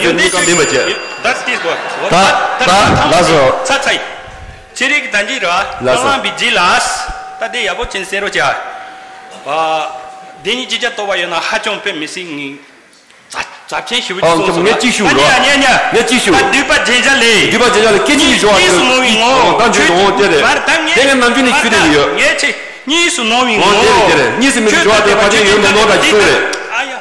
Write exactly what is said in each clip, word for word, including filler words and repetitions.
ཡོན་ཏན་ཅན་ཞིག་ཡོད། ད་དེ་གོ། ད་ད་ད་ལགས་སོ། ཚ་ཚ་ཡི། ཚེ་རིང་གི་ད་འཇིགས་ར། ལགས་སོ། བླ་མ་བི་ཇི་ལ། ད་དེ་ཡག་པོ་ཅན་གསན་རོགས་བྱ། བ། དེ་ཉིད་ཅི་བྱ་རྟོགས་པ་ཡོད་ན་ཧ་ཅང་དཔེ་མི་སྲིད་ངེས། ཛ་ཛ་ཆེན་ཞུ་བ་ཅིག་སོང་སོང་། ངས་གཅིག་ཞུ་རོགས། ཉ་ཉ་ཉ། ངས་གཅིག་ཞུ། ད་འདུས་པ་རྗེན་ཆ་ལས། འདུས་པ་རྗེན་ཆ་ལས་སྐད་ཅིག་གིས་སྦྱོར་བ། གཉིས་སུ་སྨོན་པའི་ངོ་བོ། ད་འཇུག་ངོ་བོ་དེ་རེད། མར་ད་ངས། དེ་ངས་ནམ་རྒྱུན་ནས་ཞུ་བསྡད་ཀྱི་ཡོད། ངས་ཆེ། གཉིས་སུ་སྨོན་པའི་ངོ་བོ། ངོ་བོ་དེ་རེད། གཉིས་སུ་མེད་པའི་སྦྱོར་བ་དེ་ཕལ་ཆེར་ཡོད་མི་སྣང་ད་ཀྱི་གསུང་རེད། ཨ་ཡ།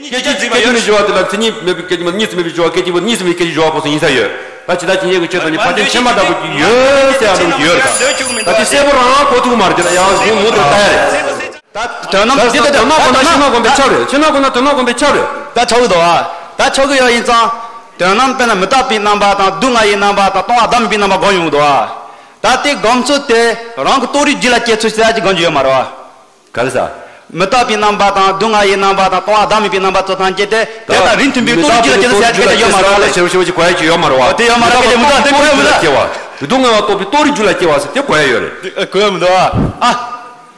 སྐད་ཅིག་སྐད་ཅིག་མེད་པའི་སྦྱོར་བ་དེ་ལ་མཚན་ཉིད་མེད་པའི་སྐད་ཅིག་མ། གཉིས་སུ་མེད་པའི་སྦྱོར་བ། སྐད་ཅིག་མ་གཉིས་སུ་མེད་པའི་སྐད་ཅིག་སྦྱོར་བ་ཁོ་སོ་ཡིན་ས་ཡོད། ད་ཇི་ལྟར་ཇི་སྙེད་ཀྱི་ཆོས་ཐམས་ཅད་ཕར་ཕྱིན་ཕྱིན་མ་འདྲ་པོ་ཅིག་ཡོད་ཟེར་ཡ་འདྲ་པོ་ཅིག་ཡོད་རེད་ད། ད་དེ་གསལ་པོ་རང་གོ་ཐུབ་མ་རེད་དེ་ལ་ཡང་གཟུགས་མུ་མཐུད་ལྟ་ཡ་རེད། ད་དོན་དམ་འདི་ལྟ་དོན་དམ་དགོངས་ན་ཕྱི་ནང་དགོངས་པའི་ཆ་རེད། ཕྱི་ནང་དགོངས་ན་དོན་དམ་དགོངས་པའི་ཆ་རེད། ད་ཆོག་གི་འདུག་ཨ། ད་ཆོག་གི་ཡོད་ཡིན་ཙང་། དོན་དམ་དཔེར་ན་མི་རྟག་པའི་རྣམ་པ་དང་སྡུག་བསྔལ་གྱི་རྣམ་པ་དང་སྟོང་པ་བདག་མེད་པའི་རྣམ་པ་སྒོམ་ཡོང་གི་འདུག་ཨ། ད་དེ་སྒོམ་ཚུལ་དེ་རང་གི་རྟོགས་རིགས་རྒྱུད་ལ་སྐྱེ་ཚུལ་ཟེར་ཡ་ཅིག་སྒོམ་རྒྱུ་ཡོད་མ་རེད་བ། ག་རེ་ཟ། མི་རྟག་པའི་རྣམ་པ་དང་སྡུག་བསྔལ་གྱི་རྣམ་པ་དང་སྟོང་པ་བདག་མེད་པའི་རྣམ་པ་ཚོ་ཐམས་ཅད་དེ་དེ་དང་རིང་མཐུན་པའི་རྟོགས་རིགས་རྒྱུད་ལ་སྐྱེ་ཚུལ་ཟེར་ཡ་ཅིག་སྐད་ཆ་ཡོད་མ་རེད་བ། ཞེ་པོ་ཞེ་པོ་ཅིག་གོ་ཡ་ཅིག་ཡོད་མ་རེད་བ། དེ་ཡོད་མ་རེད། སྐད་ཆ་མི་འདུག་དེ་གོ་ཡ་མི་འདུག་སྐྱེ་བ། སྡུག་བསྔལ་བ་རྟོགས་པའི་རྟོགས་རིགས་རྒྱུད་ལ་སྐྱེ་བ་ཟེར་དེ་གོ་ཡ་ཡོད་རེད། གོ་ཡ་མི་འདུག་ཨ།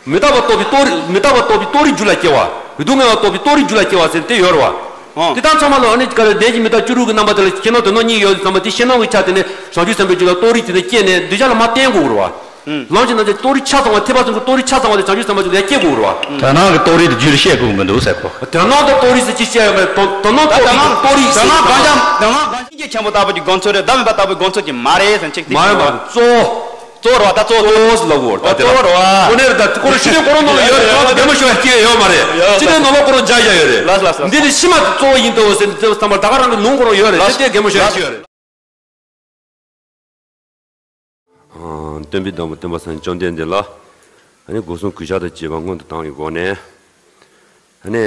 མི་རྟག་པ་རྟོགས་པའི་རྟོགས་རིགས། མི་རྟག་པ་རྟོགས་པའི་རྟོགས་རིགས་རྒྱུད་ལ་སྐྱེ་བ། སྡུག་བསྔལ་བ་རྟོགས་པའི་རྟོགས་རིགས་རྒྱུད་ལ་སྐྱེ་བ་ཟེར་དེ་ཡོད་རེད་བ། ཨང་། དེ་དག་ཚང་མ་ལ་ཨ་ནི་ག་རེ་ལས་ཀྱི་མི་རྟག་སྤྱི་རོགས་ཀྱི་རྣམ་པ་དེ་ལ་ཕྱི་ནང་དོན་དག་གཉིས་ཡོད་ཙམ་པ་དེ་ཕྱི་ནང་གི་ཆ་དེ་ནི་བྱང་ཆུབ་སེམས་དཔའི་རྒྱུད་ལ་རྟོགས་རིགས་དེ་ནི་སྐྱེས་ནས་གདུལ་བྱ་ལ་མར་བསྟན་དགོས་རེད་བ། ལམ་གྱི་རྣམ་གཞག་རྟོགས་རིགས་ཆ་ཚང་བ་ཐེག་པ་གསུམ་གྱི་རྟོགས་རིགས་ཆ་ཚང་བ་དེ་བྱང་ཆུབ་སེམས་དཔའི་རྒྱུད་ལ་སྐྱེ་དགོས་རེད་བ། དོན་སྣང་གི་རྟོགས་རིགས་དེ་རྒྱུད་ལ་བཤད་དགོས་མི་འདུག་ཟེར་གོ། དོན་སྣང་དང་རྟོགས་རིགས་ཟེར་ཅི་བཤད་ཡོད་མེད། དོན་དོན་སྣང་རྟོགས་རིགས་ཀྱི་རྟོགས་རིགས་ཟེར་དོན་སྣང་གང་ཤར་དོན་སྣང་གང་ཤར་ཆེན་པོ་ལྟ་བུ་གྱི་དགོངས་ཚུལ་རེད། བདག་མེད་པ་ལྟ་བུའི་དགོངས་ཚུལ་ཅིག་མ་རེད་ཟེར་ཅིག་དེ་མ་རེད་མ་རེད། གཙོ་བོ། གཙོ་བོ་རེད་བ། ད་གཙོ་བོ། གཙོ་བོ་ཟེར་ལབ་དགོས་རེད་ད། དེ་ལ་གཙོ་བོ་རེད་བ། ཁོ་ནས་རེད་ད་ཁོ་རང་ཕྱི་ནང་ཁོ་རང་ནང་ལ་ཡོད་རེད། ཁོ་རང་གད་མོ་ཤོར་བ་སྐྱེ་ཡོད་མ་རེད། ཡོད། ཕྱི་ནང་ནང་ལ་ཁོ་རང་འཇགས་བཞག་ཡོད་རེད། ལགས་ལགས་ལགས། འདི་ནི་ཕྱི་མ་གཙོ་བོ་ཡིན་ཏོ་ཟེར་ནས་བསམ་པར་ད་ག་རང་གི་ལུང་ཁོ་རང་ཡོད་རེད། ལགས། དེ་ལྟའི་གད་མོ་ཤོར་བ་སྐྱེ་ཡོད་རེད། སྟོན་པའི་བདག་པོ་སྟོན་པ་སངས་རྒྱས་བཅོམ་ལྡན་འདས་ལ་ཨ་ནི་སྒོ་གསུམ་གུས་ཕྱག་དང་བཅས་པ་སྔོན་དུ་བཏང་བའི་སྒོ་ནས། ཨ་ནི་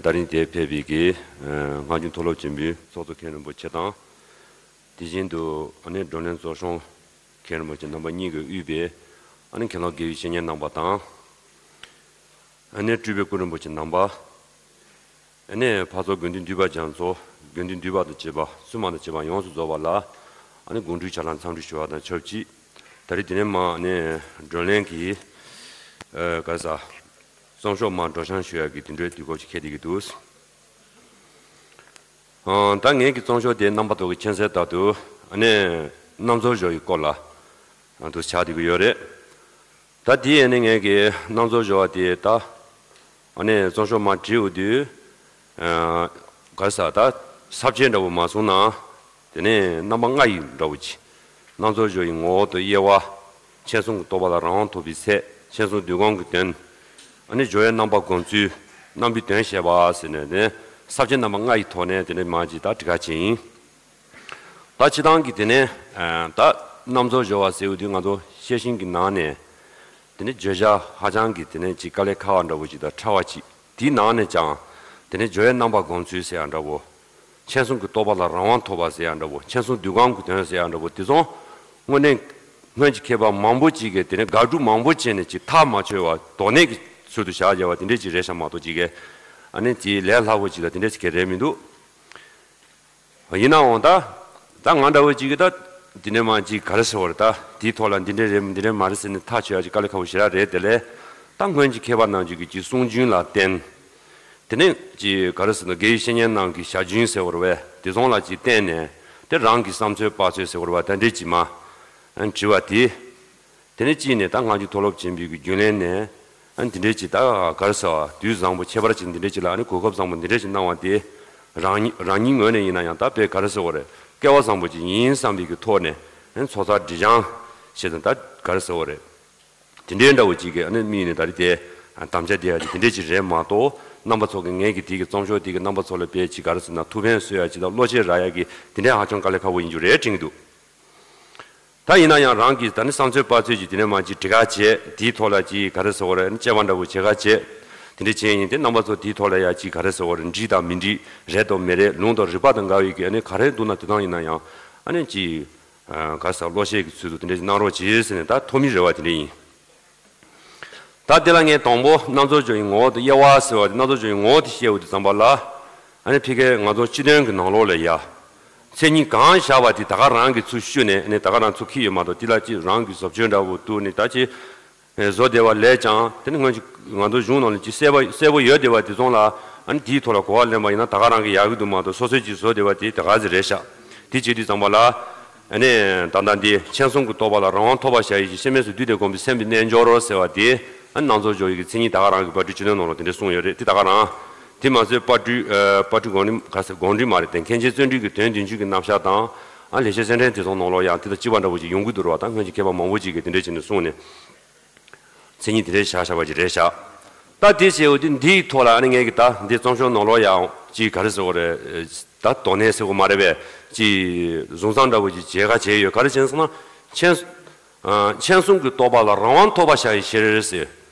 ད་རིང་དེར་ཕེབས་པའི་གི་ཨ་སྔགས་འཆང་མཐོ་སློབ་ཆེན་པོའི་ཚོགས་གཙོ་མཁན་རིན་པོ་ཆེ་དང་། དེ་བཞིན་དུ་ཨ་ནི་བགྲོ་གླེང་ཚོགས་གཞོན་མཁན་རིན་པོ་ཆེ་རྣམ་པ་གཉིས་ཀྱིས་དབུས་པའི་ཨ་ནི་མཁན་སློབ་དགེ་བའི་བཤེས་གཉེན་རྣམ་པ་དང་། ཨ་ནི་སྤྲུལ་པའི་སྐུ་རིན་པོ་ཆེ་རྣམ་པ། ཨ་ནི་ཕར་ཚུར་དགེ་འདུན་འདུས་པ་རྒྱ་མཚོ། དགེ་འདུན་འདུས་པ་དང་བཅས་པ་བཙུན་མ་དང་བཅས་པ་ཡོངས་སུ་རྫོགས་པ་ལ་ཨ་ནི་དགོང་དྲོའི་ཕྱག་ལན་འཚམས་འདྲི་ཞུ་བ་དང་ཆབས་ཅིག། ད་རེས་དེ་ནས་མར་ཨ་ནི་བགྲོ་གླེང་གི་ཨ་ག་རེ་ཟ། གཙང་ཤོག་མར་སྒྲོག་སྦྱང་ཞུ་ཡག་གི་དེ་འདྲའི་དུས་སྐབས་ཅིག་འཁེལ་བསྡད་ཀྱི་འདུག། ཨ་ད་ངེད་ཀྱི་གཙང་ཤོག་དེ་རྣམ་པ་ཚོ་གིས་མཁྱེན་གསལ་ལྟར་དུ་ཨ་ནི་རྣམ་རྫོགས་སྦྱོར་ཡི་སྐོར་ལ་ཨ་དུ་ཆགས་བསྡད་ཀྱི་ཡོད་རེད། ད་དེ་ཨ་ནི་ངེད་ཀྱི་རྣམ་རྫོགས་སྦྱོར་བ་དེ་ད་ཨ་ནི་གཙང་ཤོག་མར་བྲིས་འོང་དུས་ཨ་ག་རེ་ཟ། ད་ས་བཅད་འདྲ་བོ་མ་སོང་ན། དེ་ནས་རྣམ་པ་ལྔ་ཡི་འདྲ་བོ་ཅིག། རྣམ་རྫོགས་སྦྱོར་བའི་ངོ་བོ་དང་དབྱེ་བ། མཁྱེན་གསུམ་གྱི་རྟོགས་པ་ལ་རང་དབང་ཐོབ་པའི་ཚད། མཁྱེན་གསུམ་འདུས་སྒོམ་གྱི་དོན། ཨ་ནི་སྦྱོར་བའི་རྣམ་པ་སྒོམ་ཚུལ། རྣམ་པའི་དོན་བཤད་པ་ཟེར་ནས་དེ་ནས་ས་བཅད་རྣམ་པ་ལྔ་ཡི་ཐོག་ནས་དེ་ནས་མར་ཅིག་ད་འགྲེལ་བཤད་བྱས་ཡིན། ད་སྤྱིར་བཏང་གི་དེ་ནས་ད་རྣམ་རྫོགས་སྦྱོར་བ་ཟེར་བ་དུས་ང་ཚོ་ཤེས་བཞིན་གྱི་ནང་ནས་དེ་ནས་བརྗོད་བྱ་ཧ་ཅང་གི་དེ་ནས་ཅིག་དཀའ་ལས་ཁག་པ་འདྲ་བོ་ཅིག་དང་ཕྲ་བ་ཅིག། དེའི་ནང་ནས་ཀྱང་དེ་ནས་སྦྱོར་བའི་རྣམ་པ་སྒོམ་ཚུལ་ཟེར་ཡག་འདྲ་བོ། མཁྱེན་གསུམ་གྱི་རྟོགས་པ་ལ་རང་དབང་ཐོབ་པ་ཟེར་ཡག་འདྲ་བོ། མཁྱེན་གསུམ་འདུས་སྒོམ་གྱི་དོན་ཟེར་ཡག་འདྲ་བོ། དེ་ཚོ་དངོས་གནས་སྔོན་གྱི་མཁས་པ་མང་པོ་ཅིག་གིས་དེ་ནས་དགག་སྒྲུབ་མང་པོ་བྱས་ནས་ཅིག་ཐག་མ་ཆོད་པ་དོགས་གནས་ཀྱི་ཚུལ་དུ་བཞག་བཞག་པ་དེ་འདྲས་ཅིག་རེད་ཤག་མ་གཏོགས་ཅིག་གིས་ཨ་ནི་དེའི་ལས་སླ་པོ་ཅིག་དང་དེ་འདྲས་ཅིག་གི་རེད་མི་འདུག། ཡིན་ནའང་ད། ད་ང་འདྲ་བོ་ཅིག་གིས་ད། འདི་ནས་མར་ཅིག་ག་རེ་ཟེར་བ་རེད་ད། དེའི་ཐོག་ལ་འདི་འདྲས་རེད་འདི་འདྲས་མ་རེད་ཟེར་ནས་ཐག་ཆོད་ཡག་ཅིག་དཀའ་ལས་ཁག་པོ་ཞེ་དྲག་རེད་དེ་ལས། ད་སྔོན་གྱི་མཁས་པ་རྣམས་ཀྱི་ཅིག་གསུང་རྒྱུན་ལ་བརྟེན། དེ་ནས་ཅིག་ག་རེ་ཟེར་ན་དགེ་བའི་བཤེས་གཉེན་རྣམས་ཀྱི་ཞལ་རྒྱུན་ཟེར་བ་རེད་པས། དེ་ཚོ་ལ་ཅིག་བརྟེན་ནས་དེ་རང་གི་བསམ་ཚོད་དཔག་ཚོད་ཟེར་བ་རེད་པས། ད་འདྲས་ཅིག་མར་དྲི་བ་དེ། དེ་ནས་གཅིག་ནས་ད་སྔགས་འཆང་མཐོ་སློབ་ཆེན་པོའི་གི་རྒྱུན་ལས་ནས་ཨ་ནི་འདི་འདྲས་ཅིག་ད་ག་རེ་ཟེར་བ་དུས་བཟང་པོ་ཁྱད་པར་ཅན་འདི་འདྲས་ཅིག་ལ་ཨ་ནི་གོ་སྐབས་བཟང་པོ་འདི་འདྲས་ཅིག་གནང་བ་དེ་རང་ཉིད་རང་ཉིད་ངོས་ནས་ཡིན་ན་ཡང་ད་དཔེ་ག་རེ་ཟེར་བ་རེད། སྐལ་བ་བཟང་པོ་ཅིག་ཡིན་བསམ་པའི་གི་ཐོག་ནས་ཨ་ནི་ཚོགས་བསགས་སྒྲིབ་སྦྱང་བྱེད་དང་ད་ག་རེ་ཟེར་བ་རེད། དེ་འདྲའི་འདྲ་བོ་ཅིག་གི་ཨ་ནི་དམིགས་ནས་ད་རེས་དེ་དམ་བཅའ་དེ་ཡ་དེ་འདྲས་ཅིག་རེད་མ་གཏོགས་རྣམ་པ་ཚོ་གི་ངས་གི་དེ་གི་གཙང་ཤོག་དེ་གི་རྣམ་པ་ཚོ་ལ་དཔེ་ཅིག་ག་རེ་ཟེར་ན་ཐུགས་ཕན་གསོས་ཡ་ཅིག་དང་བློ་ཆེ་རག་ཡ་གི་དེ་འདྲས་ཧ་ཅང་དཀའ་ལས་ཁག་པོ་ཡིན་རྒྱུ་རེད་དྲན་གི་འདུག། ད་ཡིན་ན་ཡང་རང་གིས་ད་ནི་བསམ་ཚོད་དཔག་ཚོད་ཀྱིས་དེ་ནས་མར་ཅིག་འབྲི་ག་བྱས། དེའི་ཐོག་ལ་ཅིག་ག་རེ་ཟེར་བ་རེད། དཔྱད་པ་འདྲ་བོ་བྱེད་ག་བྱས། དེ་འདྲ་བྱས་ཡིན་དེ་རྣམ་པ་ཚོ་དེའི་ཐོག་ལ་ཡ་ཅིག་ག་རེ་ཟེར་བ་རེད། འགྲིག་དང་མི་འགྲིག་རེད་དང་མི་རེད། ལུང་དང་རིགས་པ་དང་འགལ་བའི་གི་ཨ་ནི་ག་རེ་འདུག་ན་དེ་དང་ཡིན་ན་ཡང་ཨ་ནི་ཅིག་ག་རེ་ཟེར་བློ་ཤེས་ཀྱི་ཚུལ་དུ་དེ་འདྲ་ཅིག་གནང་རོགས་གྱིས་ཟེར་ནས་ད་ཐོག་མའི་རེ་བ་དེ་འདྲ་ཡིན། ད་དེ་ལ་ངས་དང་པོ་རྣམ་རྫོགས་སྦྱོར་བའི་ངོ་བོ་དང་དབྱེ་བ་ཟེར་བ་དེ་རྣམ་རྫོགས་སྦྱོར་བའི་ངོ་བོ་དེ་བཤད་འོང་དུས་ཙམ་པ་ལ། ཨ་ནི་ཕ་གིར་ང་ཚོ་སྤྱི་དོན་གྱི་ནང་ལོགས་ལ་ཡ། མཚན་ཉིད་གང་བཞག་པ་དེ་ད་ག་རང་གིས་ཚུར་ཞུས་ནས་ཨ་ནི་ད་ག་རང་ཚུར་འཁྱེར་ཡོད་མ་གཏོགས་དེ་ལ་ཅིག་རང་གི་བཟོ་བཅོས་འདྲ་བོ་བཏུགས་ནས་ད་ཅིག་བཟོ་བདེ་བ་ལས་ཀྱང་དེ་ནི་སྔོན་གྱི་ང་ཚོ་གཞུང་ནང་ལ་ཅིག་གསལ་པོ་གསལ་པོ་ཡོད་བསྡད་པ་དེ་ཚོ་ལ་ ཨ་ནི་དེའི་ཐོག་ལ་གོ་བ་ལེན་པ་ཡིན་ན་ད་ག་རང་གིས་ཡག་གི་འདུག་མ་གཏོགས་སོ་སོས་ཅིག་བཟོ་བསྡད་པ་དེ་ད་ག་ཟིག་རེད་ཤག་དེ་བྱེད་དུས་ཙམ་པ་ལ། ཨ་ནི་ད་ལྟ་འདི་མཁྱེན་གསུམ་གྱི་རྟོགས་པ་ལ་རང་དབང་ཐོབ་པར་བྱ་ཡིས་ཤིག་གཤེ་མེད་སུ་འདུས་ཏེ་བསྒོམས་པའི་སེམས་ཀྱི་རྣལ་འབྱོར་རོ་ཟེར་བ་དེ། ཨ་ནི་སྣང་ཚོར་སྦྱོར་བའི་གི་མཚན་ཉིད་ད་ག་རང་གི་པར་སྐྲུན་སྤྱི་དོན་ནང་ལ་དེ་འདྲ་གསུངས་ཡོད་རེད། དེ་ད་ག་རང་། དེ་མ་ཟད་པར་སྐྲུན་ཨ། པར་སྐྲུན་དགོངས་འགྲེལ་ག་ཟེར་དགོངས་འགྲེལ་མ་རེད་དེ། མཁན་ཆེན་བརྩོན་འགྲུས་ཀྱི་དོན་བདུན་ཅུ་གི་རྣམ་གཞག་དང་། ཨ་ལེགས་བཤད་གསེར་ཕྲེང་དེ་ཚོ་ནང་ལོགས་ཡང་དེ་དང་གཅིག་པ་འདྲ་བོ་ཅིག་ཡོང་གི་འདུག་རོ། ད་སྔོན་གྱི་མཁས་པ་མང་པོ་ཅིག་གིས་དེ་འདྲ་བྱས་ནས་གསུངས་ནས། མཚན་ཉིད་དེ་འདྲའི་བཞག་བཞག་པ་ཅིག་རེད་བཞག་ད་དེ་བྱས་འོ་དེ་འདིའི་ཐོག་ལ་ཨ་ནི་ངས་ཀྱི་ད་འདི་རྩོམ་ཤོག་ནང་ལོགས་ཡང་ཅིག་ག་རེ་ཟེར་དགོས་རེད། ད་དོ་ནན་ཟེར་དགོས་མ་རེད་པས། ཅིག་བཟུང་བསམ་འདྲ་བོ་ཅིག་བྱེད་ག་བྱས་ཡོད། ག་རེ་བྱས་སོང་ན། མཁྱེན་ཨ། མཁྱེན་གསུམ་གྱི་རྟོགས་པ་ལ་རང་དབང་ཐོབ་པར་བྱ་ཡི་ཕྱིར་ཟེར།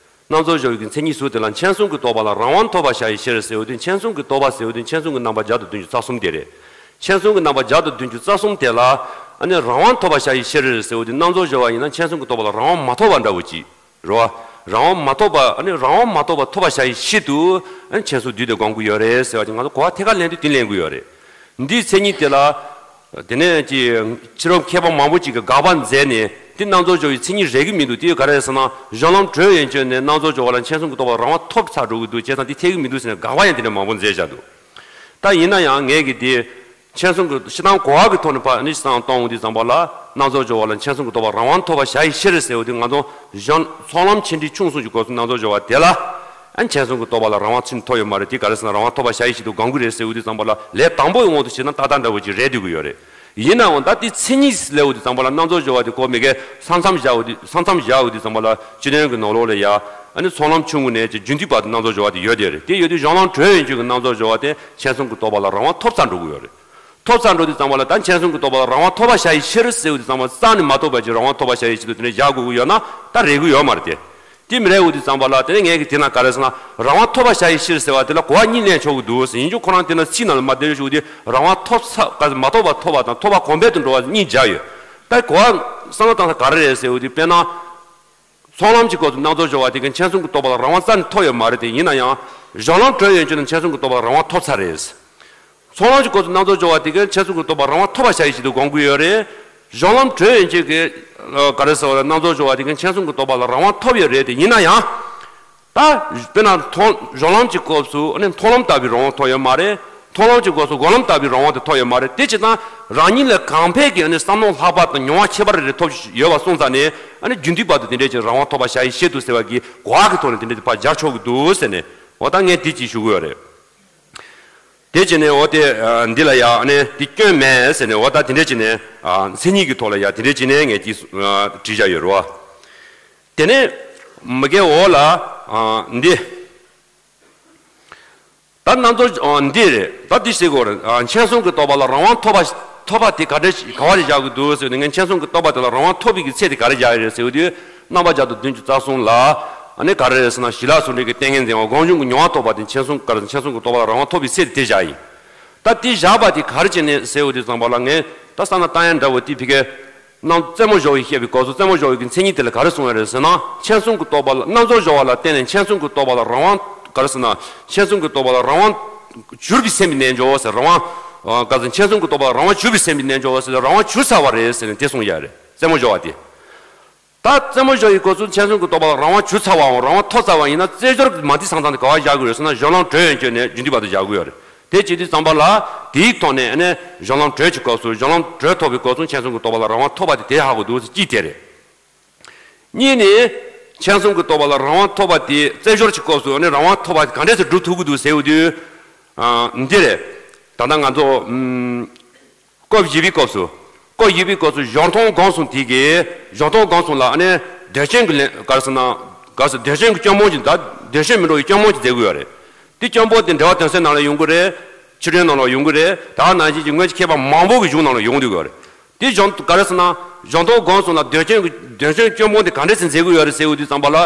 རྣལ་འབྱོར་སྦྱོར་བའི་གི་མཚན་ཉིད་ཟུར་དེ་ལ་མཁྱེན་གསུམ་གྱི་རྟོགས་པ་ལ་རང་དབང་ཐོབ་པར་བྱ་ཡི་ཕྱིར་ཟེར་བ་དེ། མཁྱེན་གསུམ་གྱི་རྟོགས་པ་ཟེར་བ་དེ་མཁྱེན་གསུམ་གྱི་རྣམ་པ་བརྒྱ་དང་བདུན་ཅུ་རྩ་གསུམ་དེ་རེད། མཁྱེན་གསུམ་གྱི་རྣམ་པ་བརྒྱ་དང་བདུན་ཅུ་རྩ་གསུམ་དེ་ལ་ཨ་ནི་རང་དབང་ཐོབ་པར་བྱ་ཡི་ཕྱིར་ཟེར་བ་དེ། རྣལ་འབྱོར་སྦྱོར་བ་ཡིན་ན་མཁྱེན་གསུམ་གྱི་རྟོགས་པ་ལ་རང་དབང་མ་ཐོབ་པ་འདྲ་བོ་ཅིག་རེད་བ། རང་དབང་མ་ཐོབ་པ་ཨ་ནི་རང་དབང་མ་ཐོབ་པ་ཐོབ་པར་བྱ་ཡི་ཕྱིར་དུ་ཨ་ནི་མཁྱེན་གསུམ་འདུས་ཏེ་སྒོམ་གྱི་ཡོད་རེད་ཟེར་བ་ཅིག་ང་ཚོ་གོ་བ་ཐད་ཀར་ལེན་དུས་དེ་ལེན་དགོས་ཡོད་རེད། འདིའི་མཚན་ཉིད་དེ་ལ། དེ་ནས་ཀྱི་ཕྱི་རོལ་མཁས་པ་མང་པོ་ཅིག་གིས་དགག་པ་མཛད་ནས་དེ་རྣལ་འབྱོར་སྦྱོར་བའི་མཚན་ཉིད་རེག་གི་མི་འདུག་དེ་ག་རེ་ཟེར་ན། གཞུང་ལམ་བགྲོད་ཡོན་ཅན་ནས་རྣལ་འབྱོར་སྦྱོར་བ་ལ་མཁྱེན་གསུམ་གྱི་རྟོགས་པ་རང་དབང་ཐོབ་ཚར་འགྲོ་གི་འདུག་བྱས་ཙང་དེ་འཐད་གི་མི་འདུག་ཟེར་ནས་དགག་པ་ཡང་དེ་འདྲ་མང་པོ་མཛད་བཞག་འདུག་ད་ཡིན་ན་ཡང་ངས་ཀྱི་དེ་མཁྱེན་གསུམ་གྱི་སྤྱིར་བཏང་གོ་བ་གི་ཐོག་ནས་ཕར་ནི་བསམ་བློ་གཏོང་འོང་དུས་ཙམ་པ་ལ། རྣལ་འབྱོར་སྦྱོར་བ་ལ་མཁྱེན་གསུམ་གྱི་རྟོགས་པ་རང་དབང་ཐོབ་པར་བྱ་ཡི་ཕྱིར་ཟེར་བ་དེ་ང་ཚོ་གཞུང་ཚོགས་ལམ་ཆེ་འབྲིང་ཆུང་གསུམ་གྱི་སྐོར་སུ་རྣལ་འབྱོར་སྦྱོར་བ་དེ་ལ། ཨ་མཁྱེན་གསུམ་གྱི་རྟོགས་པ་ལ་རང་དབང་ཕྱིན་ཐོབ་ཡོད་མ་རེད། དེ་ག་རེ་ཟེར་ན་རང་དབང་ཐོབ་པར་བྱ་ཡི་ཕྱིར་དུ་སྒོམ་གྱི་རེད་ཟེར་འོང་དུས་ཙམ་པ་ལ་ལས་དང་པོའི་དབང་དུ་བྱས་ན་ཏག་ཏག་འདྲ་བོ་ཅིག་རེད་འདོད་ཀྱི་ཡོད་རེད། ཡིན་ནའང་ད་དེ་མཚན་ཉིད་ལས་འོང་དུས་ཙམ་པ་ལ་རྣལ་འབྱོར་སྦྱོར་བ་དེ་ཁོ་མི་གའི་ས་མཚམས་བཞག་འོང་དུས་ས་མཚམས་བཞག་འོང་དུས་ཙམ་པ་ལ་སྤྱི་དོན་གྱི་ནང་ལོགས་ལ་ཡ། ཨ་ནི་ཚོགས་ལམ་ཆུང་ངུ་ནས་ཀྱི་རྒྱུན་མཐུད་བར་དུ་རྣལ་འབྱོར་སྦྱོར་བ་དེ་ཡོད་དེ་རེད། དེ་ཡོད་དུས་གཞུང་ལམ་བགྲོད་ཡོན་ཅན་གྱི་རྣལ་འབྱོར་སྦྱོར་བ་དེ་མཁྱེན་གསུམ་གྱི་རྟོགས་པ་ལ་རང་དབང་ཐོབ་ཚར་འགྲོ་གི་ཡོད་རེད། ཐོབ་ཚར་འགྲོ་དུས་ཙམ་པ་ལ་ད་མཁྱེན་གསུམ་གྱི་རྟོགས་པ་ལ་རང་དབང་ཐོབ་པར་བྱ་ཡི་ཕྱིར་ཟེར་འོང་དུས་ཙམ་པ་རྩ་ནས་མ་རྟོགས་པ་ཅིག་རང་དབང་ཐོབ་པར་བྱ་ཡི་ཕྱིར་དུ་དེ་འདྲ་བཞག་དགོས་ཀྱི་ཡོད་ན་ད་རེག་གི་ཡོད་མ་རེད་དེ། དེ་མི་རེད་འོང་དུས་ཙམ་པ་ལ་དེ་ནས་ངས་ཀྱི་དེ་ན་ག་རེ་ཟེར་ན། རང་དབང་ཐོབ་པར་བྱ་ཡི་ཕྱིར་ཟེར་བ་དེ་ལ་གོ་བ་གཉིས་ལེན་ཆོག་གི་འདུག་ཟེར། ཡིན་རྒྱུ་ཁོ་རང་དེ་ན་ཚིག་ནང་ལ་མ་བསྡད་ཡོད་ཞུ་དེ། རང་དབང་ཐོབ་ས་ག་མ་ཐོབ་པ་ཐོབ་པ་དང་ཐོབ་པ་གོང་འཕེལ་དུ་འགྲོ་བ་གཉིས་སྦྱར་ཡོད། ད་གོ་བ་བསམ་བློ་བཏང་ས་ག་རེ་རེད་ཟེར་འོང་དུས་དཔེར་ན། ཚོགས་ལམ་གྱི་སྐབས་སུ་རྣལ་འབྱོར་སྦྱོར་བ་དེ་གིས་མཁྱེན་གསུམ་གྱི་རྟོགས་པ་ལ་རང་དབང་རྩ་ནས་ཐོབ་ཡོད་མ་རེད་དེ། ཡིན་ན་ཡང་། གཞུང་ལམ་བགྲོད་ཡོན་ཅན་ནི་མཁྱེན་གསུམ་གྱི་རྟོགས་པ་ལ་རང་དབང་ཐོབ་ཚར་རེད། ཚོགས་ལམ་གྱི་སྐབས་སུ་རྣལ་འབྱོར་སྦྱོར་བ་དེ་གིས་མཁྱེན་གསུམ་གྱི་རྟོགས་པ་རང་དབང་ཐོབ་པར་བྱ་ཡི་ཕྱིར་དུ་སྒོམ་དགོས་ཡོད་རེད། གཞུང་ལམ་བགྲོད་ཡོན་ཅན་གྱི་ཨ་ག་རེ་ཟེར་བ་རྣལ་འབྱོར་སྦྱོར་བ་དེ་གིས་མཁྱེན་གསུམ་གྱི་རྟོགས་པ་ལ་རང་དབང་ཐོབ་ཡོད་རེད་དེ། ཡིན་ན་ཡང་། ད་དཔེར་ན་མཐོང་གཞུང་ལམ་གྱི་སྐབས་སུ་ཨ་ནི་མཐོང་ལམ་ལྟ་བུའི་རང་དབང་ཐོབ་ཡོད་མ་རེད། མཐོང་ལམ་གྱི་སྐབས་སུ་སྒོམ་ལམ་ལྟ་བུའི་རང་དབང་དེ་ཐོབ་ཡོད་མ་རེད། དེ་བྱས་ཙང་རང་ཉིད་ལས་གང་འཕེལ་གྱི་ཨ་ནི་བསམ་མནོ་ལྷག་པ་དང་མྱོང་བ་ཁྱད་པར་རེ་རེ་ཐོབ་ཡོད་པ་སོང་ཙང་ནས། ཨ་ནི་རྒྱུན་མཐུད་བར་དུ་དེ་འདྲའི་ཅིག་རང་དབང་ཐོབ་པར་བྱ་ཡི་ཕྱིར་དུ་ཟེར་བ་གི་གོ་བ་གི་ཐོག་ནས་དེ་འདྲའི་ཕར་སྦྱར་ཆོག་གི་འདུག་ཟེར་ནས། འོ་ད་ངས་དེ་ཅིག་ཞུ་གི་ཡོད་རེད། དེ་བྱས་ནས་འོ་དེ་ཨ་འདི་ལ་ཡ་ཨ་ནི་དེ་སྐྱོན་མེད་ཟེར་ནས། འོ་ད་དེ་འདྲ་བྱས་ནས་ཨ་མཚན་ཉིད་ཀྱི་ཐོག་ལ་ཡ་དེ་འདྲ་བྱས་ནས་ངས་ཅིག་ཨ་བྲིས་བཞག་ཡོད་རེད་བ། དེ་ནས་མ་གིའི་འོག་ལ་ཨ་འདི། ད་རྣལ་འབྱོར་ཨ་འདི་རེད། ད་འདི་ཟེར་དགོས་རེད། ཨ་མཁྱེན་གསུམ་གྱི་རྟོགས་པ་ལ་རང་དབང་ཐོབ་པ་ཐོབ་པ་དེ་ག་འདྲ་ཞིག་ག་བ་རེ་བཞག་དགོས་འདུག་ཟེར་ནས། ངས་མཁྱེན་གསུམ་གྱི་རྟོགས་པ་དེ་ལ་རང་དབང་ཐོབ་པའི་གི་ཚད་དེ་ག་རེ་བཞག་ཡོད་རེད་ཟེར་དུས། རྣམ་པ་བརྒྱ་དང་བདུན་ཅུ་རྩ་གསུམ་ལ་ཨ་ནི་ག་རེ་རེད་ཟེར་ན། ཞི་ལྷག་ཟུང་འབྲེལ་གྱི་ཏིང་ངེ་འཛིན་པ་སྒོམ་བྱུང་གི་མྱོང་བ་རྟོགས་པ་དེ་མཁྱེན་གསུམ་ག་རེ་མཁྱེན་གསུམ་གྱི་རྟོགས་པ་ལ་རང་དབང་ཐོབ་པའི་ཚད་དེ་དེ་བཞག་ཡིན། ད་དེ་བཞག་པ་དེ་ག་རེ་བྱས་ནས་ཟེར་འོང་དུས་ཙམ་པ་ལ། ངས་ད་བསམ་བློ་བཏང་ཡ་འདྲ་བོ་དེ་ཕ་གིའི་རྣམ་རྩེ་མོ་སྦྱོར་བས་བཤད་པའི་སྐབས་སུ་རྩེ་མོ་སྦྱོར་བའི་གི་མཚན་ཉིད་དེ་ལ་ག་རེ་གསུངས་ཡོད་རེད་ཟེར་ན། མཁྱེན་གསུམ་གྱི་རྟོགས་པ་ལ་རྣལ་འབྱོར་སྦྱོར་བ་ལ་བརྟེན་ནས་མཁྱེན་གསུམ་གྱི་རྟོགས་པ་ལ་རང་དབང་ག་རེ་ཟེར་ན། མཁྱེན་གསུམ་གྱི་རྟོགས་པ་ལ་རང་དབང་གྱུར་པའི་སེམས་ཀྱི་རྣལ་འབྱོར་ཟེར། རང་དབང་ག་ཟེར། མཁྱེན་གསུམ་གྱི་རྟོགས་པ་ལ་རང་དབང་གྱུར་པའི་སེམས་ཀྱི་རྣལ་འབྱོར་ཟེར། རང་དབང་གྱུར་ཚར་བ་རེད་ཟེར་ནས་དེ་གསུངས་ཡོད་རེད། རྩེ་མོ་སྦྱོར་བ་དེ། ད་རྩེ་མོ་སྦྱོར་བའི་སྐབས་སུ་མཁྱེན་གསུམ་གྱི་རྟོགས་པ་ལ་རང་དབང་གྱུར་ཚར་བའམ་རང་དབང་ཐོབ་ཚར་བ་ཡིན་ན། རྩེ་སྦྱོར་གྱི་མ་དེ་ཚང་ཚང་དེ་ག་བ་བཞག་དགོས་རེད་ཟེར་ན། གཞུང་ལམ་བགྲོད་ཡོན་ཅན་ནས་རྒྱུན་མཐུད་བར་དུ་བཞག་དགོས་ཡོད་རེད། དེ་བྱེད་དུས་ཙམ་པ་ལ་དེའི་ཐོག་ནས་ཨ་ནི་གཞུང་ལམ་བགྲོད་ཀྱི་སྐབས་སུ། གཞུང་ལམ་བགྲོད་ཐོབ་པའི་སྐབས་སུ་མཁྱེན་གསུམ་གྱི་རྟོགས་པ་ལ་རང་དབང་ཐོབ་པ་དེ་དེ་ཧ་གོ་འདུག་ཟེར་གཅིག་དེ་རེད། གཉིས་ནི། མཁྱེན་གསུམ་གྱི་རྟོགས་པ་ལ་རང་དབང་ཐོབ་པ་དེ་རྩེ་སྦྱོར་གྱི་སྐབས་སུ་ཨ་ནི་རང་དབང་ཐོབ་པ་དེ་ག་འདྲས་སེ་སྒྲུབ་ཐུབ་ཀྱི་འདུག་ཟེར་དུས། ཨ་འདི་རེད། ད་ལྟ་ང་ཚོ་ཨམ། སྐབས་བཞི་པའི་སྐབས་སུ། སྐབས་བཞི་པའི་སྐབས་སུ་གཞུང་མཐོང་སྒོམ་གསུམ་དེ་གིས། གཞུང་མཐོང་སྒོམ་གསུམ་ལ་ཨ་ནི་འདོད་ཆེན་གྱི་ལན་ག་རེ་ཟེར་ན། ག་རེ་ཟེར། འདོད་ཆེན་གྱི་སྐྱོན་སྤོང་གི། ད་འདོད་ཆེན་མི་འགྲོ་བའི་སྐྱོན་སྤོང་གི་མཛད་དགོས་ཡོད་རེད། དེ་སྐྱོན་སྤོང་དེ་འགྲེལ་པ་དོན་གསལ་ནང་ལ་ཡོང་གི་རེད། ཕྱི་དོན་ནང་ལ་ཡོང་གི་རེད། ད་ནང་བཞིན་གྱི་སྔོན་གྱི་མཁས་པ་མང་པོ་གི་གཞུང་ནང་ལ་ཡོང་འདུག་ཡོད་རེད། དེ་གཞུང་ག་རེ་ཟེར་ན། གཞུང་མཐོང་སྒོམ་གསུམ་ལ་འདོད་ཆེན་གྱི། འདོད་ཆེན་སྐྱོན་སྤོང་དེ་ག་འདྲས་སེ་མཛད་དགོས་ཡོད་རེད་ཟེར་དུས་ཙམ་པ་ལ།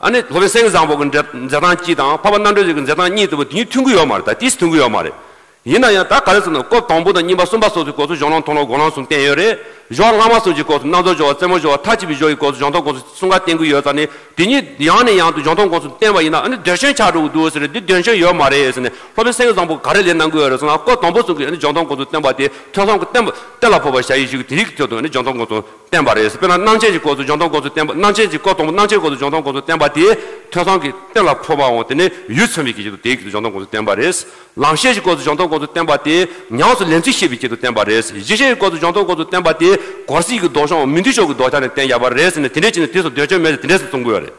ཨ་ནི་སློབ་དཔོན་སེང་གེ་བཟང་པོ་གི་མཛད་སྟངས་གཅིག་དང་། འཕགས་པ་རྣམ་གྲོལ་གྱི་མཛད་སྟངས་གཉིས་ལྟ་བུ་དེ་གཉིས་མཐུན་གྱི་ཡོད་མ་རེད། ད་དེ་མཐུན་གྱི་ཡོད་མ་རེད། ཡིན་ན་ཡང་ད་ག་རེ་ཟེར་ན། སྐབས་དང་པོ་དང་གཉིས་པ་གསུམ་པ་སོགས་ཀྱི་སྐབས་སུ་གཞུང་ལམ་མཐོང་ལམ་སྒོམ་ལམ་གསུམ་བསྟན་ཡོད་རེད། སྦྱོར་བ་སྔ་མ་གསུམ་གྱི་སྐབས་སུ་རྣལ་འབྱོར་སྦྱོར་བ། རྩེ་མོ་སྦྱོར་བ། མཐར་ཕྱིན་པའི་སྦྱོར་བའི་སྐབས་སུ་གཞུང་མཐོང་སྒོམ་གསུམ་གསུམ་ཀ་བསྟན་གྱི་ཡོད་ཙང་ནི། དེ་གཉིས་ཡང་ནས་ཡང་དུ་གཞུང་མཐོང་སྒོམ་གསུམ་བསྟན་པ་ཡིན་ན་ཨ་ནི་འདོད་ཆེན་ཆགས་འགྲོ་གི་འདུག་ཟེར། འདི་འདོད་ཆེན་ཡོད་མ་རེད་ཟེར་ནས་སློབ་དཔོན་སེང་གེ་བཟང་པོ་ག་རེ་ལན་གནང་གི་ཡོད་རེད་ཟེར་ན། སྐབས་དང་པོ་གསུམ་གྱི་ཨ་ནི་གཞུང་མཐོང་སྒོམ་གསུམ་བསྟན་པ་དེ་ཐོས་བསམ་གྱི་བསྟན་པ་གཏན་ལ་ཕབ་པར་བྱ་ཡི་ཕྱིར་གྱི་དེ་རིགས་ཀྱི་ཚུལ་དུ་ཨ་ནི་གཞུང་མཐོང་སྒོམ་གསུམ་བསྟན་པ་རེད་ཟེར། དཔེར་ན་སྣང་མཆེད་ཀྱི་སྐབས་སུ་གཞུང་མཐོང་སྒོམ་གསུམ་བསྟན་པ། སྣང་མཆེད་ཀྱི་སྐབས་དང་པོ་སྣང་མཆེད་སྐབས་སུ་གཞུང་མཐོང་སྒོམ་གསུམ་བསྟན་པ་དེ། ཐོས་བསམ་གྱི་གཏན་ལ་ཕབ་པའམ་དེ་ནས་ཡིད་ཚིམ་པའི་གི་ཆེད་དུ་དེའི་གི་སྦྱང་སྟོན་སྒོམ་ཚུལ་བསྟན་པ་རེད། ལམ་ཤེས་ཀྱི་སྐོར་དུ་སྦྱང་སྟོན་སྒོམ་ཚུལ་བསྟན་པ་དེ་ཉམས་སུ་ལེན་ཚུལ་ཤེས་པའི་ཆེད་དུ་བསྟན་པ་རེད། ཡེ་ཤེས་ཀྱི་སྐོར་དུ་སྦྱང་སྟོན་སྒོམ་ཚུལ་བསྟན་པ་དེ་གོ་སྲིད་ཀྱི་ལྡོག་ཕྱོགས་མི་མཐུན་ཕྱོགས་ཀྱི་ལྡོག་ཕྱོགས་ནས་བསྟན་ཡག་པ་རེད་ཟེར་ནས་དེ་འདྲས་བྱས་ནས་དེ་ཚོ་འདོད་ཆོས་མེད་ཟེར་དེ་འདྲས་སུ་གསུང་གི་ཡོད་རེད།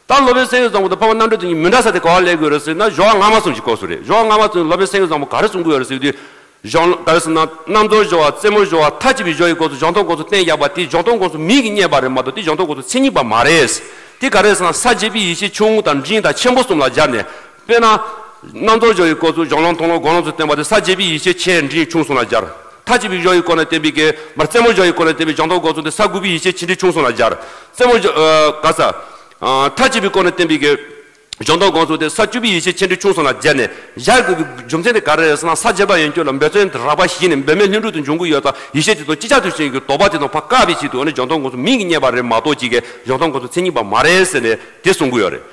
ད་སློབ་དཔོན་གསལ་བའི་བཟང་པོ་དང་འཕགས་པ་རྣམ་གྲོལ་དེ་གཉིས་མི་འདྲ་ས་དེ་ག་བ་སླེབས་དགོས་རེད་ཟེར་ན། སྦྱོར་བ་སྔ་མ་གསུམ་གྱི་སྐབས་སུ་རེད། སྦྱོར་བ་སྔ་མ་གསུམ་སློབ་དཔོན་གསལ་བའི་བཟང་པོ་ག་རེ་གསུང་གི་ཡོད་རེད་ཟེར་དུས། གཞུང་ག་རེ་ཟེར་ན། རྣམ་རྫོགས་སྦྱོར་བ། རྩེ་མོ་སྦྱོར་བ། མཐའ་གཅིག་པའི་སྦྱོར་བའི་སྐབས་སུ་སྦྱང་སྟོན་སྒོམ་ཚུལ་བསྟན་ཡག་པ་དེ་སྦྱང་སྟོན་སྒོམ་ཚུལ་མིང་གི་བསྙད་པ་རེད་མ་གཏོགས་དེ་སྦྱང་སྟོན་སྒོམ་ཚུལ་མཚན་ཉིད་པ་མ་རེད། དེ་ག་རེ་ཟེར་ན། ས་བཅད་པའི་ཡེ་ཤེས་ཆུང་ངུ་དང་འབྲིང་དང་ཆེན་པོ་གསུམ་ལ་སྦྱར་ནས། དཔེར་ན། རྣམ་རྫོགས་སྦྱོར་བའི་སྐབས་སུ་གཞུང་ལམ་མཐོང་ལམ་སྒོམ་ལམ་ཚུལ་བསྟན་པ་དེ་ས་བཅད་པའི་ཡེ་ཤེས་ཆེ་འབྲིང་ཆུང་གསུམ་ལ་སྦྱར། མཐའ་གཅིག་པའི་སྦྱོར་བའི་སྐོར་ནས་བསྟན་པའི་གི་མར་རྩེ་མོ་སྦྱོར་བའི་སྐོར་ནས་བསྟན་པའི་སྦྱང་སྟོན་སྒོམ་ཚུལ་དེ་ས་དགུ་པའི་ཡེ་ཤེས་ཆེ་འབྲིང་ཆུང་གསུམ་ལ་སྦྱར། རྩེ་མོ་སྦྱོར་ཨ། ག་ས། ཨ། མཐའ་གཅིག་པའི་སྐོར་ནས་བསྟན་པའི་གི་སྦྱང་སྟོན་སྒོམ་ཚུལ་དེ་ས་བཅུ་པའི་ཡེ་ཤེས་ཆེ་འབྲིང་ཆུང་གསུམ་ལ་སྦྱར་ནས་སྦྱར་དགོས་པའི་རྒྱུ་མཚན་དེ་ག་རེ་རེད་ཟེར་ན། ས་བཅད་པ་ཡན་ཆོད་ལ་འབད་བརྩོན་དེ་རགས་པ་ཞིག་ནས་འབད་མེད་ལྷུན་གྲུབ་ཏུ་འབྱུང་གི་ཡོད་ཙང་ཡེ་ཤེས་དེ་དང་ཅིག་ཅར་དུ་ཞེན་གྱི་དོགས་པ་དེ་དང་ཕར་བཀག་པའི་ཆེད་དུ་ཨ་ནི་སྦྱང་སྟོན་སྒོམ་ཚུལ་མིང་གི་བསྙད་པ་རེད་མ་གཏོགས་ཅིག་གི་སྦྱང་སྟོན་སྒོམ་ཚུལ་མཚན་ཉིད་པ་མ་རེད་ཟེར་ནས་དེ་གསུང་གི་ཡོད་རེད།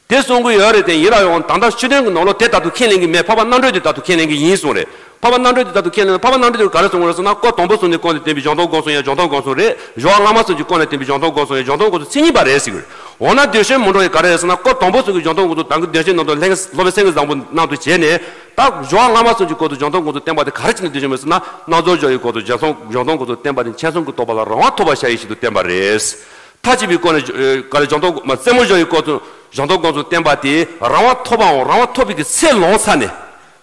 དེ་གསུང་གི་ཡོད་རེད་དེ། ཡིན་ན་ཡང་ད་ལྟ་ཤུགས་ལྡན་གྱི་ནང་ལོགས་དེ་ལྟར་དུ་ཁས་ལེན་གྱི་མེད། འཕགས་པ་རྣམ་གྲོལ་དེ་ལྟར་དུ་ཁས་ལེན་གྱི་ཡིན་གསུངས་རེད། འཕགས་པ་རྣམ་གྲོལ་དེ་ལྟར་དུ་ཁས་ལེན། འཕགས་པ་རྣམ་གྲོལ་དེ་ག་རེ་གསུང་གི་རེད་ཟེར་ན། སྐབས་དང་པོ་གསུམ་ནས་བསྐོར་ནས་བསྟན་པའི་སྦྱང་སྟོན་སྒོམ་ཚུལ་ཡང་སྦྱང་སྟོན་སྒོམ་ཚུལ་རེད། སྦྱོར་བ་སྔ་མ་གསུམ་གྱི་སྐོར་ནས་བསྟན་པའི་སྦྱང་སྟོན་སྒོམ་ཚུལ་ཡང་སྦྱང་སྟོན་སྒོམ་ཚུལ་མཚན་ཉིད་པ་རེད་ཟེར་གྱི་རེད། འོ་ན་འདོད་ཆོས་མི་འདྲ་བའི་ག་རེ་རེད་ཟེར་ན། སྐབས་དང་པོ་གསུམ་གྱི་སྦྱང་སྟོན་སྒོམ་ཚུལ་དང་གི་འདོད་ཆོས་ནང་དུ་ལྷན་སློབ་དཔོན་གསལ་བའི་བཟང་པོ་ནང་དུ་བྱས་ནས། ད་སྦྱོར་བ་སྔ་མ་གསུམ་གྱི་སྐོར་དུ་སྦྱང་སྟོན་སྒོམ་ཚུལ་བསྟན་པ་དེ་ག་རེ་བྱས་ནས་འདོད་ཆོས་མེད་ཟེར་ན། རྣམ་རྫོགས་སྦྱོར་བའི་སྐོར་དུ་སྦྱང་སྟོན་སྦྱང་སྟོན་སྒོམ་ཚུལ་བསྟན་པ་དེ་མཁྱེན་གསུམ་གྱི་རྟོགས་པ་ལ་རང་དབང་ཐོབ་པར་བྱ་བའི་ཆེད་དུ་བསྟན་པ་རེད། མཐའ་གཅིག་པའི་སྐོར་ནས་ཨ། ག་རེ་སྦྱང་སྟོན་མ་རྩེ་མོ་སྦྱོར་བའི་སྐོར་དུ་སྦྱང་སྟོན་སྒོམ་ཚུལ་བསྟན་པ་དེ་རང་དབང་ཐོབ་པའམ་རང་དབང་ཐོབ་པའི་གི་ཚད་ལོངས་ཚར་ནས།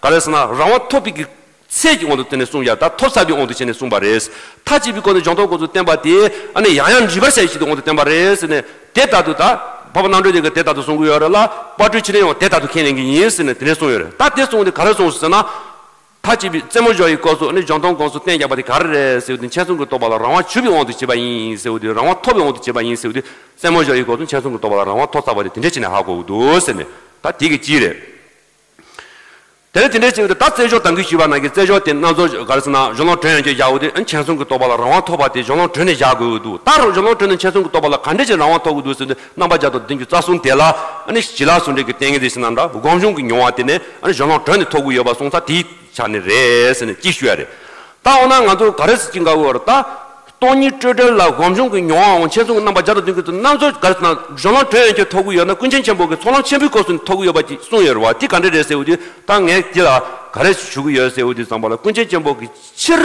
ག་རེ་ཟེར་ན། རང་དབང་ཐོབ་པའི་གི་ཚད་ཀྱི་དབང་དུ་བཏང་ནས་གསུངས་ཡ། ད་ཐོབ་ཚར་བའི་དབང་དུ་བྱས་ནས་གསུངས་པ་རེད། མཐའ་གཅིག་པའི་སྐོར་ནས་སྦྱང་སྟོན་སྒོམ་ཚུལ་བསྟན་པ་དེ་ཨ་ནི་ཡང་ཡང་འདྲིས་པར་བྱ་ཡི་ཆེད་དུ་དབང་དུ་བསྟན་པ་རེད་ཟེར་ནས། དེ་ལྟར་དུ་ད་འཕགས་པ་རྣམ་གྲོལ་དེ་གིས་དེ་ལྟར་དུ་གསུང་གི་ཡོད་རེད་ལ། དཔལ་སྤྲུལ་ཕྱི་ནས་ཡང་དེ་ལྟར་དུ་ཁས་ལེན་གྱི་ཡིན་ཟེར་ནས་དེ་ནས་གསུངས་ཡོད་རེད། ད་དེ་གསུངས་དེ་ག་རེ་གསུངས་ཟེར་ན། མཐའ་གཅིག་པའི་རྩེ་མོ་སྦྱོར་བའི་སྐབས་སུ་ནི་སྦྱང་སྟོན་སྒོམ་ཚུལ་བསྟན་ཡག་པ་དེ་ག་རེ་རེད་ཟེར་བ་དེ། མཁྱེན་གསུམ་གྱི་རྟོགས་པ་ལ་རང་དབང་གྱུར་པའི་དབང་དུ་བྱས་པ་ཡིན་ཟེར་བ་དེ། རང་དབང་ཐོབ་པའི་དབང་དུ་བྱས་པ་ཡིན་ཟེར་བ་དེ། རྩེ་མོ་སྦྱོར་བའི་སྐབས་སུ་མཁྱེན་གསུམ་གྱི་རྟོགས་པ་ལ་རང་དབང་ཐོབ་ཚར་བ་དེ་དེ་འདྲས་བྱས་ནས་ཧ་གོ་གི་འདུག་ཟེར་ནས། ད་དེ་གི་གཅིག་རེད། དེ་ནས་དེ་འདྲས་བྱས་པ་དེ་ད་རྩེ་སྦྱོར་དང་གི་ཞུས་པ་ནང་གི་རྩེ་སྦྱོར་དེ་རྣམ་རྫོགས་ག་རེ་ཟེར་ན། གཞུང་ལམ་དོན་ཡན་ཆོད་བཞག་པ་དེ་མཁྱེན་གསུམ་གྱི་རྟོགས་པ་ལ་རང་དབང་ཐོབ་པ་དེ་གཞུང་ལམ་དོན་ནས་བཞག་དགོས་ཀྱི་འདུག་ད་གཞུང་ལམ་དོན་ནས་མཁྱེན་གསུམ་གྱི་རྟོགས་པ་ལ་ག་འདྲས་བྱས་རང་དབང་ཐོབ་ཀྱི་འདུག་ཟེར་དུས། རྣམ་པ་བརྒྱ་དང་བདུན་ཅུ་རྩ་གསུམ་དེ་ལ་ཨ་ནི་ཞི་ལྷག་ཟུང་འབྲེལ་གྱི་ཏིང་ངེ་འཛིན་ཞིག་ན་འདྲ། སྒོམ་བྱུང་གི་མྱོང་བ་དེ་ནས་ཨ་ནི་གཞུང་ལམ་དོན་ནས་ཐོབ་ཀྱི་ཡོད་པ་སོང་ཙང་དེའི་ཆ་ནས་རེད་ཟེར་ནས་གཅིག་ཞུ་ཡ་རེད། ད་འོ་ན་ང་ཚོ་ག་རེ་ཟེར་གྱི་འགའ་བོ་རེད་ད། སྟོང་ཉིད་སྤྲོས་བྲལ་ལ་སྒོམ་བྱུང་གི་མྱོང་བའམ་མཁྱེན་གསུམ་གྱི་རྣམ་པ་བརྒྱ་དང་བདུན་ཅུ་དེ་རྣམ་རྫོགས་ག་རེ་ཟེར་ན། གཞུང་ལམ་དོན་ཡན་ཆོད་ཐོབ་ཀྱི་ཡོད་ན། ཀུན་མཁྱེན་ཆེན་པོ་གི་ཚོགས་ལམ་ཆེན་པོའི་སྐབས་སུ་ཐོབ་ཀྱི་ཡོད་པ་ཅིག་གསུངས་ཡོད་རེད་བ། དེ་ག་འདྲ་རེད་ཟེར་བ་དེ། ད་ངས་འདི་ལ་ག་རེ་ཞུ་གི་ཡོད་ཟེར་བ་དེ་ཙམ་པ་ལ། ཀུན་མཁྱེན་ཆེན་པོ་གི་ཕྱིར།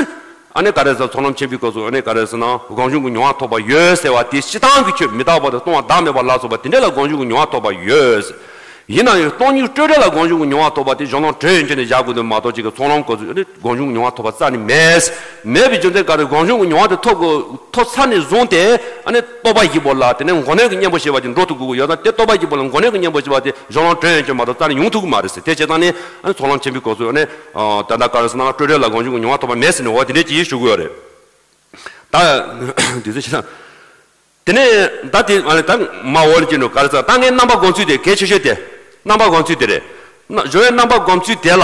ཨ་ནི་ག་རེ་ཟེར། ཚོགས་ལམ་ཆེན་པོའི་སྐབས་སུ་ཨ་ནི་ག་རེ་ཟེར་ན། སྒོམ་བྱུང་གི་མྱོང་བ་ཐོབ་པ་ཡོད་ཟེར་བ་དེ། སྤྱིར་བཏང་གི་ཆོས་མི་རྟག་པ་དང་སྟོང་པ་བདག་མེད་པ་ལ་སོགས་པ་དེ་འདྲ་ལ་སྒོམ་བྱུང་གི་མྱོང་བ་ཐོབ་པ་ཡོད། ཡིན་ན་ཡང་སྟོང་ཉིད་སྤྲོས་བྲལ་ལ་སྒོམ་བྱུང་གི་མྱོང་བ་ཐོབ་པ་དེ་གཞུང་ལམ་དོན་ཡན་ཆོད་ནས་བཞག་དགོས་དོན་མ་གཏོགས་ཅིག་གི་ཚོགས་ལམ་སྐབས་སུ་ཨ་ནི་སྒོམ་བྱུང་གི་མྱོང་བ་ཐོབ་པ་རྩ་ནས་མེད། མེད་པའི་རྒྱུ་མཚན་ག་རེ། སྒོམ་བྱུང་གི་མྱོང་བ་དེ་ཐོབ་དགོས། ཐོབ་ཚར་ནས་བཟུང་སྟེ་ཨ་ནི་རྟོགས་པ་བཞི་པོ་ལ་དེ་ནས་མགོ་གནོན་གྱི་གཉེན་པོ་ཞེས་པ་ཅིག་འགྲོ་ཐུབ་དགོས་ཀྱི་ཡོད་ན། དེ་རྟོགས་པ་བཞི་པོ་ལ་མགོ་གནོན་གྱི་གཉེན་པོ་ཞེས་པ་དེ་གཞུང་ལམ་དོན་ཡན་ཆོད་མ་གཏོགས་རྩ་ནས་ཡོང་ཐུབ་ཀྱི་མ་རེད་ཟེར། དེ་བྱས་ཙང་ནི་ཨ་ནི་ཚོགས་ལམ་ཆེན་པོའི་སྐབས་སུ་ཨ་ནི་ད་ལྟ་ག་རེ་ཟེར་ན། སྤྲོས་བྲལ་ལ་སྒོམ་བྱུང་གི་མྱོང་བ་ཐོབ་པ་མེད་ཟེར་ནས་འོ་དེ་འདྲས་ཅིག་ཞུ་གི་ཡོད་རེད། ད་དེ་ཚོ་ཞིག་དང་། དེ་ནས་ད་དེ་ཨ་ནི་ད་མ་འོ་ལ་ཅི་འགྲོ་ག་རེ་ཟེར། ད་ངས་རྣམ་པ་སྒོམ་ཚུལ་དེ་གལ་ཆེ་ཤོས་དེ། རྣམ་པ་སྒོམ་ཚུལ་དེ་རེད། ན་སྦྱོར་བའི་རྣམ་པ་སྒོམ་ཚུལ་དེ་ལ།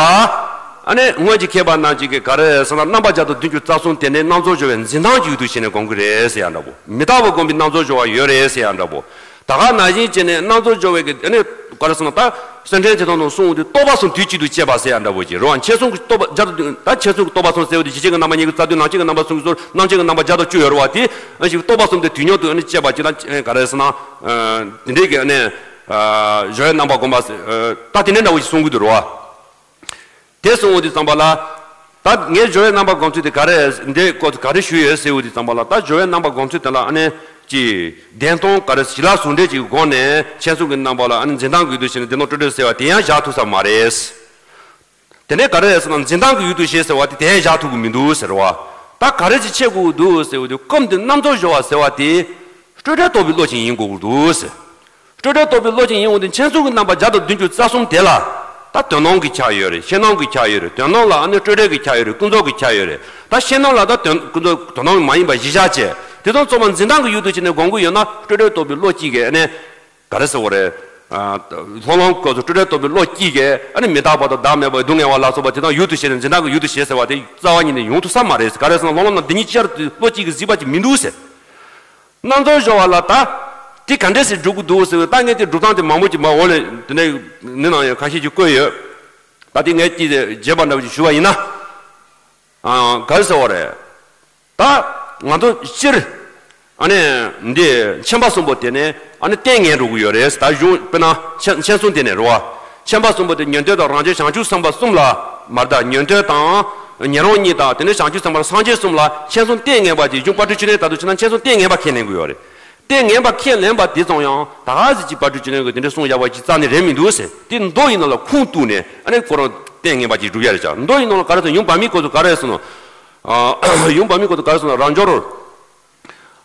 ཨ་ནི་སྔོན་གྱི་མཁས་པ་རྣམས་ཀྱིས་ག་རེ་ཟེར་ན། རྣམ་པ་བརྒྱ་དང་བདུན་ཅུ་རྩ་གསུམ་དེ་ནི་རྣམ་རྫོགས་སྦྱོར་བའི་འཛིན་སྟངས་ཀྱི་ཡུལ་དུ་བྱས་ནས་སྒོམ་གྱི་རེད་ཟེར་ཡ་འདྲ་པོ། མི་རྟག་པ་སྒོམ་པའི་རྣམ་རྫོགས་སྦྱོར་བ་ཡོད་རེད་ཟེར་ཡ་འདྲ་པོ། ད་ག་ནང་བཞིན་བྱས་ནས་རྣམ་རྫོགས་སྦྱོར་བའི་གི་ཨ་ནི་ག་རེ་ཟེར་ན། ད་སེམས་ཁྲལ་དེ་དང་དང་གསུངས་ཏེ། རྟོག་པ་གསུམ་དུས་གཅིག་ཏུ་སྐྱེས་པ་ཟེར་ཡ་འདྲ་པོ་ཅིག་རེད་བ། མཁྱེན་གསུམ་གྱི་རྟོག་པ་བརྒྱ་དང་བདུན། ད་མཁྱེན་གསུམ་གྱི་རྟོག་པ་གསུམ་ཟེར་བ་དེ་ཇི་སྐད་ཀྱི་རྣམ་པ་གཉིས་ཀྱི་རྩ་བདུན། ནང་བཞིན་གྱི་རྣམ་པ་གསུམ་གྱི་ཚུལ། རྣམ་བཞིན་གྱི་རྣམ་པ་བརྒྱ་དང་བཅུ་ཡོད་རེད་བ། དེ་ཨ་ཞིག་རྟོག་པ་གསུམ་དེ་དུས་མཉམ་དུ་ཨ་ནི་སྐྱེས་པ་ཅིག་ལ་ག་རེ་ཟེར་ན། དེ་འདྲའི་གི་ཨ་ནི་སྦྱོར་བའི་རྣམ་པ་སྒོམ་པ་ཟེར། ད་དེ་འདྲའི་འདྲ་བོ་ཞིག་གསུང་གི་འདུག་རེད་བ། དེ་གསུང་འོང་དུས་ཙམ་པ་ལ། ད་ངས་སྦྱོར་བའི་རྣམ་པ་སྒོམ་ཚུལ་དེ་ག་རེ་འདི་སྐོར་ག་རེ་ཞུས་ཡོད་ཟེར་འོང་དུས་ཙམ་པ་ལ། ད་སྦྱོར་བའི་རྣམ་པ་སྒོམ་ཚུལ་དེ་ལ་ཨ་ནི་ཅིག་བདེན་སྟོང་ག་རེ་ཞི་ལྷག་ཟུང་འབྲེལ་གྱི་སྒོ་ནས་མཁྱེན་གསུམ་གྱི་རྣམ་པ་ལ་ཨ་ནི་འཛིན་སྟངས་ཀྱི་ཡུལ་དུ་བྱས་ནས་བདེན་སྟོང་སྤྲོས་བྲལ་ཟེར་བ་དེ་ཡང་བཞག་ཐུབ་ས་མ་རེད། དེ་ནས་ག་རེ་རེད་ཟེར་ན། འཛིན་སྟངས་ཀྱི་ཡུལ་དུ་བྱས་ཟེར་བ་དེ་དེ་ཡང་བཞག་ཐུབ་ཀྱི་མི་འདུག་ཟེར་བ། ད་ག་རེ་ཅིག་ཕྱེ་དགོས་འདུག་ཟེར་བ་དེ། སྐབས་འདིར་རྣམ་རྫོགས་སྦྱོར་བ་ཟེར་བ་དེ་སྤྲོས་བྲལ་རྟོགས་པའི་བློ་ཅན་ཡིན་དགོས་ཀྱི་འདུག་ཟེར། སྤྲོས་བྲལ་རྟོགས་པའི་བློ་ཅན་ཡིན་འོང་དུས་མཁྱེན་གསུམ་གྱི་རྣམ་པ་བརྒྱ་དང་བདུན་ཅུ་རྩ་གསུམ་དེ་ལ། ད་དོན་སྣང་གི་ཆ་ཡོད་རེད། ཤེར་སྣང་གི་ཆ་ཡོད་རེད། དོན་སྣང་ལ་ཨ་ནི་སྤྲོས་བྲལ་གྱི་ཆ་ཡོད་རེད། ཀུན་རྫོབ་ཀྱི་ཆ་ཡོད་རེད། ད་ཤེར་སྣང་ལ་ད་དོན་ཀུན་རྫོབ་དོན་སྣང་མ་ཡིན་པ་གཞི་བཞག་བྱས། དེ་དང་མཚུངས་པར་འཛིན་སྟངས་ཀྱི་ཡུལ་དུ་བྱས་ནས་སྒོམ་གྱི་ཡོད་ན། སྤྲོས་བྲལ་རྟོགས་པའི་བློ་གཅིག་གིས་ཨ་ནི་ག་རེ་ཟེར་བ་རེད། ལྷག་ལམ་སྐབས་སུ་སྤྲོས་བྲལ་རྟོགས་པའི་བློ་གཅིག་གིས་ཨ་ནི་མི་རྟག་པ་དང་བདག་མེད་པ། སྡུག་བསྔལ་བ་ལ་སོགས་པ་དེ་དག་ཡུལ་དུ་བྱས་ནས། འཛིན་སྟངས་ཀྱི་ཡུལ་དུ་བྱས་ཟེར་བ་དེ་རྩ་བ་ཉིད་ནས་ཡོང་ཐུབ་ས་མ་རེད། ག་རེ་ཟེར་ན། ལྷག་ལམ་ན་འདི་ཉིད་ཅིག་ཅར་དུ་བློ་གཅིག་གིས་གཟིགས་པ་ཅིག་མི་འདུག་ཟེར། རྣམ་རྫོགས་སྦྱོར་བ་ལ་ད་དེ་ག་འདྲས་སེ་སྒྲུབ་ཀྱི་འདུག་ཟེར་བའི། ད་ངས་དེ་སྒྲུབ་སྟངས་དེ་མང་པོ་ཅིག་མར་འོག་ལ་དེ་ནས་ནི་ནང་ཡང་ཁ་ཤས་ཅིག་བཀོད་ཡོད། ད་དེ་ངས་ཅིག་རྗེས་མ་འདྲ་བོ་ཅིག་ཞུ་བ་ཡིན་ན། ཨ། ག་རེ་ཟེར་བ་རེད། ད་ང་ཚོ་སྤྱིར་ཨ་ནི་འདི་མཁྱེན་པ་གསུམ་པོ་དེ་ནི་ ཨ་ནི་ལྟས་ངན་འགྲོ་གི་ཡོད་རེད། ད་གཞུང་དཔེར་ན་མཚན་མཚན་གསུམ་དེ་ནས་རེད་བ། མཚན་པ་གསུམ་པོ་དེ་ཉན་ཐོས་དང་རང་རྒྱལ་བྱང་ཆུབ་སེམས་དཔའ་གསུམ་ལ་མར་ད་ཉན་ཐོས་དང་ཉན་རང་གཉིས་དང་དེ་ནས་བྱང་ཆུབ་སེམས་དཔའ་སངས་རྒྱས་གསུམ་ལ་མཚན་གསུམ་ལྟས་ངན་པ་ཅིག་གཞུང་དཔལ་སྤྲུལ་བཅུ་གནས་ལྟར་དུ་ཕྱིན་ན་མཚན་གསུམ་ལྟས་ངན་པ་ཁས་ལེན་གི་ཡོད་རེད། ལྟས་ངན་པ་ཁས་ལེན་པ་དེ་ཙམ་ཡང་ད་ག་ཟིག་ཅིག་དཔལ་སྤྲུལ་བཅུ་གནས་ཀྱི་དེ་འདྲ་གསུང་ཡག་པ་ཅིག་རྩ་ནས་རེད་མི་འདུག་ཟེར། དེ་མདོ་ཡི་ནང་ལ་ཁུངས་གཏུགས་ནས་ཨ་ནི་ཁོ་རང་ལྟས་ངན་པ་ཅིག་སྒྲུབ་ཡ་རེད་ཅག་མདོ་ཡི་ནང་ལ་ག་རེ་ཟེར། ཡུམ་བར་མའི་སྐོར་དུ་ག་རེ་ཟེར་ནོ། ཡུམ་བར་མའི་སྐོར་དུ་ག་རེ་ཟེར་ན། རབ་འབྱོར།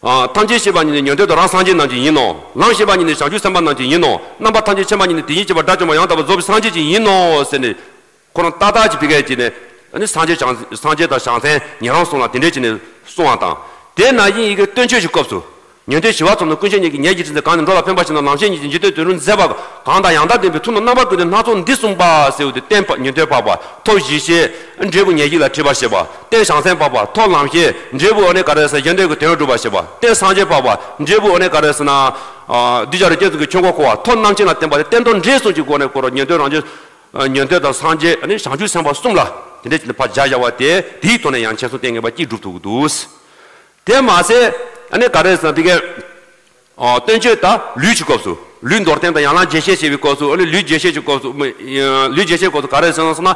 ཨ། ཐམས་ཅད་ཤེས་པ་ཉིད་ནི་ཉན་ཐོས་དང་རང་སངས་རྒྱས་རྣམས་ཀྱི་ཡིན་ནོ། ལམ་ཤེས་པ་ཉིད་ནི་བྱང་ཆུབ་སེམས་དཔའ་རྣམས་ཀྱི་ཡིན་ནོ། རྣམ་པ་ཐམས་ཅད་མཁྱེན་པ་ཉིད་ནི་དེ་བཞིན་གཤེགས་པ་དགྲ་བཅོམ་པ་ཡང་དག་པར་རྫོགས་པའི་སངས་རྒྱས་ཀྱི་ཡིན་ནོ་ཟེར་ནས། ཁོ་རང་ཏག་ཏག་ཅིག་ཕ་གིར་ཅིག་ནས་ཨ་ནི་སངས་རྒྱས་བྱང་སངས་རྒྱས་དང་བྱང་སེམས་ཉན་རང་གསུམ་ལ་དེ་འདྲས་ཅིག་ནས་གསུང་བ་དང་། དེ་ནང་བཞིན་ཡི་གེ་སྟོན་ཆོས་ཀྱི་སྐབས་སུ། ཉན་ཐོས་ཞི་བ་ཚོགས་རྣམས་ཀུན་ཤེས་ཉིད་ཀྱིས། ཉེར་གཅིག་ཕྲིན་ཚེ་གང་ནས་འགྲོ་ལ་ཕན་པར་བྱེད་ན། ལམ་ཤེས་ཉིད་ཀྱིས་འཇིག་རྟེན་དོན་རུང་མཛད་པ། གང་དང་ཡང་དག་ལྡན་པའི་ཐུགས་རྣམས་རྣམ་པ་ཀུན་ཏུ་སྣ་ཚོགས་འདི་གསུངས་པ་ཟེར་བ་དེ། རྟེན་ཉན་ཐོས་འཕགས་པ་ཐོབ་གཞི་ཤེས་འབྲས་བུ་ཉེར་བཞི་ལ་འཁྲིད་པར་བྱེད་པ། རྟེན་བྱང་སེམས་འཕགས་པ་ཐོབ་ལམ་ཤེས་འབྲས་བུ་ཨ་ནི་ག་རེ་ཟེར་གཞན་དོན་གྱི་དོན་སྒྲུབ་པར་བྱེད་པ། རྟེན་སངས་རྒྱས་འཕགས་པ་འབྲས་བུ་ཨ་ནི་ག་རེ་ཟེར་ན། གདུལ་བྱ་རིགས་ཅན་གསུམ་གྱི་ཆོས་འཁོར་བསྐོར་བ། ཐོབ་རྣམ་མཁྱེན་ལ་བརྟེན་པ་དེ། རྟེན་དོན་འབྲས་གསུམ་གྱི་སྒོ་ནས་བསྐོར་བ། ཉན་ཐོས་རང་རྒྱལ་ཉན་ཐོས་དང་སངས་རྒྱས་ཨ་ནི་བྱང་ཆུབ་སེམས་དཔའ་གསུམ་ལ་དེ་འདྲས་ཅིག་ནས་ཕར་སྦྱར་བཞག་པ་དེ། དེའི་ཐོག་ནས་ཡང་མཚན་གསུམ་ལྟས་ངན་པ་གཅིག་སྒྲུབ་ཐུབ་ཀྱི་འདུག་དེ་མ་ཟད་ཨ་ནི་ག་རེ་ཟེར་ན་དེ་གའི། ཨ། སྟོན་ཆོས་དང་ལུས་ཀྱི་སྐབས་སུ། ལུས་མདོར་བསྟན་དང་ཡན་ལག་རྒྱས་བཤད་བྱེད་པའི་སྐབས་སུ། ཨ་ནི་ལུས་རྒྱས་བཤད་ཀྱི་སྐབས་སུ། ལུས་རྒྱས་བཤད་སྐབས་སུ་ག་རེ་ཟེར་ན་ཟེར་ན།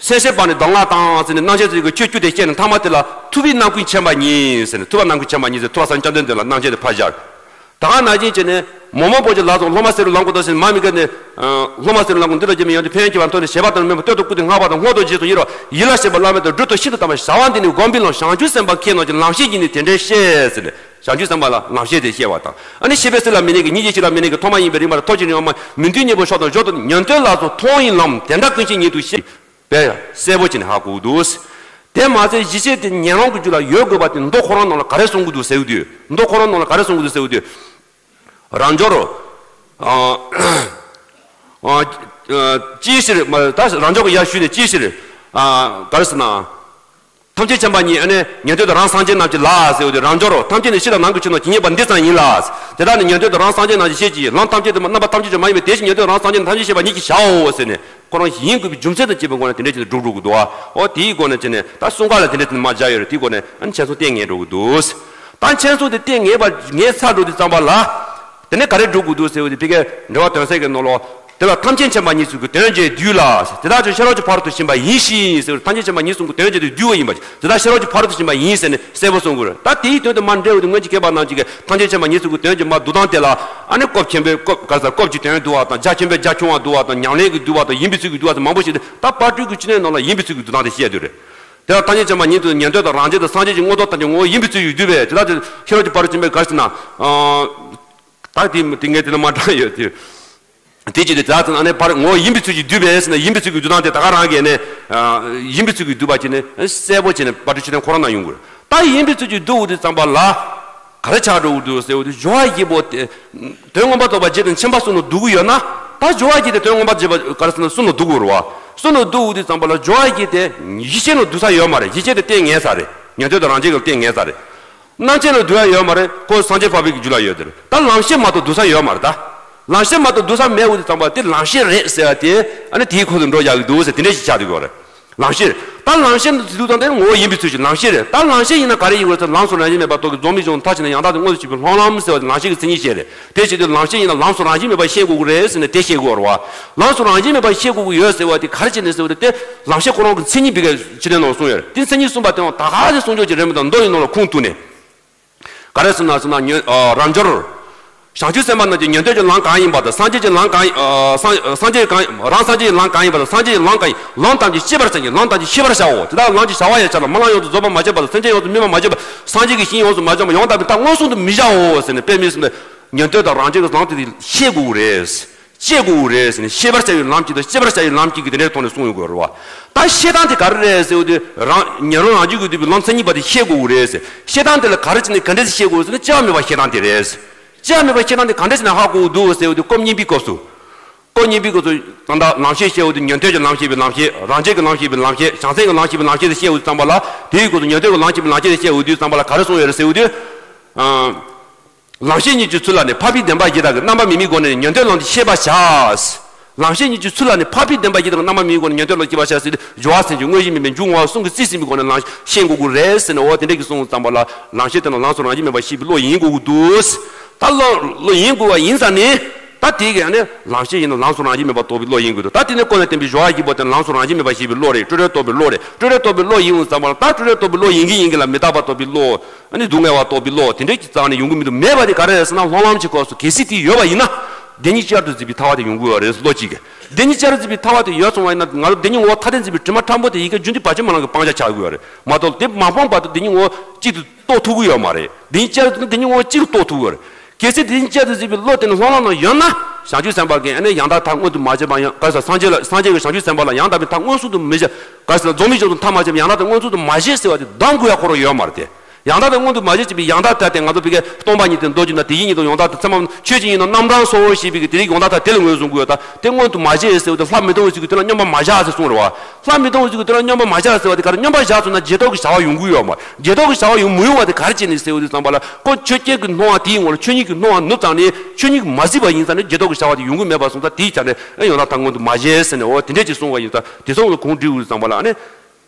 སེམས་ཤེས་པ་ནི་གདམས་ངག་དང་ཟེར་ནས་རྣམ་བཤད་ཚིག་གི་ཆོས་བཅུ་དེ་བཤད་ནས་ཐ་མ་དེ་ལ་ཐུབ་པའི་རྣམ་ཀུན་མཁྱེན་པ་ཉིད་ཟེར་ནས། ཐུབ་པ་རྣམ་ཀུན་མཁྱེན་པ་ཉིད་ཟེར། ཐུབ་པ་སངས་རྒྱས་བཅོམ་ལྡན་འདས་ལ་རྣམ་བཤད་དེ་ཕར་སྦྱར། ད་ག་ནང་བཞིན་བྱས་ནས་མོག་མོག་པོ་ཆེ་ལ་སོགས་སློབ་མ་ཟེར་བའི་ལམ་ཀུན་ཏུ་ཟེར་མ་མི་དགེ་ནི། སློབ་མ་ཟེར་བའི་ལམ་ཀུན་འདི་ལ་རྗེས་མི་ཡོང་དུས། ཕན་ཡོན་སྐྱེ་བར་འདོད་ནས་བྱེད་པ་དང་མེད་པར་བསྟོད་དང་བཀུར་ཏེ་བསྔགས་པ་དང་བསྔོ་དང་རྗེས་སུ་ཡི་རང་ཡིད་ལ་བྱེད་པ་བླ་མེད་དང་སྒྲུབ་ཏུ་ཤིན་ཏུ་དམ་པ་བྱ་བ་འདི་ནི་སྒོམ་པའི་ལམ་བྱང་ཆུབ་སེམས་དཔའ་མཁྱེན་ནོ་ཀྱི་ལམ་ཤེས་ཀྱིས་ནི་དེ་འདྲའི་ཤེས་ཟེར་ནས། བྱང་ཆུབ་སེམས་དཔའ་ལ་ལམ་ཤེས་དེ་ཤེས་པ་དང་། ཨ་ནི་ཤེས་པས་སྲིད་ལ་མི་གནས་ཀྱི་ཉིད་ཀྱི་ཕྱིར་ལ་མི་གནས་ཀྱི་ཐོག་མ་ཡིན་པའི་རིམ་པར་ཐོབ་ཕྱིར་ཡང་མ་མི་མཐུན་གཉེན་པོ་ཕྱོགས་དང་ཞོར་དུ་ཉན་ཐོས་ལ་སོགས་མཐོང་བའི་ལམ་དེ་འདྲ་ཀུན་ཤེས་ཉིད་དུ་ཤེས། པས་གསལ་པོ་བྱས་ནས་ཧ་གོ་འདུག་དེ་མ་ཟད་གཞི་ཤེས་དེ་ཉན་རང་གི་རྒྱུད་ལ་ཡོད་དགོས་པ་དེ་མདོ་ཁོ་རང་ནང་ལ་ག་རེ་གསུང་གི་འདུག་ཟེར་དུས། མདོ་ཁོ་རང་ནང་ལ་ག་རེ་གསུང་གི་འདུག་ཟེར་དུས། རབ་འབྱོར། ཨ། ཨ། ཅིའི་ཕྱིར། མ། ད་རབ་འབྱོར་གྱི་ཡར་ཞུས་ནས་ཅིའི་ཕྱིར། ཨ། ག་རེ་ཟེར་ན། ཐམས་ཅད་མཁྱེན་པ་ཉིད་ཨ་ནི་ཉན་ཐོས་དང་རང་སངས་རྒྱས་རྣམས་ཀྱི་ལ་ཟེར་བ་དེ། རབ་འབྱོར་ཐམས་ཅད་ནི་ཕྱི་དང་ནང་གི་ཆོས་རྣམས་ཇི་སྙེད་པ་འདི་ཙམ་ཡིན་ལ། དེ་དག་ནི་ཉན་ཐོས་དང་རང་སངས་རྒྱས་རྣམས་ཀྱི་ཤེས་ཀྱི། ལམ་ཐམས་ཅད་དུ་རྣམ་པ་ཐམས་ཅད་ཀྱང་མ་ཡིན་པས་དེ་བཞིན་ཉན་ཐོས་རང་སངས་རྒྱས་ཐམས་ཅད་ཤེས་པ་ཉིད་ཀྱིས་བྱའོ་ཟེར་ནས། ཁོ་རང་ཡིན་དགོས་པའི་རྒྱུ་མཚན་དང་བཅས་པའི་སྒོ་ནས་དེ་འདྲས་བྱས་ནས་སྒྲུབ་འགྲོ་གི་འདུག་ཨ། འོ་དེའི་སྒོ་ནས་བྱས་ནས་ད་གསུང་སྐབས་ལ་དེ་འདྲས་བྱས་ནས་མར་སྦྱར་ཡོད་རེད། དེའི་སྒོ་ནས་ཨ་ནི་མཚན་གསུམ་ལྟས་ངན་འགྲོ་གི་འདུག་ད་མཚན་གསུམ་དེ་ལྟས་ངན་པ་ངན་ཚར་འགྲོ་དུས་ཙམ་པ་ལ། དེ་ནས་ག་རེ་སྒྲུབ་དགོས་འདུག་ཟེར་བ་དེ་ཕ་གིའི་འགྲེལ་པ་དོན་གསལ་གྱི་ནང་ལོགས། དེ་ལ་ཐམས་ཅད་མཁྱེན་པ་ཉིད་གསུང་གི་དོན་བྱེད་བསྡུས་ལ། དེ་དག་ཀྱང་ཤེས་རབ་ཀྱི་ཕ་རོལ་ཏུ་ཕྱིན་པ་ཡིན་ཞིང་ཟེར་བ། ཐམས་ཅད་མཁྱེན་པ་ཉིད་གསུང་གི་དོན་བྱེད་དེ་བསྡུས་པ་ཡིན་པ། དེ་དག་ཤེས་རབ་ཀྱི་ཕ་རོལ་ཏུ་ཕྱིན་པ་ཡིན་ཟེར་ནས་གསལ་པོ་གསུང་དགོས་རེད། ད་དེའི་དོན་དུ་མ་འགྲེལ་བ་དེ་སྔོན་གྱི་མཁས་པ་རྣམས་ཀྱིས་ཐམས་ཅད་མཁྱེན་པ་ཉིད་གསུང་གི་དོན་བྱེད་མ་བསྡུ་སྟངས་དེ་ལ་ཨ་ནི་སྐོར་ཆེན་པོའི་སྐོར་ག་ས་སྐོར་གྱི་དོན་བསྡུ་བ་དང་། རྒྱ་ཆེན་པོའི་རྒྱ་ཁྱོང་བ་བསྡུ་བ་དང་། ཉམས་ལེན་གྱི་བསྡུ་བ་དང་། ཡིན་པའི་ཚུལ་གྱི་བསྡུ་བ་དང་མང་པོ་ཞིག་འདུག་ད་དཔལ་སྤྲུལ་སྐུའི་བཅུ་གནས་ནང་ལ་ཡིན་པའི་ཚུལ་གྱི་བསྡུ་སྟངས་དེ་བཤད་འདུག་རེད། དེ་ལ་ཐམས་ཅད་མཁྱེན་པ་ཉིད་དུ་ཉན་ཐོས་དང་རང་རྒྱལ་དང་སངས་རྒྱས་ཀྱི་མངོན་རྟོགས་ཐམས་ཅད་ངོ་བོ་ཡིན་པའི་ཚུལ་གྱིས་བསྡུས་པས། དེ་དག་ཀྱང་ཤེས་རབ་ཀྱི་ཕ་རོལ་ཏུ་ཕྱིན་པའི་ག་རེ་ཟེར་ན། ད་དེ་དེ་ངས་དེ་ལ་མ་དྲངས་ཡོད་དེ། དེ་ཅི་སྟེ་དེ་ལྟར་ཨ་ནི་ཕར་ངོ་བོ་ཡིན་པའི་ཚུལ་གྱིས་བསྡུས་པས་ཟེར་ན། ཡིན་པའི་ཚུལ་གྱིས་བསྡུ་སྟངས་དེ་ད་ག་རང་གིས་ནི། ཡིན་པའི་ཚུལ་གྱིས་བསྡུས་པ་བྱས་ནས་གསལ་པོ་བྱས་ནས་དཔལ་སྤྲུལ་སྐུའི་བཅུ་གནས་ཁོ་རང་ན་ཡོང་གི་རེད། ད་ཡིན་པའི་ཚུལ་གྱིས་བསྡུ་འོ་དུས་ཙམ་པ་ལ། ག་རེ་ཆགས་འགྲོ་གི་འདུག་ཟེར་འོ་དུས། སྦྱོར་བ་བཞི་པོ་དེ། དོན་མངོན་པར་རྟོགས་པ་རྗེས་དང་མཁྱེན་པ་གསུམ་ལ་བསྡུ་གི་ཡོད་ན། ད་སྦྱོར་བ་བཞི་དེ་དོན་མངོན་པར་རྗེས་པ་ག་རེ་ཟེར་ན་གསུམ་ལ་བསྡུ་དགོས་རེད་བ། གསུམ་ལ་བསྡུ་འོ་དུས་ཙམ་པ་ལ་སྦྱོར་བ་བཞི་དེ་གཞི་ཤེས་ལ་བསྡུ་ས་ཡོད་མ་རེད། གཞི་ཤེས་དེ་ལྟས་ངན་ས་རེད། ཉན་ཐོས་དང་རང་རྒྱལ་གྱི་ལྟས་ངན་ས་རེད། རྣམ་མཁྱེན་ལ་བསྡུ་ཡ་ཡོད་མ་རེད། ཁོ་སངས་རྒྱས་འཕགས་པའི་རྒྱུད་ལ་ཡོད་དེ་རེད། ད་ལམ་ཤེས་མ་གཏོགས་བསྡུ་ས་ཡོད་མ་རེད་ད། ལམ་ཤེས་མ་གཏོགས་བསྡུ་ས་མེད་འོ་དུས་ཙམ་པ་དེ་ལམ་ཤེས་རེད་ཟེར་བ་དེ་ཨ་ནི་དེའི་ཁོངས་སུ་འགྲོ་ཡག་གི་འདུག་ཟེར། དེ་འདྲས་ཞིག་ཆགས་འདུག་གི་རེད། ལམ་ཤེས་རེད། ད་ལམ་ཤེས་འདུག་དང་དེ་ངོ་བོ་ཡིན་པའི་ཚུལ་གྱིས་ལམ་ཤེས་རེད། ད་ལམ་ཤེས་ཡིན་ན་ག་རེ་ཡིན་དགོས་ཟེར། ལམ་སོགས་རང་བཞིན་མེད་པར་རྟོགས་ཀྱི་རྫོགས་སྨིན་གཞི་མཐར་ཕྱིན་ནས་ཡང་དག་ཏུ་མངོན་དུ་བྱེད་པའི་སློང་ལམ་ཟེར་བ་དེ་ལམ་ཤེས་ཀྱི་མཚན་ཉིད་བཤད་རེད། དེ་བྱེད་དུས་ལམ་ཤེས་ཡིན་ན་ལམ་སོགས་རང་བཞིན་མེད་པར་ཤེས་དགོས་ཀྱི་རེད་ཟེར་ནས་དེ་བཤད་དགོས་རེད་བ། ལམ་སོགས་རང་བཞིན་མེད་པར་ཤེས་དགོས་ཀྱི་ཡོད་ཟེར་བ་དེ་ག་རེ་བྱས་ནས་ཟེར་བ་དེ། དེ་ལམ་ཤེས་ཁོ་རང་གི་མཚན་ཉིད་པའི་ག་ཕྱི་ནས་ནང་གསུངས་ཡོད་རེད། དེ་མཚན་ཉིད་གསུངས་པ་དེའང་ད་ག་དེ་གསུང་ཆོག་ཅིག་རེད་མི་འདུག་མདོ་ཡི་ནང་ལ་ཁུངས་གཏུགས་ནས། ག་རེ་ཟེར་ན་ཟེར་ན་ཉོན། ཨ། རབ་འབྱོར། བྱང་ཆུབ་སེམས་དཔའ་རྣམས་ཀྱི་ཉན་ཐོས་ཀྱི་ལམ་གང་ཡིན་པ་དང་། སངས་རྒྱས་ཀྱི་ལམ་གང་ཡིན། ཨ། སངས་སངས་རྒྱས་གང་། རང་སངས་རྒྱས་ཀྱི་ལམ་གང་ཡིན་པ་དང་། སངས་རྒྱས་ཀྱི་ལམ་གང་ཡིན། ལམ་ཐམས་ཅད་ཤེས་པར་བྱ་ཞིང་ལམ་ཐམས་ཅད་ཤེས་པར་བྱའོ། དེ་དག་ལམ་གྱི་བྱ་བ་ཡང་བྱ་ལ། རྨི་ལམ་ཡོངས་སུ་རྫོགས་པར་མ་བྱས་པ་དང་། སེམས་ཅན་ཡོངས་སུ་སྨིན་པར་མ་བྱས་པ། སངས་རྒྱས་ཀྱི་ཞིང་ཡོངས་སུ་མ་སྦྱངས་པ། ཡང་དག་པའི་མཐར་མངོན་སུམ་དུ་མི་བྱའོ་ཟེར་ནས། དཔེ་མི་སྲིད་པའི་ཉན་ཐོས་དང་རང་རྒྱལ་གྱི་ལམ་དེ་ཤེས་དགོས་རེད། སྐྱེ་དགོས་རེད་ཟེར་ནས། ཤེས་པར་བྱ་བའི་ལམ་གྱིས་དང་། སྐྱེ་བར་བྱ་བའི་ལམ་གྱིས་ཀྱི་དེ་འདྲའི་ཐོག་ནས་གསུངས་ཡོང་དགོས་རེད་བ། ད་ཤེས་སྟངས་དེ་ག་རེ་རེད་ཟེར་བ་དེ། རང་ཉན་རང་རང་རྒྱུད་ཀྱིས་བསྡུས་པའི་ལམ་མཚན་ཉིད་པ་དེ་ཤེས་དགོས་རེད་ཟེར། ཤེས་སྟངས་དེ་ལ་ག་རེ་བྱས་ནས་ག་འདྲས་ཤེས་དགོས་ཟེར་ན། སྐྱེ་བ་མེད་པ་ཤེས་སྟངས་དེ་རེད། སྐྱེ་བ་མེད་པ་ཤེས་སྟངས་དེ་ག་འདྲས་བྱས་ནས་ཧ་གོ་འདུག་ཟེར་བ་དེ། སྐབས་གཉིས་པའི་སྐབས་སུ། སྐབས་གཉིས་པའི་སྐབས་སུ་ད་ལྟ་ལམ་ཤེས་ཤེས་བ་དེ། ཉན་ཐོས་ཀྱི་ལམ་ཤེས་པའི་ལམ་ཤེས། རང་རྒྱལ་གྱི་ལམ་ཤེས་པའི་ལམ་ཤེས། བྱང་སེམས་ཀྱི་ལམ་ཤེས་པའི་ལམ་ཤེས་དེ་ཤེས་བ་དེ་ཙམ་པ་ལ། དེའི་སྐབས་སུ་ཉན་ཐོས་ཀྱི་ལམ་ཤེས་པའི་ལམ་ཤེས་དེ་ཤེས་བ་དེ་ཙམ་པ་ལ་ག་རེ་གསུངས་ཡོད་རེད་ཟེར་བ་དེ། ཨ། ལམ་ཤེས་ཉིད་ཀྱི་ཚུལ་ལ་ནི། འཕགས་པའི་བདེན་པ་བཞི་དག་གི། རྣམ་པར་མི་དམིགས་སྒོ་ནས་ཉན་ཐོས་ལམ་དེ་ཤེས་པར་བྱ། ལམ་ཤེས་ཉིད་ཀྱི་ཚུལ་ལ་ནི། འཕགས་པའི་བདེན་པ་བཞི་དག་གི། རྣམ་པར་མི་དམིགས་སྒོ་ནས་ཉན་ཐོས་ལམ་ཤེས་པར་བྱ་ཟེར་ཏེ། སྦྱོར་བ་སེམས་ཀྱི་དངོས་གཞི་མིན་པའི་འཇུག་ངོགས་གསུམ་གྱིས་རྩིས་ཟིན་པའི་སྒོ་ནས་ལམ་ཤེས་དགོས་ཀྱི་རེད་ཟེར་ནས། འོ་དེ་འདྲ་གི་གསུངས་ཙམ་པ་ལ། ལམ་ཤེས་དེ་ནི་ལམ་སོགས་རང་བཞིན་མེད་པར་ཤེས་པའི་བློ་ཡིན་དགོས་ཀྱི་འདུག་ད་བློ་བློ་ཡིན་དགོས་པ་ཡིན་ཙང་ནི། ད་དེ་གི་ཨ་ནི་ལམ་ཤེས་ཡིན་ན་ལམ་སོགས་རང་བཞིན་མེད་པར་རྟོགས་པའི་བློ་ཡིན་དགོས་འདུག་ད་དེ་ནས་ཀུན་ནས་བསྟན་པའི་སྦྱོར་བ་བཞི་པོ་དེ་ལམ་སོགས་རང་བཞིན་མེད་པ་ཤེས་པའི་བློ་རེད། སྤྲོས་བྲལ་རྟོགས་པའི་བློ་རེད། སྤྲོས་བྲལ་རྟོགས་པའི་བློ་ཡིན་ཙང་པ་ལ། ད་སྤྲོས་བྲལ་རྟོགས་པའི་བློ་ཡིན་གྱི་ཡིན་གྱི་ལ་མི་རྟག་པ་རྟོགས་པའི་བློ། ཨ་ནི་སྡུག་བསྔལ་བ་རྟོགས་པའི་བློ་དེ་འདྲའི་གི་རྩ་བ་ནས་ཡོང་གི་མི་འདུག་མེད་པ་དེ་ག་རེ་རེད་ཟེར་ན། སློབ་ལམ་གྱི་སྐབས་སུ་གལ་སྲིད་དེ་ཡོད་པ་ཡིན་ན། བདེན་གཉིས་བསྐྱར་དུ་འཛིན་པའི་ཐར་པ་དེ་ཡོང་གི་ཡོད་རེད། བློ་གཅིག་གིས། བདེན་གཉིས་བསྐྱར་དུ་འཛིན་པའི་ཐར་པ་དེ་ཡོད་སོང་བ་ཡིན་ན། ང་ཚོ་བདེན་གཉིས་ངོ་བོ་ཐ་དད་འཛིན་པའི་དྲི་མ་ཕྲ་མོ་དེ་ཡི་གེ་རྒྱུན་མཐུད་བར་ཆད་མ་ལང་གི་སྤང་བྱ་ཆགས་ཀྱི་ཡོད་རེད་མ་གཏོགས། དེ་མ་སྤངས་བར་དུ་བདེན་གཉིས་ངོ་བོ་གཅིག་ཏུ་རྟོགས་ཐུབ་ཀྱི་ཡོད་མ་རེད། བདེན་གཉིས་བསྐྱར་དུ་བདེན་གཉིས་ངོ་བོ་གཅིག་ཏུ་རྟོགས་ཐུབ་ཀྱི་ཡོད་རེད། གལ་སྲིད་བདེན་གཉིས་བསྐྱར་དུ་འཛིན་པའི་བློ་དེ་ནི་སློབ་ལམ་ནང་ཡོད་ན། བྱང་ཆུབ་སེམས་དཔའ་གིས་ཨ་ནི་ཡང་དག་མཐར་མངོན་དུ་མ་བྱས་པ་ཡང་། ག་རེ་ཟེར། སངས་རྒྱས་ལ། སངས་རྒྱས་ཀྱིས་བྱང་ཆུབ་སེམས་དཔའ་ལ་ཡང་དག་པའི་མཐར་མངོན་སུམ་དུ་མི་བྱེད། ག་རེ་ཟེར། རྫོགས་པའི་བྱང་ཆུབ་མཐར་མ་བྱས་པ་ཡང་དག་མངོན་སུམ་དུ་མ་བྱས་ཟེར་བ་དེ་གདམ་དགོས་ཡ་ཁོ་རང་ཡོད་མ་རེད་དེ། ཡང་དག་དང་མངོན་དུ་མ་བྱས་ཅེས་པའི་ཡང་དག་དེ་ང་ཚོ་བི་ཀའི་སྟོང་པ་ཉིད་དེ་མདོ་རྒྱུད་ན་དེ་བཞིན་ཉིད་དུ་ཡང་དག་དང་། ཚད་མ་ཆོས་ཅན་ཡིན་ན་རྣམ་གྲངས་སོ་ཞེས་པའི་གི་དེ་རིགས་ཡང་དག་དང་དེ་ལ་ངོས་བཟུང་དགོས་ཡོད། ད་དེ་མངོན་དུ་མ་བྱས་ཟེར་བ་དེ་ལྷག་མི་གཏོང་བའི་ཚུལ་གྱིས་དེ་ལ་སྙོམས་པར་མ་བཞག་ཟེར་གསུངས་རེད་བ། ལྷག་མི་གཏོང་བའི་ཚུལ་གྱིས་དེ་ལ་སྙོམས་པར་མ་བཞག་ཟེར་བ་དེ་ག་རེ། སྙོམས་པར་བཞག་སོང་ན་བརྗེད་ཐོབ་ཀྱི་བྱ་བ་ཡོང་གི་ཡོད་མ་རེད། བརྗེད་ཐོབ་ཀྱི་བྱ་བ་ཡོང་མི་ཡོང་བ་དེ་ག་རེ་བྱས་ནས་ཟེར་བ་དེ་ཙམ་པ་ལ། ཁོ་ཆོས་ཅན་གྱི་སྣང་བ་དེའི་ངོ་ལ་ཆོས་ཉིད་ཀྱི་སྣང་བ་ནུབ་ཙང་ནས། ཆོས་ཉིད་ཀྱིས་མ་གཟིགས་པ་ཡིན་ཙང་ནས་བརྗེད་ཐོབ་ཀྱི་བྱ་བ་དེ་ཡོང་གི་མེད་པ་སོང་ཙང་། དེའི་ཆ་ནས་ཨེ་ཡང་དག་མཐར་མངོན་དུ་མ་བྱས་ཟེར་ནས། འོ་དེ་འདྲས་ཅིག་གསུངས་པ་ཡིན་ཙང་། དེ་ཚོ་ལ་གོང་འགྲིག་དགོས་ཙམ་པ་ལ་ཨ་ནི།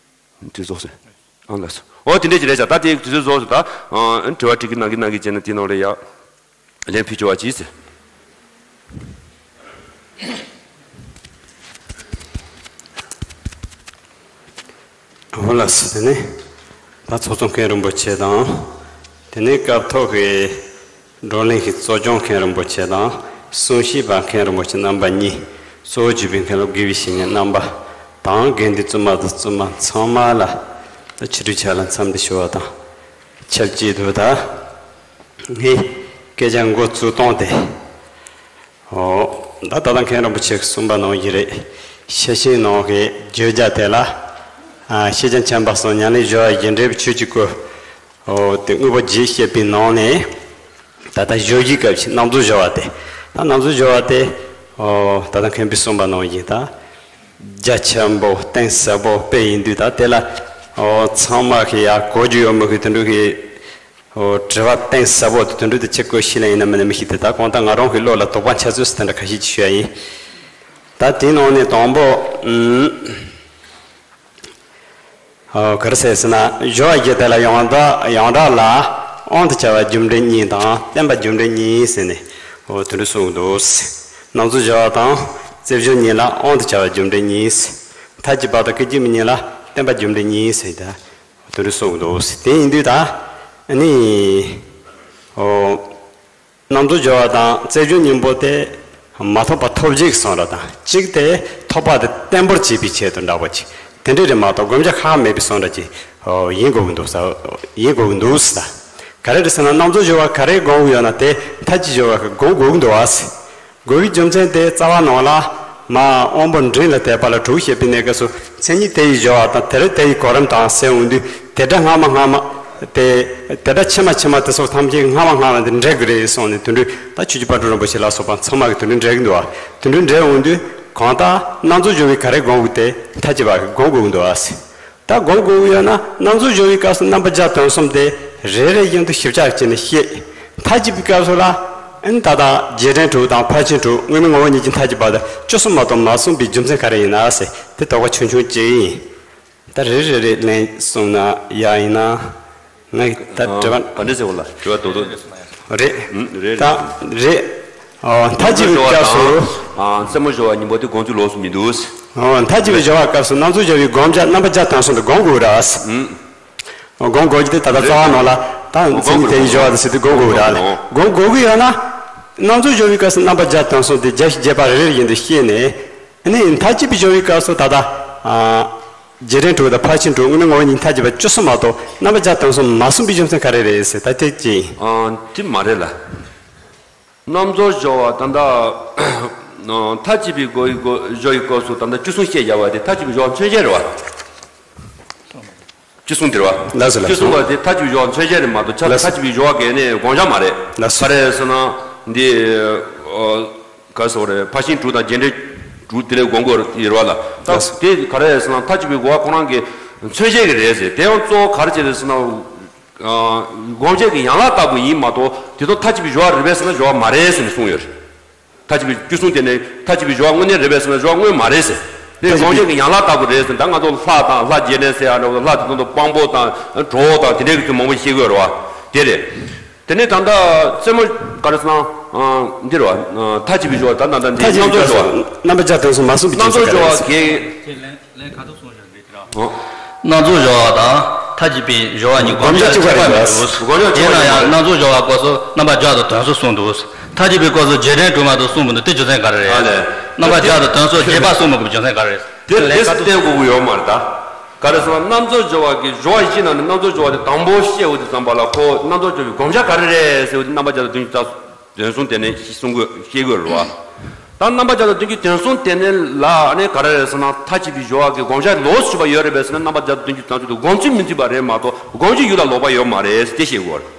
དེ་ཚོ་ཟེར། ཨང་ལགས་སོ། འོ་དེ་འདྲས་ཅིག་རེད་ཤག་ད་དེ་དུས་ཚོད་རྫོགས་སོང་། ད་ཨ་དྲི་བ་དྲི་གི་གནང་གི་གནང་གི་བྱས་ན་དེ་ནང་ལ་ཡ་ལན་ཕུལ་ཆོག་པ་གྱིས་ཟེར། འོ་ལགས་སོ། དེ་ནས་ད་ཚོགས་གཙོ་མཁན་རིན་པོ་ཆེ་དང་། དེ་ནས་སྐབས་ཐོག་གི་བགྲོ་གླེང་གི་གཙོ་སྐྱོང་མཁན་རིན་པོ་ཆེ་དང་། གསུང་བཤད་པ་མཁན་རིན་པོ་ཆེ་རྣམ་པ་གཉིས། གཙོ་བོ་བརྒྱུད་པའི་མཁན་སློབ་དགེ་བའི་བཤེས་གཉེན་རྣམ་པ་དང་། དགེ་འདུན་བཙུན་མ་དང་བཙུན་མ་ཚང་མ་ལ་ད་ཕྱི་དྲོའི་ཆ་ལ་འཚམས་འདྲི་ཞུ་བ་དང་ཆབས་ཅིག་ཏུ། ད་ངས་སྐད་ཆ་འགོ་བཙུགས་སྟངས་དེ། ཨོ། ད་ད་ལྟ་མཁན་རིན་པོ་ཆེས་གསུངས་པ་ནང་བཞིན་རེད། ཤེར་ཕྱིན་ནང་གི་བརྗོད་བྱ་དེ་ལ། ཨ། ཤེས་བྱ་མཁྱེན་པ་གསུམ་ཉམས་ལེན་སྦྱོར་བ་རྒྱས་འབྲིང་པོའི་ཆོས་ཀྱི་སྐོར། ཨོ། དེ་དངོས་པོ་རྒྱས་བཤད་པའི་ནང་ནས། ད་ལྟ་སྦྱོར་བའི་སྐབས་ཀྱི་རྣམ་རྫོགས་སྦྱོར་བ་དེ། ད་རྣམ་རྫོགས་སྦྱོར་བ་དེ། ཨོ། ད་ལྟ་མཁན་པོས་གསུངས་པ་ནང་བཞིན་ད་རྒྱ་ཆེན་པོ་གཏིང་ཟབ་པོ་དཔེ་ཡིན་དུས། ད་དེ་ལ། ཨོ། ཚང་མ་གིས་ཡ་གོ་རྒྱུ་ཡོད་མི་གི་དེ་འདྲ་གི། ཨོ། དྲི་བ་གཏིང་ཟབ་པོ་དེ་དོན་འགྲུབ་དེ་ཆེ་བསྐོས་ཤིག་ལ་ཡིན་ན་མིན་ན་མི་ཤེས་ཏེ། ད་གང་ལྟར་ང་རང་གི་བློ་ལ་དོགས་པ་འཆར་ཚུལ་ཟེར་དེ་འདྲ་ཁ་ཤས་ཅིག་ཞུ་ཡ་ཡིན། ད་དེའི་ནང་ནས་དང་པོ། ཨུམ། ཨོ། ག་རེ་ཟེར་ཟེར་ན། སྦྱོར་བ་བརྒྱད་དེ་ལ་ཡང་དག་ཡང་དག་ལ་དབང་དུ་བྱ་བ་རྒྱུ་འབྲས་གཉིས་དང་བརྟེན་པ་རྒྱུ་འབྲས་གཉིས་ཟེར་ནས། ཨོ། དེ་འདྲ་གསུངས་འདུག། རྣམ་རྫོགས་སྦྱོར་བ་དང་རྩེ་སྦྱོར་གཉིས་ལ་དབང་དུ་བྱ་བ་རྒྱུ་འབྲས་གཉིས། མཐའ་གཅིག་པ་དང་སྐད་ཅིག་མའི་གཉིས་ལ་བརྟེན་པ་རྒྱུ་འབྲས་གཉིས་ཟེར། ད། དེ་འདྲ་གསུངས་འདུག། དེ་ཡིན་དུས་ད། ཨ་ནི། ཨོ། རྣམ་རྫོགས་སྦྱོར་བ་དང་རྩེ་སྦྱོར་གཉིས་པོ་དེ་མ་ཐོབ་པ་ཐོབ་བྱེད་ཀྱི་བསམ་ར་དང་གཅིག་སྟེ། ཐོབ་པ་དེ་བརྟན་པོར་བྱེད་པའི་ཆེད་དུ་འདྲ་པོ་ཅིག་དེ་འདྲ་རེད་མ་གཏོགས་བསྒོམ་བྱ་ཁག་མེད་པའི་བསམ་ར་ཅིག་ཨོ། ཡིན་དགོས་ཀྱི་འདུག་ས། ཡིན་དགོས་ཀྱི་འདུག་ས། ག་རེ་རེད་ཟེར་ན། རྣམ་རྫོགས་སྦྱོར་བ་ག་རེ་སྒོམ་དགོས་ཡོད་ན་དེ་མཐའ་གཅིག་སྦྱོར་བ་གིས་སྒོམ་དགོས་ཀྱི་འདུག་ཨ་ཟེར། དགོས་པའི་རྒྱུ་མཚན་དེ་རྩ་བ་ནང་ལ། མ་དབང་པོ་འབྲིང་ལ་དད་པ་ལ་དྲུག་བཤད་པའི་གནས་སྐབས་སུ། མཚན་ཉིད་དེ་ཡི་སྦྱོར་བ་དང་། དེ་རེ་དེ་ཡི་གོ་རིམ་དང་ཟེར་འོང་དུས། དེ་འདྲ་སྔ་མ་སྔ་མ་དེ། དེ་འདྲ་ཕྱི་མ་ཕྱི་མ་དེ་སོགས་ཐམས་ཅད་སྔ་མ་སྔ་མ་དེ་འགྲིག་གི་རེད་གསུངས་ནས། དེ་འདྲ་ད་ཆོས་རྗེ་དཔལ་སྤྲུལ་རིན་པོ་ཆེ་ལ་སོགས་པ་ཚང་མ་གིས་དེ་འདྲ་འགྲིག་གི་འདུག་བ། དེ་འདྲ་འགྲིག་འོང་དུས། གང་ལྟར་རྣམ་རྫོགས་སྦྱོར་བའི་ག་རེ་སྒོམ་དགོས་དེ་མཐའ་གཅིག་པ་གིས་སྒོམ་དགོས་ཀྱི་འདུག་བ་ཟེར། ད་སྒོམ་དགོས་ཀྱི་ཡོད་ན། རྣམ་རྫོགས་སྦྱོར་བའི་སྐབས་སུ་རྣམ་པ་བརྒྱ་དོན་གསུམ་དེ་རེ་རེ་བཞིན་དུ་ཞིབ་ཆ་བྱས་ནས་བཤད། མཐའ་གཅིག་པའི་སྐབས་སུ་ལ། ཨ་ནི་ད་ལྟ་རྗེས་དྲན་དྲུག་དང་ཕར་ཕྱིན་དྲུག་དངོས་མེད་ངོ་བོ་ཉིད་ཀྱི་མཐའ་གཅིག་པ་དང་བཅུ་གསུམ་མ་གཏོགས་མ་གསུངས་པའི་རྒྱུ་མཚན་ག་རེ་ཡིན་ན་ཟེར། དེ་དོགས་པ་ཆུང་ཆུང་གཅིག་ཡིན། ད་རེ་རེ་རེ་ལན་གསུངས་ན་ཡག་ཡིན་ན། ང་གི་ད་དྲི་བ། ག་འདྲ་ཟེར་བ་ལ། དྲི་བ་རྡོག་རྡོག་རེད། ཨུམ། རེད། ད་རེད། ཨོ། མཐའ་གཅིག་པའི་སྐབས་སུ། ཨ། རྩེ་མོ་སྦྱོར་བ་གཉིས་པོ་དེ་སྒོམ་ཚུལ་ལོགས་སུ་མི་འདུག། ཨོ། མཐའ་གཅིག་པའི་སྦྱོར་བ་སྐབས་སུ་རྣམ་རྫོགས་སྦྱོར་བའི་སྒོམ་བྱ་རྣམ་པ་བརྒྱ་དོན་གསུམ་དེ་སྒོམ་དགོས་ར། ཨུམ། སྒོམ་དགོས་ཀྱི་དེ་ད་ལྟ་རྩ་བ་ནང་ལ། ད་མཚན་ཉིད་དེ་ཡི་སྦྱོར་བ་དེ་ཟེར་དུས་སྒོམ་དགོས་ར། སྒོམ་དགོས་ཀྱི་ཡོད་ན། རྣམ་རྫོགས་སྦྱོར་བའི་སྐབས་སུ་རྣམ་པ་བརྒྱ་དོན་གསུམ་དེ་བརྒྱ་ཞིག་རྒྱས་པ་རེ་རེ་བཞིན་དུ་བཤད་ནས། ཨ་ནི་མཐའ་གཅིག་པའི་སྦྱོར་བའི་སྐབས་སུ་ད་ལྟ། ཨ། རྗེས་དྲན་དྲུག་དང་ཕར་ཕྱིན་དྲུག་དངོས་མེད་ངོ་བོ་ཉིད་མཐའ་གཅིག་པ་བཅུ་གསུམ་མ་གཏོགས་རྣམ་པ་བརྒྱ་དོན་གསུམ་མ་གསུངས་པའི་རྒྱུ་མཚན་ག་རེ་རེད་ཟེར། ད་དེ་ཅི་ཡིན། ཨ། དེ་མ་རེད་ལ། རྣམ་རྫོགས་སྦྱོར་བ་ད་ལྟ་མཐའ་གཅིག་པའི་སྒོ་ཡི་སྒོ་སྦྱོར་ཡི་སྐབས་སུ་ད་ལྟ་བཅུ་གསུམ་བཤད་བཞག་པ་དེ་མཐའ་གཅིག་པའི་སྦྱོར་བ་མཚོན་བྱེད་རེད་བ། བཅུ་གསུམ་དེ་རེད་བ། ལགས་སོ། ལགས་སོ། བཅུ་གསུམ་པ་དེ་མཐའ་གཅིག་པའི་སྦྱོར་བ་མཚོན་བྱེད་རེད་མ་གཏོགས་ཆ་ལགས་སོ། མཐའ་གཅིག་པའི་སྦྱོར་བ་གལ་ནས་དགོངས་འཆར་མ་རེད། ལགས་སོ། ག་རེ་ཟེར་ན། འདི། ཨོ། ག་རེ་ཟེར་བ་རེད། ཕར་ཕྱིན་དྲུག་དང་རྗེས་དྲན་དྲུག་དེ་ལས་སྒོམ་དགོས་ཡོད་རེད་བ་ལ། ད་ལགས་སོ། དེ་ག་རེ་ཟེར་ན། མཐའ་གཅིག་པའི་སྦྱོར་བ་ཁོ་རང་གི་མཚོན་བྱེད་ཀྱི་རེད་ཟེར། དེ་ཡང་གཙོ་བོ་ག་རེ་བྱས་རེད་ཟེར་ན། ཨ། སྒོམ་བྱེད་ཀྱི་ཡན་ལག་ལྟ་བུ་ཡིན་མ་གཏོགས། དེ་ཚོ་མཐའ་གཅིག་པའི་སྦྱོར་བ་རེད་པས་ཟེར་ན་སྦྱོར་བ་མ་རེད་ཟེར་ནས་གསུངས་ཡོད་རེད། མཐའ་གཅིག་པའི་བཅུ་གསུམ་དེ་ནི་མཐའ་གཅིག་པའི་སྦྱོར་བ་དངོས་གནས་རེད་པས་ཟེར་ན་སྦྱོར་བ་དངོས་མ་རེད་ཟེར། དེ་སྒོམ་བྱེད་ཀྱི་ཡན་ལག་ལྟ་བུ་རེད་ཟེར། ད་ང་ཚོ་ལྷ་དང་ལྷ་རྗེས་དྲན་ཟེར་ཡ་འདྲ་བོ། ལྷ་དེ་ཚོ་དང་དཔང་པོ་དང་གྲོགས་དང་དེ་འདྲའི་གི་ཚུལ་མང་པོ་ཤེས་དགོས་རེད་བ། དེ་རེད། དེ་ནས་ད་ལྟ་རྩེ་མོ་ ག་རེ་ཟེར་ན། ཨ། འདི་རེད་བ། ཨ། མཐའ་གཅིག་པའི་སྦྱོར་བ་ད་ད་ད་འདི་མཐའ་གཅིག་པའི་རྣམ་རྫོགས་སྦྱོར་བ། རྣམ་པ་བརྒྱ་དོན་གསུམ་མ་གསུངས་པའི་རྣམ་རྫོགས་སྦྱོར་བ་གེ། ཁྱེད་ལན་ལན་ཁ་ཐུག་གསུངས་བཞག་འདི་དེ་ར། ཨོ། རྣམ་རྫོགས་སྦྱོར་བ་དང་མཐའ་གཅིག་པའི་སྦྱོར་བ་གཉིས་བསྒོམ་བྱ་གཅིག་པ་རེད་འདུག་སྒོམ་བྱ་གཅིག་པ་རེད་མ་རེད། ཡིན་ན་ཡང་རྣམ་རྫོགས་སྦྱོར་བ་སྐབས་སུ་རྣམ་པ་བརྒྱ་དང་དོན་གསུམ་གསུངས་འདུག་མཐའ་གཅིག་པའི་སྐབས་སུ་རྗེས་དྲན་གྲུབ་མ་དང་གསུངས་མི་འདུག་དེ་རྒྱུ་མཚན་ག་རེ་རེད། ཨ་ལས། རྣམ་པ་བརྒྱ་དང་དོན་གསུམ་རྗེས་དཔག་གསུངས་མི་དགོས་པའི་རྒྱུ་མཚན་ག་རེ་རེད། དེ་དེ་ལས་ཁ་ཐུག་བསྟན་དགོས་ཀྱི་ཡོད་མ་རེད་ད། ག་རེ་ཟེར་ན་རྣམ་རྫོགས་སྦྱོར་བ་གི་སྦྱོར་བ་བཞི་ནང་ནས་རྣམ་རྫོགས་སྦྱོར་བ་དེ་དང་པོ་བཤད་འོས་དུས་ཙམ་པ་ལ་ཁོ་རྣམ་རྫོགས་སྦྱོར་བའི་བསྒོམ་བྱ་ག་རེ་རེད་ཟེར་འོས་དུས་རྣམ་པ་བརྒྱ་དང་བདུན་ཅུ་རྩ་དོན་གསུམ་དེ་ནས་གསུང་དགོས་ཤེས་དགོས་རེད་བ། ད་རྣམ་པ་བརྒྱ་དང་བདུན་ཅུ་དོན་གསུམ་དེ་ནས་ལ་ཨ་ནི་ག་རེ་རེད་ཟེར་ན་མཐའ་གཅིག་པའི་སྦྱོར་བ་གི་བསྒོམ་བྱ་ལོགས་སུ་གྱུར་པ་ཡོད་རེད་པས་ཟེར་ན་རྣམ་པ་བརྒྱ་དང་བདུན་ཅུ་རྩ་གསུམ་དུ་སྒོམ་ཚུལ་མི་མཐུན་པ་རེད་མ་གཏོགས་སྒོམ་རྒྱུ་ཡུལ་ལ་ལོག་པ་ཡོད་མ་རེད་དེ་ཤེས་དགོས་རེད།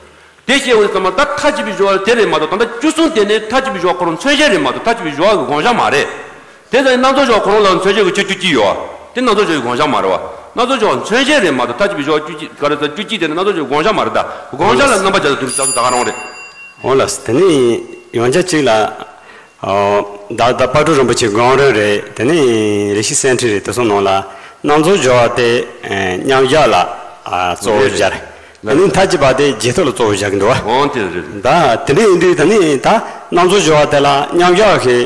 དེ་ཤེས་འོས་ཙམ་པ་ད་མཐའ་གཅིག་པའི་སྦྱོར་བ་དེ་རེད་མ་གཏོགས་ད་ལྟ་བཅུ་གསུམ་དེ་ནི་མཐའ་གཅིག་པའི་སྦྱོར་བ་གི་བསྒོམ་བྱ་མ་རེད། དེ་ཙམ་ཡིན་རྣམ་རྫོགས་སྦྱོར་བ་ཁོ་རང་མཚོན་བྱེད་རེད་མ་གཏོགས་མཐའ་གཅིག་པའི་སྦྱོར་བ་གི་བསྒོམ་བྱ་མ་རེད། དེ་ཙམ་ཡིན་རྣམ་རྫོགས་སྦྱོར་བ་ཁོ་རང་ལ་མཚོན་བྱེད་ཀྱི་ཆོས་བཅུ་གཅིག་ཡོད་པ། དེ་རྣམ་རྫོགས་སྦྱོར་བའི་བསྒོམ་བྱ་མ་རེད་བ། རྣམ་རྫོགས་སྦྱོར་བ་མཚོན་བྱེད་རེད་མ་གཏོགས་མཐའ་གཅིག་པའི་སྦྱོར་བ་བཅུ་གཅིག་ག་རེ་ཟེར་བཅུ་གཅིག་དེ་ནི་རྣམ་རྫོགས་སྦྱོར་བའི་བསྒོམ་བྱ་མ་རེད་ད། བསྒོམ་བྱ་ལ་རྣམ་པ་བརྒྱ་དང་བདུན་ཅུ་རྩ་གསུམ་ད་ག་རང་རེད། འོ་ལགས་དེ་ནི་ཡང་བསྐྱར་གཅིག་ལ། ཨོ། ད་ལྟ་དཔལ་སྤྲུལ་རིན་པོ་ཆེ་གངས་རི་རེད། དེ་ནས་རེ་ཞིག་སེང་ཁྲི་རེད། དེ་ཚོ་ནང་ལ་རྣམ་རྫོགས་སྦྱོར་བ་དེ་མཉམ་བཞག་ལ་གཙོ་བོ་སྦྱར། དེ་ནས་མཐའ་གཅིག་པ་དེ་རྗེས་ཐོབ་ལ་གཙོ་བོ་སྦྱར་གྱི་འདུག་བ། འོང་དེ་རེད། ད་དེ་འདྲ་ཡིན་དུས་ད་ནི་ད་རྣམ་རྫོགས་སྦྱོར་བ་དེ་ལ་མཉམ་བཞག་གི་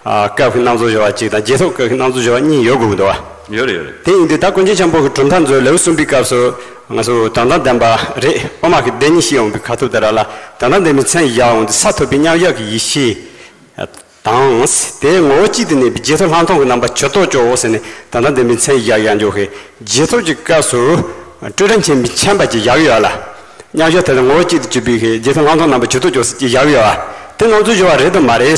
སྐབས་ཀྱི་རྣམ་རྫོགས་སྦྱོར་བ་གཅིག་དང་རྗེས་ཐོབ་སྐབས་ཀྱི་རྣམ་རྫོགས་སྦྱོར་བ་གཉིས་ཡོད་དགོས་ཀྱི་འདུག་བ། ཡོད་རེད་ཡོད་རེད། དེ་ཡིན་དུས་ད་ཀུན་མཁྱེན་ཆེན་པོ་གི་གྲུབ་མཐའ་མཛོད་ལེའུ་གསུམ་པའི་སྐབས་སུ་ང་ཚོ་དོན་དམ་བདེན་པ་རེད། དབུ་མ་གི་བདེན་གཉིས་ཤེས་ཡོང་བའི་ཁ་ཐུག་དེ་ར་ལ་དོན་དམ་བདེན་པའི་མཚན་བཞག་འོང་དུས་ས་ཐོབ་པའི་མཉམ་བཞག་གི་ཡེ་ཤེས་དང་། དེའི་ངོ་བོ་གཅིག་ཏུ་གནས་པའི་རྗེས་ཐོབ་ལྷག་མཐོང་གི་རྣམ་པ་ཇི་ལྟར་སྐྱེའོ་ཟེར་ནས་དོན་དམ་བདེན་པའི་མཚན་བཞག་ཡང་འཇོག་གི་རྗེས་ཐོབ་ཀྱི་སྐབས་སུ་སྤྲོས་བྲལ་མཁྱེན་པའི་མཁྱེན་པ་ཅིག་བཞག་ཡོད་ལ། མཉམ་བཞག་དེ་ལ་ངོ་བོ་གཅིག་ཏུ་གྱུར་པའི་རྗེས་ཐོབ་ལྷག་མཐོང་རྣམ་པ་ཇི་ལྟར་སྐྱེའོ་ཟེར་ཅིག་བཞག་ཡོད་ལ། དེ་རྣམ་རྫོགས་སྦྱོར་བ་རེད་དམ་མ་རེད།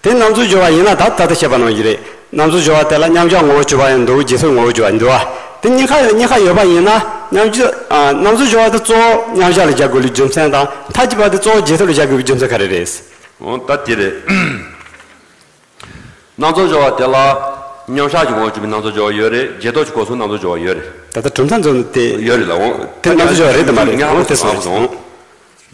དེ་རྣམ་རྫོགས་སྦྱོར་བ་ཡིན་ན་ད་ད་ལྟ་བཤད་པ་ནང་བཞིན་རེད། རྣམ་རྫོགས་སྦྱོར་བ་དེ་ལ་མཉམ་བཞག་ངོ་བོ་གྱུར་པ་ཡང་འདུག་རྗེས་ཐོབ་ངོ་བོ་གྱུར་པ་འདུག་བ། དེ་གཉིས་ཀ་གཉིས་ཀ་ཡོད་པ་ཡིན་ན་མཉམ་བཞག་ཨ། རྣམ་རྫོགས་སྦྱོར་བ་དེ་གཙོ་བོ་མཉམ་བཞག་ལ་བཞག་དགོས་ལུགས་རྒྱུ་མཚན་དང་མཐའ་གཅིག་པ་དེ་གཙོ་བོ་རྗེས་ཐོབ་ལ་བཞག་དགོས་པའི་རྒྱུ་མཚན་ག་རེ་རེད། འོ་ད་དེ་རེད། རྣམ་རྫོགས་སྦྱོར་བ་དེ་ལ་མཉམ་བཞག་གི་ངོ་བོ་གྱུར་པའི་རྣམ་རྫོགས་སྦྱོར་བ་ཡོད་རེད། རྗེས་ཐོབ་ཀྱི་སྐབས་སུ་རྣམ་རྫོགས་སྦྱོར་བ་ཡོད་རེད། ད་ལྟ་གྲུབ་མཐའ་མཛོད་ནས་དེ། ཡོད་རེད་ལ་འོང་། དེ་རྣམ་རྫོགས་སྦྱོར་བ་རེད་དམ་མ་རེད། འོང་དེ་སོང་རེད་འོང་།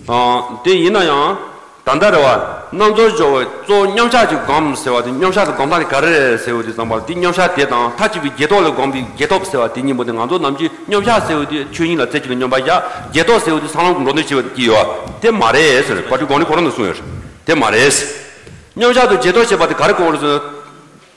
ཨ། དེ་ཡིན་ན་ཡང་། ད་ལྟ་རེད་བ། རྣམ་རྫོགས་སྦྱོར་བའི་གཙོ་བོ་མཉམ་བཞག་གི་སྒོམ་ཟེར་བ་དེ་མཉམ་བཞག་གི་སྒོམ་ཐབས་དེ་ག་རེ་རེད་ཟེར་བ་དེ་ཙམ་པར་དེ་མཉམ་བཞག་དེ་དང་མཐའ་གཅིག་པའི་རྗེས་ཐོབ་ལ་སྒོམ་པའི་རྗེས་ཐོབ་ཟེར་བ་དེ་གཉིས་པོ་དེ་ང་ཚོ་ནམ་རྒྱུན་མཉམ་བཞག་ཟེར་བ་དེ་ཆོས་ཉིད་ལ་རྩེ་གཅིག་ཏུ་སྙོམས་པར་བཞག་རྗེས་ཐོབ་ཟེར་བ་དེ་སེམས་ལམ་གྱི་འགྲོ་དོན་བྱེད་པ་དེ་ཡོད། དེ་མ་རེད་ཟེར་བ་ཅིག་གོང་ནས་ཁོ་རང་ནས་གསུངས་ཡོད་རེད། དེ་མ་རེད། མཉམ་བཞག་ཏུ་རྗེས་ཐོབ་བྱེད་པ་དེ་ག་རེ་གོ་དགོས་རེད་ཟེར་ན།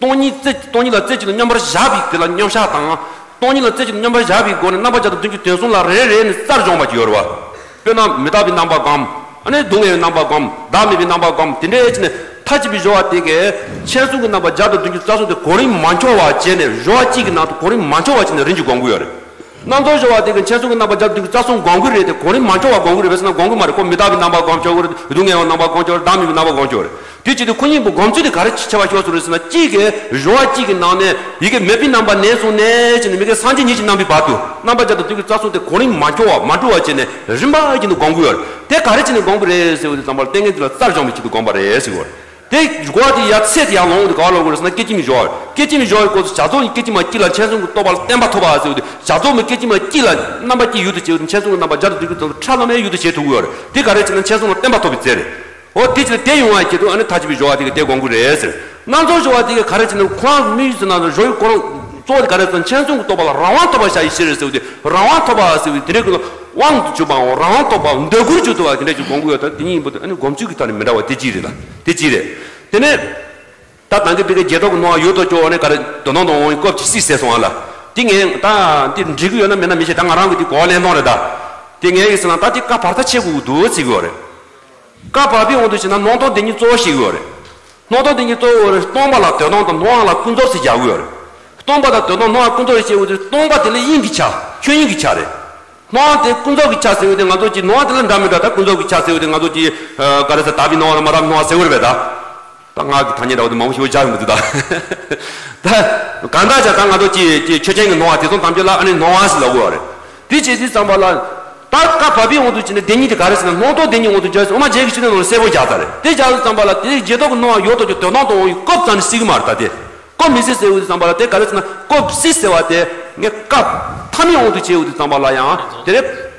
སྟོང་ཉིད་རྩེ་སྟོང་ཉིད་ལ་རྩེ་གཅིག་ཏུ་སྙོམས་པར་བཞག་པའི་དེ་ལ་མཉམ་བཞག་དང་། སྟོང་ཉིད་ལ་རྩེ་གཅིག་ཏུ་སྙོམས་པར་བཞག་པའི་སྒོ་ནས་རྣམ་པ་བརྒྱ་དང་བདུན་ཅུ་དོན་གསུམ་ལ་རེ་རེ་ནས་རྩལ་སྦྱོང་བ་ཅིག་ཡོད་རེད་བ། དཔེར་ན་མི་རྟག་པའི་རྣམ་པ་སྒོམ། ཨ་ནི་སྡུག་བསྔལ་བའི་རྣམ་པ་སྒོམ། བདག་མེད་པའི་རྣམ་པ་སྒོམ། དེ་འདྲའི་བྱས་ནས་མཐའ་གཅིག་པའི་སྦྱོར་བ་དེ་གས་མཁྱེན་སོང་གི་རྣམ་པ་བརྒྱ་དང་བདུན་ཅུ་རྩ་གསུམ་དེ་གོ་རིམ་མ་འཁྱོལ་བ་བྱས་ནས་སྦྱོར་བ་གཅིག་གི་ནང་དུ་གོ་རིམ་མ་འཁྱོལ་བ་བྱས་ནས་རིམ་གྱིས་སྒོམ་གྱི་ཡོད་རེད། རྣམ་རྟོག་སྦྱོར་བ་དེ་གི་མཁྱེན་སོང་གི་རྣམ་པ་བརྒྱ་དང་བདུན་ཅུ་རྩ་གསུམ་སྒོམ་གྱི་རེད་དེ་གོ་རིམ་མ་འཁྱོལ་བ་སྒོམ་གྱི་རེད་པས་ཟེར་ན་སྒོམ་གྱི་མ་རེད། ཁོ་མི་རྟག་པའི་རྣམ་པ་སྒོམ་ཆོག་གི་རེད། སྡུག་བསྔལ་བའི་རྣམ་པ་སྒོམ་ཆོག་གི་རེད། བདག་མེད་པའི་རྣམ་པ་སྒོམ་ཆོག་གི་རེད། དེ་བྱེད་དུས་ཁོ་གཉིས་པོ་སྒོམ་ཚུལ་དེ་ག་རེ་ཆེ་བ་ཤོར་སོང་རེད་ཟེར་ན་གཅིག་གིས་སྦྱོར་བ་གཅིག་གི་ནང་ནས་ཡི་གེ་མེད་པའི་རྣམ་པ་ནས་བཟུང་ནས་བྱས་ནས་མི་དགེ་སངས་རྒྱས་ཉི་ཤུ་རྩ་གསུམ་གྱི་བར་དུ་རྣམ་པ་བརྒྱ་དང་བདུན་ཅུ་རྩ་གསུམ་དེ་གོ་རིམ་མ་འཁྱོལ་བ་མ་འགྲོ་བ་བྱས་ནས་རིམ་པ་བཞིན་དུ་སྒོམ་གྱི་ཡོད་རེད། དེ་ག་རེ་བྱས་ནས་སྒོམ་གྱི་རེད་ཟེར་བ་དེ་ཙམ་པར་ལྟས་ངན་དེ་ལ་རྩལ་སྦྱོང་བའི་ཆེད་དུ་སྒོམ་པ་རེད་ཟེར་གྱི་ཡོད་རེད། དེ་སྒོ་དེ་ཡར་ཚད་དེ་ཡར་ལོངས་དེ་ག་ལ་དགོས་རེད་ཟེར་ན་སྐད་ཅིག་མའི་སྦྱོར་བ། སྐད་ཅིག་མའི་སྦྱོར་བའི་སྐབས་སུ་བྱ་རྫོགས་ཀྱི་སྐད་ཅིག་མ་གཅིག་ལ་མཁྱེན་སོང་གི་རྟོགས་པ་ལ་བརྟན་པ་ཐོབ་པ་ཟེར་བ་དེ་བྱ་རྫོགས་མའི་སྐད་ཅིག་མ་གཅིག་ལ་རྣམ་པ་གཅིག་ཡུལ་དུ་བྱེད་པ་དེ་མཁྱེན་སོང་གི་རྣམ་པ་བརྒྱ་དང་བདུན་ཅུ་རྩ་གསུམ་ཁྲ་ལམ་མེ་ཡུལ་དུ་བྱེད་ཐུབ་ཀྱི་ཡོད་རེད། དེ་ག་རེ་བྱས་ན་མཁྱེན་སོང་ལ་བརྟན་པ་ཐོབ་པའི་རྫས་རེད། འོ་དེ་བྱས་ན་དེ་ཡོང་བའི་ཆེད་དུ་ཨ་ནི་མཐའ་གཅིག་པའི་སྦྱོར་བ་དེ་ག་དེ་སྒོམ་གྱི་རེད་ཟེར། རྣམ་རྫོགས་སྦྱོར་བ་དེ་ག་ག་རེ་བྱས་ན་ཁོ་རང་མི་ཡུལ་ཟེར་ན་སྦྱོར་བའི་སྐོར་གཙོ་བོ་དེ་ག་རེ་ཟེར་ན་མཁྱེན་སོང་གི་རྟོགས་པ་ལ་རང་དབང་ཐོབ་པར་བྱ་ཡི་ཕྱིར་ཟེར་བ་དེ་རང་དབང་ཐོབ་པ་ཟེར་བ་དེ་རེད་ཀྱི་ལ། དབང་དུ་གྱུར་པའམ་རང་དབང་ཐོབ་པའམ་འདོད་དགུར་གྱུར་ཏོ་བ་དེ་འདྲ་ཞིག་སྒོམ་གྱི་ཡོད་ད། དེ་གཉིས་པོ་དེ་ཨ་ནི་སྒོམ་ཚུལ་གྱི་ཐད་ནས་མི་འདྲ་བ་དེ་གཅིག་རེད་ལ། དེ་གཅིག་རེད། དེ་ནས་ད་ནང་གི་བི་ཀའི་རྗེས་ཐོབ་ཀྱི་སྣང་བ་ཡུལ་དུ་སྐྱོར་བ་ནི་ག་རེ་དོན་དམ་དུ་འོང་བའི་སྐབས་ཀྱི་སྲིད་ཟེར་སོང་བ་ལ། དེ་ངས་ད་འདི་འགྲིག་གི་ཡོད་ན་མེད་ན་མི་ཤེས། ད་ང་རང་གི་དེ་གོ་བ་ལེན་སྟངས་རེད་ད། དེ་ངས་ཡིན་ཟེར་ན་ད་དེ་བཀའ་བར་ཐག་ཆད་དགོས་ཀྱི་འདུག་ཟེར་གྱི་ཡོད་རེད། བཀའ་བར་པའི་དབང་དུ་བྱས་ན་སྣང་སྟོང་བདེན་གཉིས་གཙོ་བོ་བཤད་ཀྱི་ཡོད་རེད། སྣང་སྟོང་བདེན་གཉིས་གཙོ་བོ་རེད། སྟོང་པ་ལ་དོན་དམ་དང་སྣང་བ་ལ་ཀུན་རྫོབ་ཟེར་རྒྱག་གི་ཡོད་རེད། སྟོང་པ་དང་དོན་དམ་སྣང་བ་ཀུན་རྫོབ་ཟེར་བྱས་པ་དེ་སྟོང་པ་དེ་ལ་དབྱིངས་ཀྱི་ཆ། ཆོས་དབྱིངས་ཀྱི་ཆ་རེད། སྣང་བ་དེ་ཀུན་རྫོབ་ཀྱི་ཆ་ཟེར་བ་དེ་ང་ཚོ་གྱི་སྣང་བ་དེ་ལ་འདྲ་མི་འདྲ་ད་ཀུན་རྫོབ་ཀྱི་ཆ་ཟེར་བ་དེ་ང་ཚོ་གྱི་ག་རེ་ཟེར་དག་པའི་སྣང་བ་དང་མ་དག་པའི་སྣང་བ་ཟེར་བ་རེད་པས་ད། ད་ང་གི་ཐ་སྙད་འདྲ་བོ་དེ་མང་པོ་ཞིག་སྦྱར་ཡོང་གི་འདུག་ད། ད་གང་ལྟར་ཀྱང་ད་ང་ཚོ་གྱི་གྱི་ཆོས་ཅན་གྱི་སྣང་བ་དེ་ཚོ་ཐམས་ཅད་ལ་ཨ་ནི་སྣང་བ་ཟེར་ལབ་དགོས་པ་རེད། དེ་བྱས་དུས་ཙམ་པ་ལ། ད་བཀའ་བར་པའི་དབང་དུ་བྱས་ནས་བདེན་གཉིས་དེ་ག་རེ་ཟེར་ན་སྣང་སྟོང་བདེན་གཉིས་དབང་དུ་བྱས་ཟེར་དབུ་མ་འཇལ་གྱི་ཆོས་ཐུན་ནང་ལ་གསལ་པོ་སྦྱར་ཚར་རེད། དེ་སྦྱར་དུས་ཙམ་པ་ལ་དེ་རྗེས་ཐོབ་ཀྱི་སྣང་བ་ཡོད་དོ་ཅོག་དོན་དམ་དུ་འོང་བའི་སྐབས་ཙམ་ནས་སྲིད་ཀྱི་མ་རེད་ད་དེ། སྐབས་མི་སྲིད་ཟེར་བའི་དུས་ཙམ་པ་ལ་དེ་ག་རེ་ཟེར་ན་སྐབས་སྲིད་ཟེར་བ་དེ་ངས་སྐབས་ཐ་མའི་དབང་དུ་བྱས་པའི་དུས་ཙམ་པ་ལ་ཡང་དེ་རེད།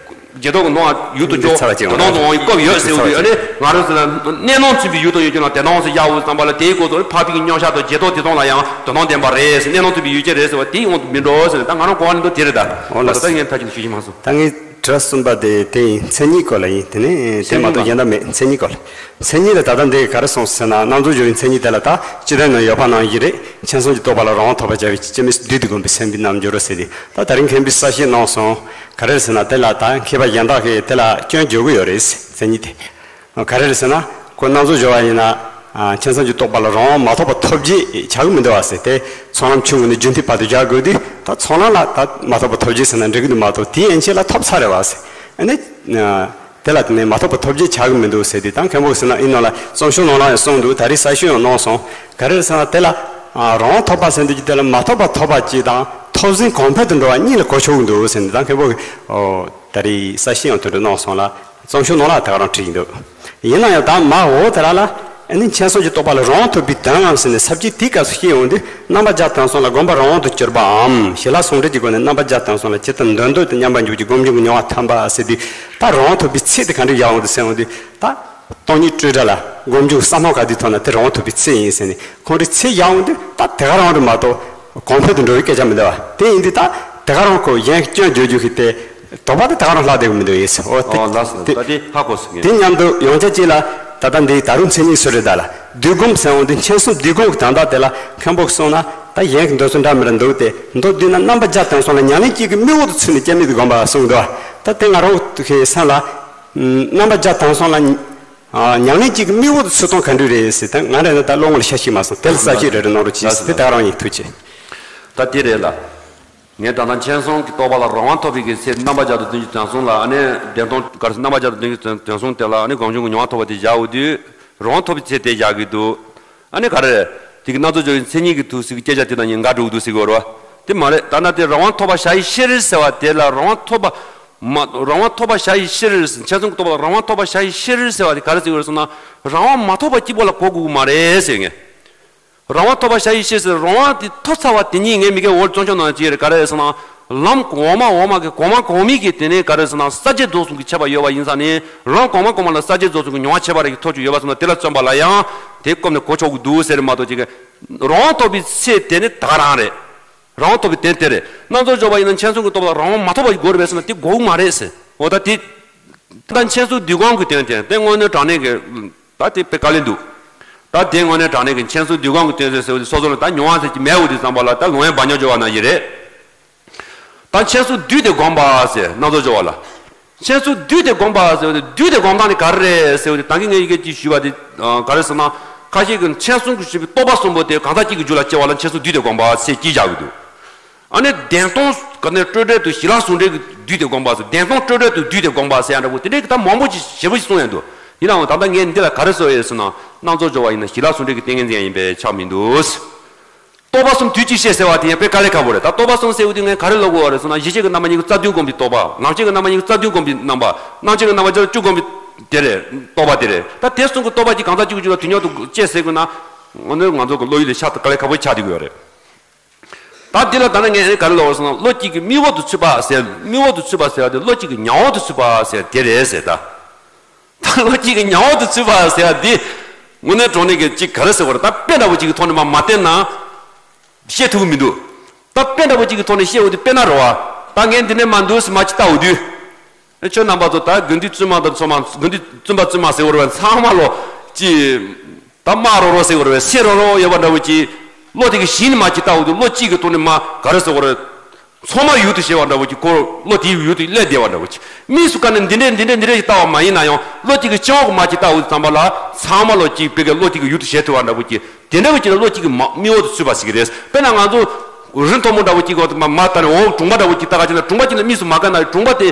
རྗེས་ཐོབ་ཀྱི་སྣང་བ་ཡུལ་དུ་འཇོག་དོན་དམ་དུ་འོང་བའི་སྐབས་ཡོད་ཟེར་བའི་ཨ་ནི་ང་རང་ཚོ་ལ་གནས་སྣང་མཚོན་པའི་ཡུལ་དུ་ཡོད་ཀྱང་ན་དོན་དམ་ཟེར་བཞག་པའི་ཙམ་པ་ལ་དེའི་སྐོར་དུ་འཕགས་པའི་མཉམ་གཞག་དང་རྗེས་ཐོབ་དེ་ཚོ་ལ་ཡང་དོན་དམ་བདེན་པ་རེད་ཟེར། གནས་སྣང་མཚོན་པའི་ཡུལ་ཅན་རེད་ཟེར་བ་དེའི་དབང་དུ་མི་འགྲོ་ཟེར། ད་ང་རང་གོ་བ་ལེན་དོན་དེ་རེད་ད། འོ་ལགས། ད་ངས་མཐའ་གཅིག་ཏུ་ཞུ་ཞིག་མ་སོང་། ད་ངས་ དྲི་བ་གསུམ་པ་དེ་དེ་ཡིན། མཚན་ཉིད་སྐོར་ལ་ཡིན། དེ་ནས་དེ་མ་གཏོགས་གཞན་དག་མེད། མཚན་ཉིད་སྐོར་ལ། མཚན་ཉིད་ལ་ད་ལྟ་འདི་ག་རེ་གསུངས་ཟེར་ན། རྣམ་རྫོགས་སྦྱོར་བའི་མཚན་ཉིད་དེ་ལ་ད་སྤྱི་དོན་ནང་ཡོད་པ་ནང་བཞིན་རེད། མཁྱེན་གསུམ་གྱི་རྟོགས་པ་ལ་རང་དབང་ཐོབ་པར་བྱ་བའི་ཕྱིར། སྤྱི་མེས་སུ་བསྡུས་ཏེ་བསྒོམ་པའི་སེམས་པའི་རྣལ་འབྱོར་རོ་ཟེར་ཏེ། ད་དེ་རིང་མཁན་པོས་གསལ་བཤད་གནང་སོང་། ག་རེ་རེད་ཟེར་ན། དེ་ལ་ད་མཁས་པ་གཞན་དག་གིས་དེ་ལ་སྐྱོན་བརྗོད་ཀྱི་ཡོད་རེད། མཚན་ཉིད་དེ། ག་རེ་རེད་ཟེར་ན། ཁོ་རྣམ་རྫོགས་སྦྱོར་བ་ཡིན་ན། ཨ། མཁྱེན་གསུམ་གྱི་རྟོགས་པ་ལ་རང་དབང་མ་ཐོབ་པ་ཐོབ་བྱེད་བྱ་གི་མི་འདུག་བ་ཟེར་ཏེ། ཚོགས་ལམ་ཆུང་ངུ་ནས་རྒྱུན་མཐའི་བར་དུ་སྦྱར་དགོས་དུས། ད་ཚོགས་ལམ་ལ་ད་མ་ཐོབ་པ་ཐོབ་བྱེད་ཟེར་ན་འགྲིག་གི་འདུག་མ་གཏོགས། དེའི་ཡན་ཆད་ལ་ཐོབ་ཚར་རེད་བ་ཟེར། ཨ་ནི། ཨ། དེ་ལ་དེ་ནས་མ་ཐོབ་པ་ཐོབ་བྱེད་བྱ་གི་མི་འདུག་ཟེར་ཏེ། ད་མཁན་པོ་ཟེར་ན་ཡིན་ནོ་ལ། རྩོམ་ཤོག་ནང་ལ་ཡང་གསུངས་འདུག་ད་རེས་གསལ་བཤད་ཡང་གནང་སོང་། ག་རེ་རེད་ཟེར་ན། དེ་ལ། ཨ། རང་དབང་ཐོབ་པ་ཟེར་འདུག་ཀྱི། དེ་ལ་མ་ཐོབ་པ་ཐོབ་པ་གཅིག་དང་ཐོབ་ཟིན་གོང་འཕེལ་དུ་འགྲོ་བ་གཉིས་ལ་གོ་ཆོག་གི་འདུག་ཟེར་ནས། ད་མཁན་པོ་གིས། ཨོ། ད་རེས་གསལ་བཤད་ཡང་དེ་འདྲ་གནང་སོང་ལ། རྩོམ་ཤོག་ནང་ལ་དེ་ག་རང་བྲིས་ཀྱི་འདུག་ཡིན་ན་ཡང་ད་མ་འོ་དེ་ར་ལ། ཨ་ནི་མཁྱེན་གསུམ་གྱི་རྟོགས་པ་ལ་རང་དབང་ཐོབ་པའི་དོན་ལམ་ཟེར་ནས་ས་བཅད་དེའི་སྐབས་སུ་བཤད་ཡོང་དུས། རྣམ་པར་སྦྱར་དོན་གསུམ་ལ་སྒོམ་པ་རང་དབང་དུ་གྱུར་པའམ། ཞི་ལྷག་ཟུང་འབྲེལ་གྱི་སྒོ་ནས་རྣམ་པར་སྦྱར་དོན་གསུམ་ལ་ཇི་ལྟར་འདོད་འདོད་དུ་མཉམ་པར་འཇོག་གི་སྒོམ་བྱུང་གི་མྱོང་བ་ཐམ་པ་ཟེར་དུས། ད་རང་དབང་ཐོབ་པའི་ཚད་དེ་ག་འདྲ་ཡག་འོང་དུ་ཟེར་འོང་དུས། ད་སྟོང་ཉིད་སྤྲོས་བྲལ་ལ་སྒོམ་བྱུང་གི་བསམ་བློ་ག་དུས་ཐོག་ན་དེ་རང་དབང་ཐོབ་པའི་ཚད་ཡིན་ཟེར་ནས། ཁོང་ཁྲོའི་ཚད་ཡག་འོང་དུས་ད་དེ་ག་རང་རེད་མ་གཏོགས། གོང་འཕེལ་དུ་འགྲོ་བའི་སྐད་ཆ་མི་འདུག་བ། དེ་ཡིན་དུས་ད་དེ་ག་རང་ཁོ་གཞན་གྱི་སྐྱོན་བརྗོད་རྒྱུ་ཞིག་སྟེ། དོགས་པ་དེ་དེ་ག་རང་ལྷག་བསྡད་གི་མི་འདུག་ཡིན་ཟེར། འོ་དེ། ཨོ་ལགས་སོ། དེ། ད་དེ་ཧ་གོ་སོང་ངས། དེ་མཉམ་དུ་ཡང་བསྐྱར་གཅིག་ལ། ད་ལྟ་འདི་ད་རུང་མཚན་ཉིད་སུ་རེད་ད་ལ། བསྡུས་སྒོམ་ཟེར་འོང་དུས། མཁྱེན་གསུམ་བསྡུས་སྒོམ་གྱི་དོན་དག་དེ་ལ་མཁན་པོ་གསུངས་ན། ད་གཞན་གྱི་འདོད་ཚུལ་འདྲ་མི་འདྲ་འདུག་སྟེ། མདོར་བསྡུས་ན་རྣམ་པར་སྦྱར་དོན་གསུམ་ལ་ཉམས་ལེན་གཅིག་གི་དམིགས་འོག་ཏུ་ཚུད་ནས་སྐྱབས་གནས་དུ་བསྒོམ་པ་གསུངས་འདུག་ད་དེ་ང་རང་གི་སེམས་ལ། རྣམ་པར་སྦྱར་དོན་གསུམ་ལ། ཨ། ཉམས་ལེན་གཅིག་གི་དམིགས་འོག་ཏུ་ཚུད་སྟངས་ག་འདྲ་རེད་ཟེར། ད་ང་རང་ནི་ད་བློ་ངོར་ཤ་ཞིག་མ་སོང་། དེ་ལ་གསལ་བཤད་རེ་རེ་གནང་རོགས་གྱིས་ཟེར། དེ་ད་རང་ཡིན། ཐུགས་རྗེ་ཆེ། ད་དེ་རེད་ལ། ངས་ད་ལྟ་མཁྱེན་གསུམ་གྱི་རྟོགས་པ་ལ་རང་དབང་ཐོབ་པའི་གི་ཚེ། རྣམ་པར་སྦྱར་དང་དོན་གྱི་དོན་གསུམ་ལ། ཨ་ནི་བདེན་སྟོང་ག་རེ་ཟེར། རྣམ་པར་སྦྱར་དང་དོན་གྱི་དོན་གསུམ་དེ་ལ། ཨ་ནི་སྒོམ་བྱུང་གི་མྱོང་བ་ཐོབ་པ་དེ་བཞག་འོང་དུས། རང་དབང་ཐོབ་པའི་ཚེ་དེ་བཞག་གི་འདུག་ཨ་ནི་ག་རེ། དེ་གི་རྣལ་འབྱོར་སྦྱོར་བའི་མཚན་ཉིད་ཀྱི་དུས་སུ་གི་སྐད་ཆ་དེ་དང་གཉིས་འགལ་འགྲོ་གི་འདུག་ཟེར་གི་ཡོད་རེད་བ། དེ་མ་རེད། ད་ནི་དེ་རང་དབང་ཐོབ་པ་བྱ་ཡི་ཕྱིར་ཟེར་བ་དེ་ལ། རང་དབང་ཐོབ་པ་མ། རང་དབང་ཐོབ་པ་བྱ་ཡི་ཕྱིར། མཁྱེན་གསུམ་གྱི་རྟོགས་པ་ལ་རང་དབང་ཐོབ་པ་བྱ་ཡི་ཕྱིར་ཟེར་བ་དེ་ག་རེ་ཟེར་གི་ཡོད་རེད་ཟེར་ན། རང་དབང་མ་ཐོབ་པ་གཅིག་པོ་ལ་གོ་དགོས་ཀྱི་མ་རེད་ཟེར་ངས། རང་དབང་ཐོབ་པ་བྱ་ཡི་ཕྱིར་ཟེར། རང་དབང་དེ་ཐོབ་ཚར་བ་དེ་ཉིད། ངས་མི་སྒེར་འོག་རྩོམ་ཤོག་ནང་བྲིས་རེད། ག་རེ་ཟེར་ན། ལམ་གོང་མ་འོག་མ་གི་གོང་མ་གོང་མའི་གི་དེ་ནས་ག་རེ་ཟེར་ན། གསལ་བྱེད་རྫོགས་གསུམ་གྱི་ཁྱད་པར་ཡོད་པ་ཡིན་ཙང་ནི། ལམ་གོང་མ་གོང་མ་ལ་གསལ་བྱེད་རྫོགས་གསུམ་གྱི་མྱོང་བ་ཁྱད་པར་རེ་ཐོབ་བྱུང་ཡོད་པ་སོང་ན། དེ་ལ་བརྩོན་པ་ལ་ཡང་དེ་སྐོམ་ནས་གོ་ཆོག་གི་འདུག་ཟེར་མ་གཏོགས། ཅིག་གི་རང་དབང་ཐོབ་པའི་ཚེ་དེ་ནི་ད་ག་རང་རེད། རང་དབང་ཐོབ་པའི་དོན་དེ་རེད། རྣལ་འབྱོར་སྦྱོར་བ་ཡིན་ན་མཁྱེན་གསུམ་གྱི་རྟོགས་པ་ལ་རང་དབང་མ་ཐོབ་པ་དགོས་རེད་ཟེར་ན། དེ་དགོས་མ་རེད་ཟེར། འོ་ད་དེ། ད་མཁྱེན་གསུམ་བསྡུས་སྒོམ་གྱི་དོན་དེ། དེ་དངོས་གནས་དྲང་གནས་ཀྱི། ད་དེ་དཔེ་དཀའ་ལས་འདུག་ད་དེ་དངོས་གནས་དྲང་གནས་ཀྱི་མཁྱེན་གསུམ་བསྡུས་སྒོམ་གྱི་དོན་དེ་ཟེར་བ་དེ། སོ་སོ་ལ་ད་མྱོང་བ་ཟེར་གྱི་མེད་འོ་དེ་ཙམ་པ་ལ། ད་ལོང་བས་བ་ཉོ་སྦྱོར་བ་ནང་བཞིན་རེད། ད་མཁྱེན་གསུམ་བསྡུས་ཏེ་བསྒོམ་པ་ཟེར། རྣལ་འབྱོར་སྦྱོར་བ་ལ། མཁྱེན་གསུམ་བསྡུས་ཏེ་བསྒོམ་པ་ཟེར་བ་དེ། བསྡུས་ཏེ་བསྒོམ་སྟངས་དེ་ག་རེ་རེད་ཟེར་བ་དེ། ད་གིན་ངས་ཡི་གེ་གཅིག་ཞུས་པ་དེ། ཨ། ག་རེ་ཟེར་ན། ཁ་ཤས་ཀྱིས་མཁྱེན་གསུམ་གྱིས་བྱས་པའི་རྟོག་པ་གསུམ་པོ་དེ་གང་ཟག་གཅིག་གི་རྒྱུད་ལ་སྐྱེ་བ་ལ་མཁྱེན་གསུམ་བསྡུས་ཏེ་བསྒོམ་པ་ཟེར་གྱིས་བཞག་གི་འདུག་ཨ་ནི་བདེན་སྟོང་ག་ནས་སྤྲོས་བྲལ་དུ་ཞི་ལྷག་ཟུང་འབྲེལ་གྱི་བསྡུས་ཏེ་བསྒོམ་པ་ཟེར། བདེན་སྟོང་སྤྲོས་བྲལ་དུ་བསྡུས་ཏེ་བསྒོམ་པ་ཟེར་ཡ་འདྲ་པོ་དེ་འདྲའི་གི་ད་མང་པོ་ཅིག་ཞེ་པོ་ཅིག་གསུངས་ཡོད་འདུག་ཡིན་ནའང་ད་ལྟ་ངས་འདི་ལ་ག་རེ་ཟེར་ཡོད་ཟེར་ན། རྣལ་འབྱོར་སྦྱོར་བ་ཡིན་ན་ཞི་ལྷག་ཟུང་འབྲེལ་གྱི་ཏིང་ངེ་འཛིན་ཡིན་པས་ཁྱབ་མི་འདུག་རྟོག་པ་གསུམ་དུས་གཅིག་བཤད་ཟེར་བ་དེ་ཡང་དཔེ་དཀའ་ལས་ཁག་པོ་རེད། ད་རྟོག་པ་གསུམ་ཟེར་བ་དེ་ངས་ག་རེ་ལབ་དགོས་པ་རེད་ཟེར་ན། གཞི་ཤེས་ཀྱི་རྣམ་པ་གཉིས་ཀྱི་རྩ་ལྟུང་སྒོམ་པའི་རྟོག་པ། ལམ་ཤེས་ཀྱི་རྣམ་པ་གཉིས་ཀྱི་རྩ་ལྟུང་སྒོམ་པའི་རྣམ་པ། རྣམ་ཤེས་ཀྱི་རྣམ་པ་བརྒྱད་ལ་བཅུ་སྒོམ་པའི་དེ་རེད། རྟོག་པ་དེ་རེད། ད་དེ་གསུམ་གྱི་རྟོག་པ་གཅིག་གང་ཟག་གཅིག་གི་རྒྱུད་ལ་དུས་མཉམ་དུ་སྐྱེ་ཟེར་དགོས་ན། འོ་ན་ང་ཚོ་གི་བློ་ཡུལ་ལས་ཤར་དུ་དཀའ་ལས་ཁག་པོ་ཆགས་བསྡད་ཀྱི་ཡོད་རེད། ད་འདི་ལ་ད་ནི་ངས་ག་རེ་ལབ་པ་རེད་ཟེར་ན། བློ་གཅིག་གིས་དམིགས་འོག་ཏུ་ཚུད་པ་ཟེར་བ་དེ། དམིགས་འོག་ཏུ་ཚུད་པ་ཟེར་བ་དེ་བློ་གཅིག་གིས་ཉམས་འོག་ཏུ་ཚུད་པ་ཟེར་དེ་རེད་ཟེར། ད་ད་བློ་གཅིག་གིས་ཉམས་འོག་ཏུ་ཚུད་པ་ཟེར་བ་འདི་དངོས་གནས་དྲང་གནས་ཀྱི་ཅིག་ག་རེ་ཟེར་བ་རེད། ད་དཔེ་འདྲ་པོ་ཅིག་གི་ཐོག་ནས་མར་མ་བསྟན་ན་བཤད་ཐུབ་ཀྱི་མི་འདུག་ད་དཔེ་འདྲ་པོ་ཅིག་གི་ཐོག་ནས་བཤད་འོ་དེ་དཔེར་ན་རེད་བ། ད་ངས་འདི་ནས་མར་འདུག་སེ་མར་ཅིག་བལྟ་འོ་དུས། ཨེ། ཁྱོད་རྣམ་པ་ཚོ་ད་དགེ་འདུན་བཙུན་མ་དང་ཚང་མ། དགེ་འདུན་བཙུན་པ་བཙུན་མ་ཟེར་བ་རེད་བ། ཚང་མ་ལོ་ཅིག་ད་དམར་རོ་རོ་ཟེར་བ་རེད་བ། སེར་རོ་རོ་ཡོད་པ་འདྲ་བོ་ཅིག་བློ་དེ་གི་ཞིང་ནས་མར་ཅིག་བལྟ་འོ་དུས། བློ་གཅིག་གི་ཐོག་ནས་མར་ག་རེ་ཟེར་བ་རེད། ཚང་མ་ཡུལ་དུ་བྱེད་པ་འདྲ་བོ་ཅིག་ཁོ་བློ་དེའི་ཡུལ་དུ་སླེབས་བསྡད་པ་འདྲ་བོ་ཅིག་དམིགས་སུ་བཀར་ནས་འདི་འདྲས་འདི་འདྲས་འདི་འདྲས་ཅིག་བལྟ་བ་མ་ཡིན་ན་ཡང་། བློ་གཅིག་གིས་སྤྱི་ཡོངས་ཀྱི་མར་ཅིག་བལྟ་འོ་དུས་ཙམ་པ་ལ། ཚང་མ་ལོ་ཅིག་བོད་ཀྱི་བློ་གཅིག་གི་ཡུལ་དུ་བྱེད་ཐུབ་པ་འདྲ་བོ་ཅིག་དེ་འདྲ་བོ་ཅིག་ལ་བློ་གཅིག་གིས་མ་དམིགས་འོག་ཏུ་ཚུད་པ་ཟེར་གྱི་རེད། དཔེར་ན་ང་ཚོ་རི་མཐོན་པོ་འདྲ་བོ་གཅིག་གི་འོག་ཏུ་མར་མར་བལྟས་ནས་འོག་གྲོང་པ་འདྲ་བོ་གཅིག་ལྟ་ག་བྱས་ན། གྲོང་པ་གཅིག་ལ་དམིགས་སུ་མ་བཀར་ན། གྲོང་པ་དེ་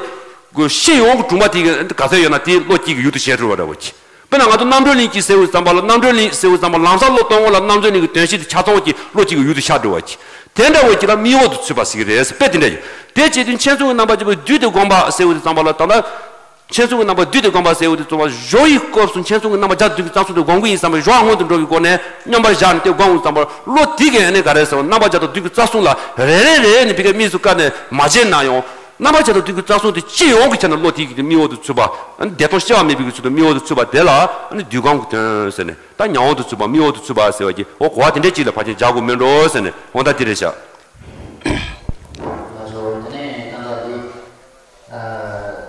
གི་སྤྱི་ཡོངས་ཀྱི་གྲོང་པ་དེ་ག་ཚོད་ཡོད་ན་དེ་བློ་གཅིག་གིས་ཡུལ་དུ་བྱེད་ཐུབ་པ་འདྲ་བོ་ཅིག་དཔེར་ན་ང་ཚོ་རྣམ་གྲོལ་གླིང་གཅིག་ཟེར་འོ་དུས་ཙམ་པ་ལ། རྣམ་གྲོལ་གླིང་ཟེར་འོ་དུས་ཙམ་པ་ལམ་སང་བློ་གཏོང་བ་ལ། རྣམ་གྲོལ་གླིང་གི་དོན་བཤད་དེ་ཆ་ཚང་བ་ཅིག་བློ་གཅིག་གིས་ཡུལ་དུ་ཤར་འགྲོ་བ་ཅིག་དེ་འདྲ་བོ་ཅིག་ལ་དམིགས་འོག་ཏུ་ཚུད་པ་ཟེར་གྱི་རེད། དཔེ་དེ་འདྲ་ཡིན། དེ་བྱེད་དུས་མཁྱེན་གསུམ་གྱི་རྣམ་པ་བརྒྱད་པོ་བསྡུས་ཏེ་བསྒོམ་པ་ཟེར་འོ་དུས་ཙམ་པ་ལ། ད་ལྟ་མཁྱེན་གསུམ་གྱི་རྣམ་པ་བསྡུས་ཏེ་བསྒོམ་པ་ཟེར་འོ་དུས་ཙམ་པ། སྦྱོར་བའི་སྐབས་སུ་མཁྱེན་གསུམ་གྱི་རྣམ་པ་བརྒྱད་དང་བསྡུས་ཀྱི་རྩ་གསུམ་དེ་བསྒོམ་གྱི་ཡིན་བསམ་པའི་སྦྱོར་བ་སྔོན་དུ་འགྲོ་བའི་སྒོ་ནས་མཉམ་པར་བཞག་ནས་དེ་བསྒོམ་འོ་དུས་ཙམ་པ། བློ་དེ་གིས་ཨ་ནི་ག་རེ་ཟེར་བ། རྣམ་པ་བརྒྱད་དང་བསྡུས་ཀྱི་རྩ་གསུམ་ལ་རེ་རེ་རེ་ནས་ཕ་གིར་དམིགས་སུ་བཀར་ནས་མ་བྱས་ན་ཡང་། རྣམ་པ་བརྒྱད་དང་བསྡུས་ཀྱི་རྩ་གསུམ་དེ་སྤྱི་ཡོངས་ཀྱི་ཆ་ནས་བློ་དེ་གིས་དམིགས་འོག་ཏུ་ཚུད་པ། ཨ་ནི་བདེ་སྟོང་སྐྱེ་བ་མེད་པའི་གི་ཚུལ་དུ་དམིགས་འོག་ཏུ་ཚུད་པ་དེ་ལ་ཨ་ནི་བསྡུས་སྒོམ་གྱི་དོན་ཟེར་ནས། ད་མཉམ་འོག་ཏུ་ཚུད་པ། དམིགས་འོག་ཏུ་ཚུད་པ་ཟེར་བ་གྱིས། འོ་གོ་བ་དེ་འདྲའི་ཅིག་ལ་ཕལ་ཆེར་སྦྱར་དགོས་མིན་འགྲོ་ཟེར་ནས། འོ་ད་དེ་རེད་ཤག་ལགས་སོ། དེ་ནས་ད་ལྟ་འདི། ཨ།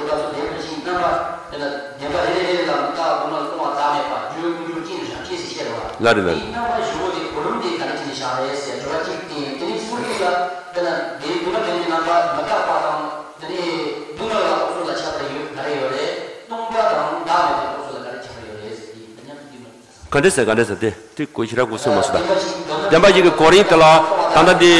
ལོ་ད་ཚོ་བདེན་པ་ཞིག་རྣམ་པ་དེ་ལ་བདེན་པ་རེ་རེ་རེ་རེ་ལ་མི་རྟག་པ་སྒོམ་ལ་སོང་བ་བདག་མེད་པ་རྒྱུ་ཀུན་འབྱུང་རྐྱེན་རང་རྐྱེན་ཟེར་བཤད་རོགས། ལ་རེ་ལ་རེ། དེའི་རྣམ་པ་བཞི་པོ་དེ་གོ་རིམ་དེ་ག་ནས་བྱས་ནས་བཞག་རེད་ཟེར་དྲི་བ་གཅིག་བསྟན། དེ་ནས་གསུམ་པ་ལ་དེ་ལ་དེའི་སྒོམ་ལ་བདེན་པའི་རྣམ་པ་མི་རྟག་པ་དང་དེ་ནས་སྡུག་བསྔལ་བ་རྟོགས་ཚུལ་ལ་ཁྱད་པར་ཡོད་ག་རེ་ཡོད་རེད། སྟོང་པ་དང་བདག་མེད་པའི་རྟོགས་ཚུལ་ལ་ག་རེ་ཁྱད་པར་ཡོད་རེད་ཟེར་དེ་མཉམ་དུ་འདི་མ། ག་འདྲ་ཟེར་ག་འདྲ་ཟེར་དེ་དེ་གོ་ཤེས་ར་གོ་སོང་མ་སོང་ད། བདེན་པ་བཞི་གི་གོ་རིམ་དེ་ལ་ད་ལྟ་འདི་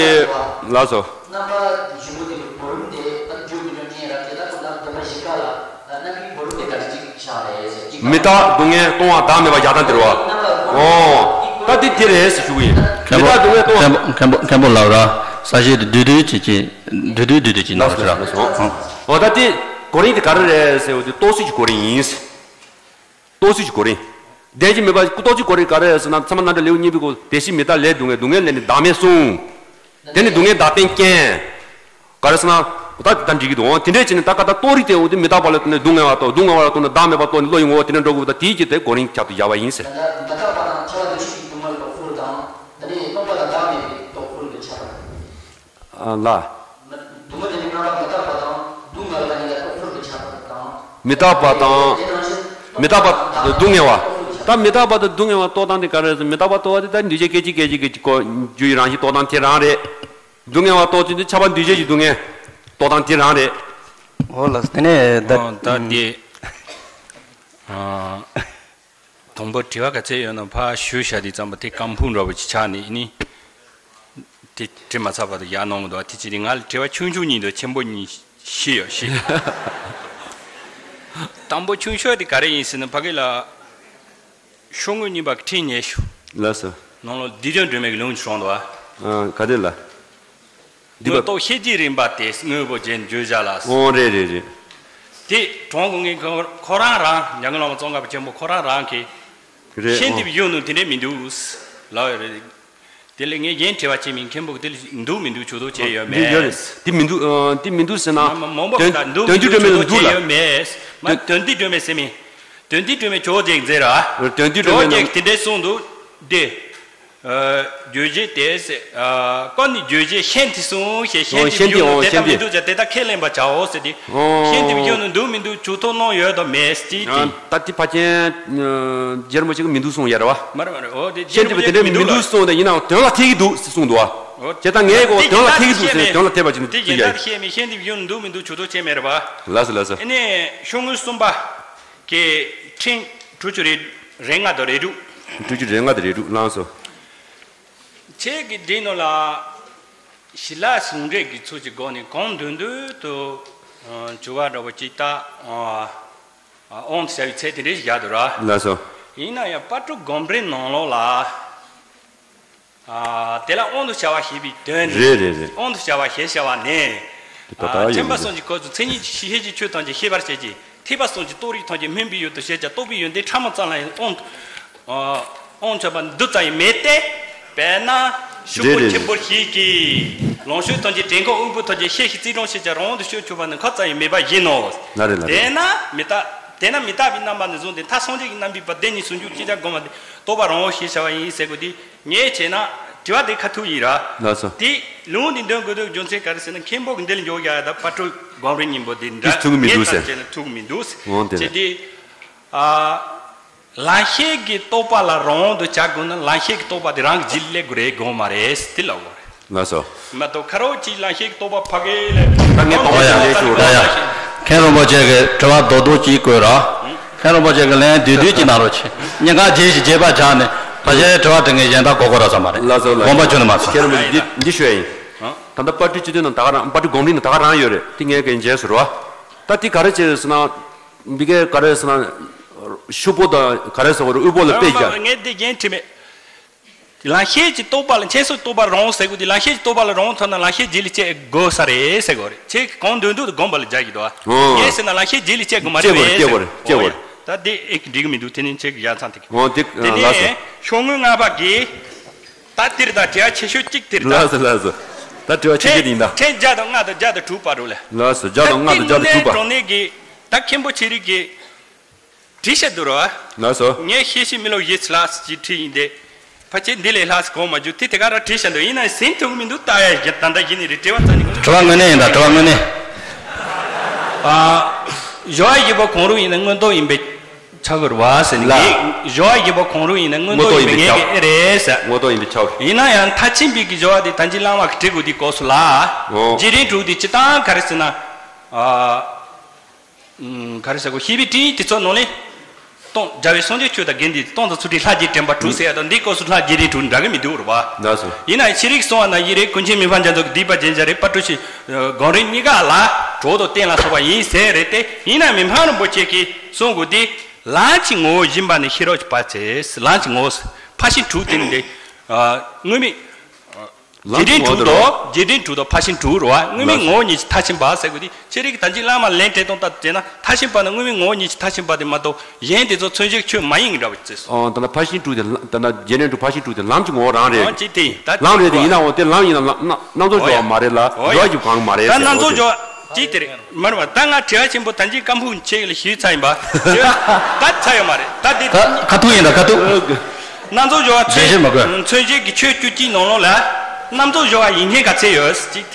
ལགས་སོ། རྣམ་པ་བཞི་པོ་དེ་གི་གོ་རིམ་དེ་ད་རྒྱུ་ཀུན་འབྱུང་རྐྱེན་རང་རྐྱེན་ད་ཁོ་ད་བདེན་པ་བཞི་ཀ་ལ་རྣམ་པའི་གོ་རིམ་དེ་ག་རེ་ཅིག་བཞག་རེད་ཟེར་གཅིག་མི་རྟག་སྡུག་བསྔལ་སྟོང་བ་བདག་མེད་པ་བཞག་སྟངས་དེ་རེད་བ། ཨོ། ད་དེ་དེ་རེད་ཟེར་ཞུ་གི་ཡིན། མི་རྟག་སྡུག་བསྔལ་སྟོང་བ། མཁན་པོ་མཁན་པོ་མཁན་པོ་མཁན་པོ་ལགས་ར་ས་གཞི་དེ་བསྡུས་བསྡུས་ཅིག་ཅིག་བསྡུས་བསྡུས་བསྡུས་བསྡུས་ཅིག་གནང་ཟེར་ར། ཨོ་ད་དེ་གོ་རིམ་དེ་ག་རེ་རེད་ཟེར་བ་དེ་རྟོགས་ཚུལ་གྱི་གོ་རིམ་ཡིན། རྟོགས་ཚུལ་གྱི་གོ་རིམ། བདེན་བཞི་མེད་པ་རྟོགས་ཚུལ་གོ་རིམ་ག་རེ་ཟེར་ན་ཚད་མ་རྣམ་འགྲེལ་ལེའུ་གཉིས་པའི་གོ་བདེན་བཞི་མི་རྟག་ལས་སྡུག་བསྔལ་སྡུག་བསྔལ་ལས་ནི་བདག་མེད་གསུངས། དེ་ནི་སྡུག་བསྔལ་བདག་བསྟན་རྐྱེན། ག་རེ་ཟེར་ན། ད་ད་འགྲིག་གི་འདུག་ཨང་དེ་འདྲས་བྱས་ནས་ད་ག་ད་རྟོགས་རིགས་དེ་འོ་དེ་མི་རྟག་པ་ལ་བརྟེན་ནས་སྡུག་བསྔལ་བ་རྟོགས་སྡུག་བསྔལ་བ་ལ་བརྟེན་ནས་བདག་མེད་པ་རྟོགས་ནས་བློ་ཡི་ངོ་བོ་དེ་འདྲ་འགྲོ་དགོས་པ་ད་དེའི་ཆེད་དེ་གོ་རིམ་ཁྱབ་ཏུ་བཞག་པ་ཡིན་ཟེར། ད་ལྟ་མི་རྟག་པ་དང་ཁྱབ་པ་བདེན་བཞི་གི་སྡུག་བསྔལ་རྟོགས་ཚུལ་དང་། དེ་ནས་སྟོང་པ་དང་བདག་མེད་པའི་རྟོགས་ཚུལ་གྱི་ཁྱད་པར། ཨ་ལ། སྡུག་བསྔལ་དེ་ནི་རྣམ་པར་མི་རྟག་པ་དང་། སྡུག་བསྔལ་ལ་ཡིན་ལ་ལྟོ་ཕུར་དུ་ཆགས་པ་དང་། མི་རྟག་པ་དང་། མི་རྟག་པ་སྡུག་བསྔལ་བ། ད་མི་རྟག་པ་དང་སྡུག་བསྔལ་བ་རྟོགས་སྟངས་དེ་ག་རེ་རེད་ཟེར། མི་རྟག་པ་རྟོགས་པ་དེ་ད་འདུས་བྱས་སྐད་ཅིག་སྐད་ཅིག་གི་གོ་རྒྱུ་ཡི་རང་བཞིན་རྟོགས་སྟངས་དེ་རང་རེད། སྡུག་བསྔལ་བ་རྟོགས་ཚུལ་དེ་ཁྱབ་པ་འདུས་བྱས་ཀྱི་སྡུག་བསྔལ་རྟོགས་སྟངས་དེ་རང་རེད། འོ་ལགས་སོ། དེ་ནས་ད། ཨོ་ད་དེ། ཨ། དང་པོ་དྲི་བ་ག་ཚད་ཡོད་ན་ཕར་ཞུ་བྱ་དེ་ཙམ་པ་དེ་སྐམ་ཕུག་འདྲ་བོ་ཅིག་ཆགས་ནས་ནི། དེ་དྲི་མ་ཚར་བར་དུ་ཡར་གནང་གི་འདུག་དེ་ཅི་རིང་ང་ལ་དྲི་བ་ཆུང་ཆུང་གཉིས་འདུག་ཆེན་པོ་གཉིས་ཤི་ཡོད་ཤི། དང་པོ་ཆུང་ཤོས་དེ་ག་རེ་ཡིན་ཟེར་ན་ཕ་གི་ལ། ཤོག་ངོས་གཉིས་པ་གི་ཁྲིད་ཉེ་ཤོས། ལགས་སོ། ནང་ལོགས་བདུད་འཇོམས་སྒྲོལ་མའི་ལུང་ཞིག་བྱུང་འདུག་ཨ། ག་དེ་ལ། འདི་དངོས་པ། རྟོགས་ཤེས་ཀྱི་རིམ་པ་སྟེ་དངོས་པོ་ཅན་བརྗོད་བྱ་ལ། ཨོ་རེད་རེད་རེད། དེ་གྲོང་གི་ངས་ཁོ་ཁོ་རང་རང་འཇམ་མགོན་བླ་མ་ཙོང་ཁ་པ་ཆེན་པོ་ཁོ་རང་རང་གིས། རེད། ཤེས་ཨོ། འདི་བཞུགས་ནུ་དེ་འདྲས་མི་འདུག་ལབ་ཡོད་རེད། དེ་ལས་ངས་རྒྱན་དྲི་བ་བྱས་མིན་མཁན་པོ་དེ་ལ་འདུག་མི་འདུག་ཇུས་གཏོགས་བྱས་ཡོད་མེད། འདི་ཡོད་རེད། འདི་མི་འདུག་ཨ། འདི་མི་འདུག་ཟེར་ན། མ་མ་མང་པོ་དོན་ད་འདུག་དོན་མི་འདུག་དོན་མེད་ཇུས་ལ་གཏོགས་བྱས་ཡོད་མེད། མ་དོན་འདི་དོན་མེད་ཟེར་མིན། དོན་འདི་དོན་མེད་ཇོ་རྗེས་མཛད་ར། དོན་འདི་དོན་མེད་ཇོ་རྗེས་དེ་འདྲས་གསུངས་འདུག་སྟེ། ཨ། བརྗོད་བྱེད་དེ་ཟེར། ཨ། ཀ་ནི་བརྗོད་བྱེད་ཤེས་འདི་གསུངས་ཞེས་ཤེས་འདི་ཤེས་འདི་བརྗོད་ནོ་ཨོ་དེ་ཤེས་ལྟ་མི་འདི་འདུག་ཅེས་དེ་ལྟ་ཁས་ལེན་པར་བྱའོ་ཟེར་ཏེ། ཨོ། ཤེས་འདི་བརྗོད་ནོ་འདུག་མི་འདུག་ཇུས་གཏོགས་གནང་ཡོད་དོ་མེད་ཅེས་ཨ། ཏེ། ད་དེ་ཕལ་ཆེར་ཨ། རྗེ་རིན་པོ་ཆེ་གིས་མི་འདུག་གསུངས་ཡ་རེད་བ། མ་རེད་མ་རེད། ཨོ་དེ་རྗེ་ཤེས་རིན་འདི་པོ་ཆེ་དེ་འདྲ་གིས་མི་མི་འདུག་འདུག་གསུངས་ཏེ་ཡིན་ནའང་དོན་ལ་ཐེག་གི་འདུག་གསུངས་འདུག་བ། ཨོ། ཅེས་ད་ངས་གོ་དེ་དོན་ལ་ཐེག་གི་འདུག་ཟེར་དོན་ལ་ཐེག་པ་ཅིག་དེ་ཅིག་ཡ་ཡིན། ཤེས་མི་ཤེས་འདི་བརྗོད་ནོ་འདུག་མི་འདུག་ཇུས་གཏོགས་བྱས་མེད་རེད་བ། ལགས་སོ་ལགས་སོ། ཨ་ནི་ཤོག་ངོས་གསུམ་པ། ཀྱི་ཕྲེང་དྲུག་ཅུ་རེ་རེ་ལྔ་དང་རེ་དྲུག་དྲུག་ཅུ་རེ་ལྔ་དང་རེ་དྲུག་ལགས་སོ། ཁྱེད་ཀྱིས་འདི་ནང་ལ་ཞི་ལྷག་ཟུང་འབྲེལ་གྱི་ཚུལ་གྱི་སྒོ་ནས་གང་འདོད་འདོད་དུ་ཨ། བྱ་བ་འདྲ་བོ་ཅིག་ད་ཨ། ཨ། དབང་དུ་བྱ་བའི་ཚད་དེ་འདྲ་ཞིག་བཞག་འདུག་ར། ལགས་སོ། ཡིན་ན་ཡང་དཔལ་སྤྲུལ་སྒོམ་རིམ་ནང་ལོགས་ལ། ཨ། དེ་ལ་དབང་དུ་བྱ་བ་ཞེས་པའི་དོན་ནི། རེད་རེད་རེད། དབང་དུ་བྱ་བ་ཞེས་བྱ་བ་ནི། དེ་ད་ལྟ་ཨ། ཡོད་མཁྱེན་པ་མི་གསུམ་གྱི་སྐབས་སུ་མཚན་ཉིད་ཀྱི་ཤེས་བྱའི་ཆོས་ཐམས་ཅད་ཤེས་པར་བྱེད་ཅིང་ཐེག་པ་གསུམ་གྱི་རྟོགས་རིགས་ཐམས་ཅད་སྨིན་པའི་ཡུལ་དུ་བྱེད་ཅིང་རྟོགས་པའི་ཡོན་ཏན་ཕྲ་མོ་ཙམ་ལ་ཡང་དབང་དུ། ཨ། དབང་ཆོག་པ་འདི་ཙམ་ཡང་མེད་དེ། དཔེར་ན་ཤོག་བུ་རེད་རེད་ཆེན་པོ་ཞིག་གི་ལོངས་སྤྱོད་ཐམས་ཅད་བྲན་ཁོག་དབུལ་པོ་ཐམས་ཅད་ཤེས་ཤིང་རྩིས་དྲུང་ཤེས་ཀྱང་རང་དབང་དུ་སྤྱོད་ཆོག་པ་ནི་ཁ་ཙམ་ཡང་མེད་པ་བཞིན་ནོ། ལ་རེད་ལ་རེད། དེས་ན་མི་རྟག་དེས་ན་མི་རྟག་པའི་རྣམ་པ་ནས་བཟུང་སྟེ་མཐར་སངས་རྒྱས་ཀྱི་རྣམ་སྤྲུལ་པ་བདེན་གཉིས་ཟུང་འཇུག་ཅེས་བྱར་བསྒོམ་པ་འདི་རྟོགས་པ་རང་དབང་ཞེས་བྱ་བ་ཡིན་ཟེར་དགོས་ཏེ། ངས་བྱས་ན་དྲི་བ་འདི་ཁ་ཐུག་ཡིན་ར། ལགས་སོ། དེ་ལུང་འདི་འདོན་དགོས་དོན་རྒྱུ་མཚན་ག་རེ་ཟེར་ན་མཁན་པོ་གི་འདི་ལ་འཇོག་ཡག་ཡ་ད་དཔལ་སྤྲུལ་སྒོམ་རིམ་སྙིང་པོ་འདི་འདྲ། ཐུག་མི་འདུག་ངས་ཟེར། ཐག་བཅད་ན་ཐུག་མི་འདུག་འོང་དེ་ཅེས་རེད། ཏེ། ཨ། ལམ་ཤེས་ཀྱི་རྟོགས་པ་ལ་རང་དབང་དུ་བྱ་དགོས་ན་ལམ་ཤེས་ཀྱི་རྟོགས་པ་དེ་རང་གི་རྗེས་ལ་སླེབས་དགོས་རེད་དགོངས་མ་རེད་དེ་ལབ་དགོས་རེད། ལགས་སོ། མ་གཏོགས་ཁ་རོག་ཅིག་ལམ་ཤེས་ཀྱི་རྟོགས་པ་ཕ་གི་ལས། ད་ངས་དོགས་པ་ཡ་ཅིག་ལས་ཞུ་རོགས། ཡ་ཡ། མཁན་རིན་པོ་ཆེ་གི་དྲི་བ་རྡོག་རྡོག་ཅིག་བཀོད་ར། མཁན་རིན་པོ་ཆེ་གི་ལན་བསྡུས་བསྡུས་ཅིག་གནང་རོགས་བྱེད། སྙིང་ཁ་རྗེས་ཤིག་རྗེས་པ་ཆགས་ནས་ཕལ་ཆེར་དྲི་བ་དྲི་མཁན་གཞན་དག་གོ་གོ་ར་ས་མ་རེད། ལགས་སོ་ལགས་སོ། དགོངས་པ་ཁྱོན་ནས་མ་ཚོམས། མཁན་རིན་པོ་ཆེ་འདི་འདི་ཞུ་ཡ་ཡིན། ད་ལྟ་དཔལ་སྤྲུལ་སྤྱི་འདུས་ནང་ད་ག་རང་དཔལ་སྤྲུལ་སྒོམ་རིམ་ནང་ད་ག་རང་ཡོད་རེད་དེ་ངས་གན་བྱས་ཟེར་བ། ད་དེ་ག་རེ་བྱས་ཟེར་ན། འདི་གའི་ག་རེ་ཟེར་ན། ཤོག་བུ་དང་ག་རེ་ཟེར་བ་རེད་དབུལ་པོ་ལ་དཔེ་རྒྱག་ངས་འདི་རྒྱན་བྲིས་མེད། ལམ་ཤེས་ཀྱི་རྟོགས་པ་ལ་མཁྱེན་སོགས་རྟོགས་པ་རང་དབང་ཟེར་དགོས་དུས་ལམ་ཤེས་ཀྱི་རྟོགས་པ་ལ་རང་དབང་ཐོབ་ན་ལམ་ཤེས་རྗེས་ལུས་སྐྱེ་དགོས་ས་རེད་ཟེར་དགོས་རེད། ཁྱེད་ཀྱིས་གང་འདོད་འདོད་དུ་སྒོམ་པ་ལ་རྒྱག་གི་འདུག་བ། ངས་ཟེར་ན་ལམ་ཤེས་རྗེས་ལུས་སྐྱེ་དགོས་མ་རེད་པས་ཟེར་དགོས་རེད། ད་དེ་ཨེ་འགྲིག་གི་མི་འདུག་དེ་ནི་ཁྱེད་ཀྱི་ཡ་མཚན་དེ་གི། འོ་དེ་དེ་ནས་ལགས་སོ། ཤོག་ངོས་ལྔ་པ་གི། ད་དེར་ད་དྲི་བ་ཆེ་ཤོས་གཅིག་དེར་ད། ལགས་སོ་ལགས་སོ། ད་དྲི་བ་ཆེ་ཤོས་དེ་ཡིན་ད། ཕྲེང་བརྒྱ་དང་ལྔ་དང་བརྒྱ་དང་དྲུག་བར་རོ་ལ། ལགས་སོ་བརྒྱ་དང་ལྔ་དང་བརྒྱ་དང་དྲུག་བར། ད་དེ་དངོས་གནས་དྲང་གནས་ཀྱི་ད་མཁན་པོ་ཆེ་རིགས་ཀྱི་བྲིས་བཤད་འདུག་རོ། ལགས་སོ། ངས་ཤེས་ཤེས་མི་ལོ་ཡིད་ལ་ཅིག་བྲིས་ཡིན་ཏེ། ཕལ་ཆེར་འདི་ལས་ལྷག་གོ་མ་བཅུག་དེ་དེ་ག་ར་བྲིས་བཤད་འདུག་ཡིན་ན་ཟིན་ཐུབ་མི་འདུག་ད་ཡ་ད་ལྟ་ཡིན་ནི་རེད་དྲི་བ་རྩ་ནས་མི་འདུག་དྲི་བ་དངོས་གནས་ཡིན་ད་དྲི་བ་དངོས་གནས། ཨ། སྦྱོར་བ་བཞི་པོ་གང་རུང་ཡིན་ན་མངོན་རྟོགས་ཡིན་པས་ཁྱབ་དགོས་རེད་བ་ཟེར་ནས། ལགས། སྦྱོར་བ་བཞི་པོ་གང་རུང་ཡིན་ན་མངོན་རྟོགས་ཡིན་པས་ངེས་ཀྱི་ཨེ་རེད་ཟེར། མངོན་རྟོགས་ཡིན་པས་ཁྱབ། ཡིན་ན་ཡང་མཐར་ཕྱིན་པའི་གི་སྦྱོར་བ་དེ་ད་ཅི་བླ་མ་གི་བྲིས་དགོས་དེ་སྐབས་སུ་ལ། ཨོ། རྗེས་དྲན་དྲུག་དེ་སྤྱིར་བཏང་ག་རེ་ཟེར་ན། ཨ། ཨུམ། ག་རེ་ཟེར་དགོས། ཤེས་པའི་སྤྲིངས་ཡིག་དེ་ཚོ་ནང་ལས། སྟོང་རྒྱལ་བའི་སངས་རྒྱས་ཆོས་དང་དགེ་འདུན་སྟོང་དང་ཚུལ་ཁྲིམས་ལྷར་བཅས་དྲན་པ་དྲུག་ཟེར་ཡ་དང་འདི་སྐབས་སུ་ལྷར་རྗེས་དྲན་དྲུག་འདྲ་གི་མི་འདུག་རེད་བ། ལགས་སོ། ཡིན་ན་ཤེས་རིག་གསུང་བ་ན་ཡིད་རེ་ཀུན་མཁྱེན་མི་ཕམ་རྒྱ་མཚོ་གི་སྡིག་པ་རྒྱན་ཆ་རེ་དཔལ་སྤྲུལ་ཞིང་སྒོམ་རིམ་གཉིས་ཀ་ལ་གྲོགས་དང་བསྟན་ལ་སོགས་པ་ཡིན་ཟེར་རེད་དེ། ཡིན་ན་མི་ཕམ་རིན་པོ་ཆེ་གིས་གསུང་དགོས་དེ། ལམ་གྱི་ངོ་བོ་སྦྱིན་པ་ནི་ཤེས་རབ་ཀྱི་བར་ཆད། ལམ་གྱི་ངོ་བོ་ཕར་ཕྱིན་དྲུག་དེ་ནི་འདི། དངོས་མེད། རྗེས་དྲན་དྲུག་དང་རྗེས་དྲན་དྲུག་དང་ཕར་ཕྱིན་དྲུག་རེད་བ། དངོས་མེད་ངོ་བོ་ཉིད་ཀྱི་མཐར་ཕྱིན་པ་ཟེར་དགོས་དེ་ཁྱེད་རིགས་ད་ཅི་བླ་མ་ལན་སྤྲད་སྟངས་ལྟར་བྱས་ན་མཐར་ཕྱིན་པ་ནི་དངོས་མེད་ངོ་བོ་ཉིད་ཀྱི་མཐར་ཕྱིན་པ་དེ་མ་གཏོགས་གཞན་དེ་ཚོ་མཚོན་བྱེད་ཆོས་མ་ཡིན་འདྲ་བ་ཅིག་ཟེར་སོང་། ཨོ་ད་ལྟ་ཕར་ཕྱིན་དྲུག་དེ་ད་ལྟ་རྗེས་དྲན་དྲུག་ཕར་ཕྱིན་དྲུག་དེ་ལམ་གྱི་ངོ་བོ་རང་རེད། ཨོ་ཅི་དེ་ད་ལམ་རེད་དེ་ཡིན་ནའང་དེ་ལམ་ཡིན་ན་ལམ་རྣམ་རྣམ་རྫོགས་སྦྱོར་བ་མ་རེད་ལ་ཨོ་ཡ་སྦྱོར་བ་གྱི་གང་མ་རེད་ད་ཟེར་རྣམ་རྫོགས་སྦྱོར་བ་ཅི་དེ་རེད་མ་རེད་བ། ད་ང་དྲི་བ་ཆེན་པོ་ད་ཅི་སྐམ་ཕུག་ཆེ་ལ་ཞུས་ཚར་ཡིན་པ། ད་ཚར་ཡོད་མ་རེད་ད་དེ། ད་ཁ་ཐུག་ཡིན་ད་ཁ་ཐུག་རྣམ་རྫོགས་སྦྱོར་བ་རྒྱས་བཤད་མ་དགོས། མཚོན་བྱེད་ཀྱི་ཆོས་བཅུ་གཅིག་ནང་ལོགས་ལ། རྣམ་རྫོགས་སྦྱོར་བ་ཡིན་མཁན་ག་ཚད་ཡོད་ཅིག་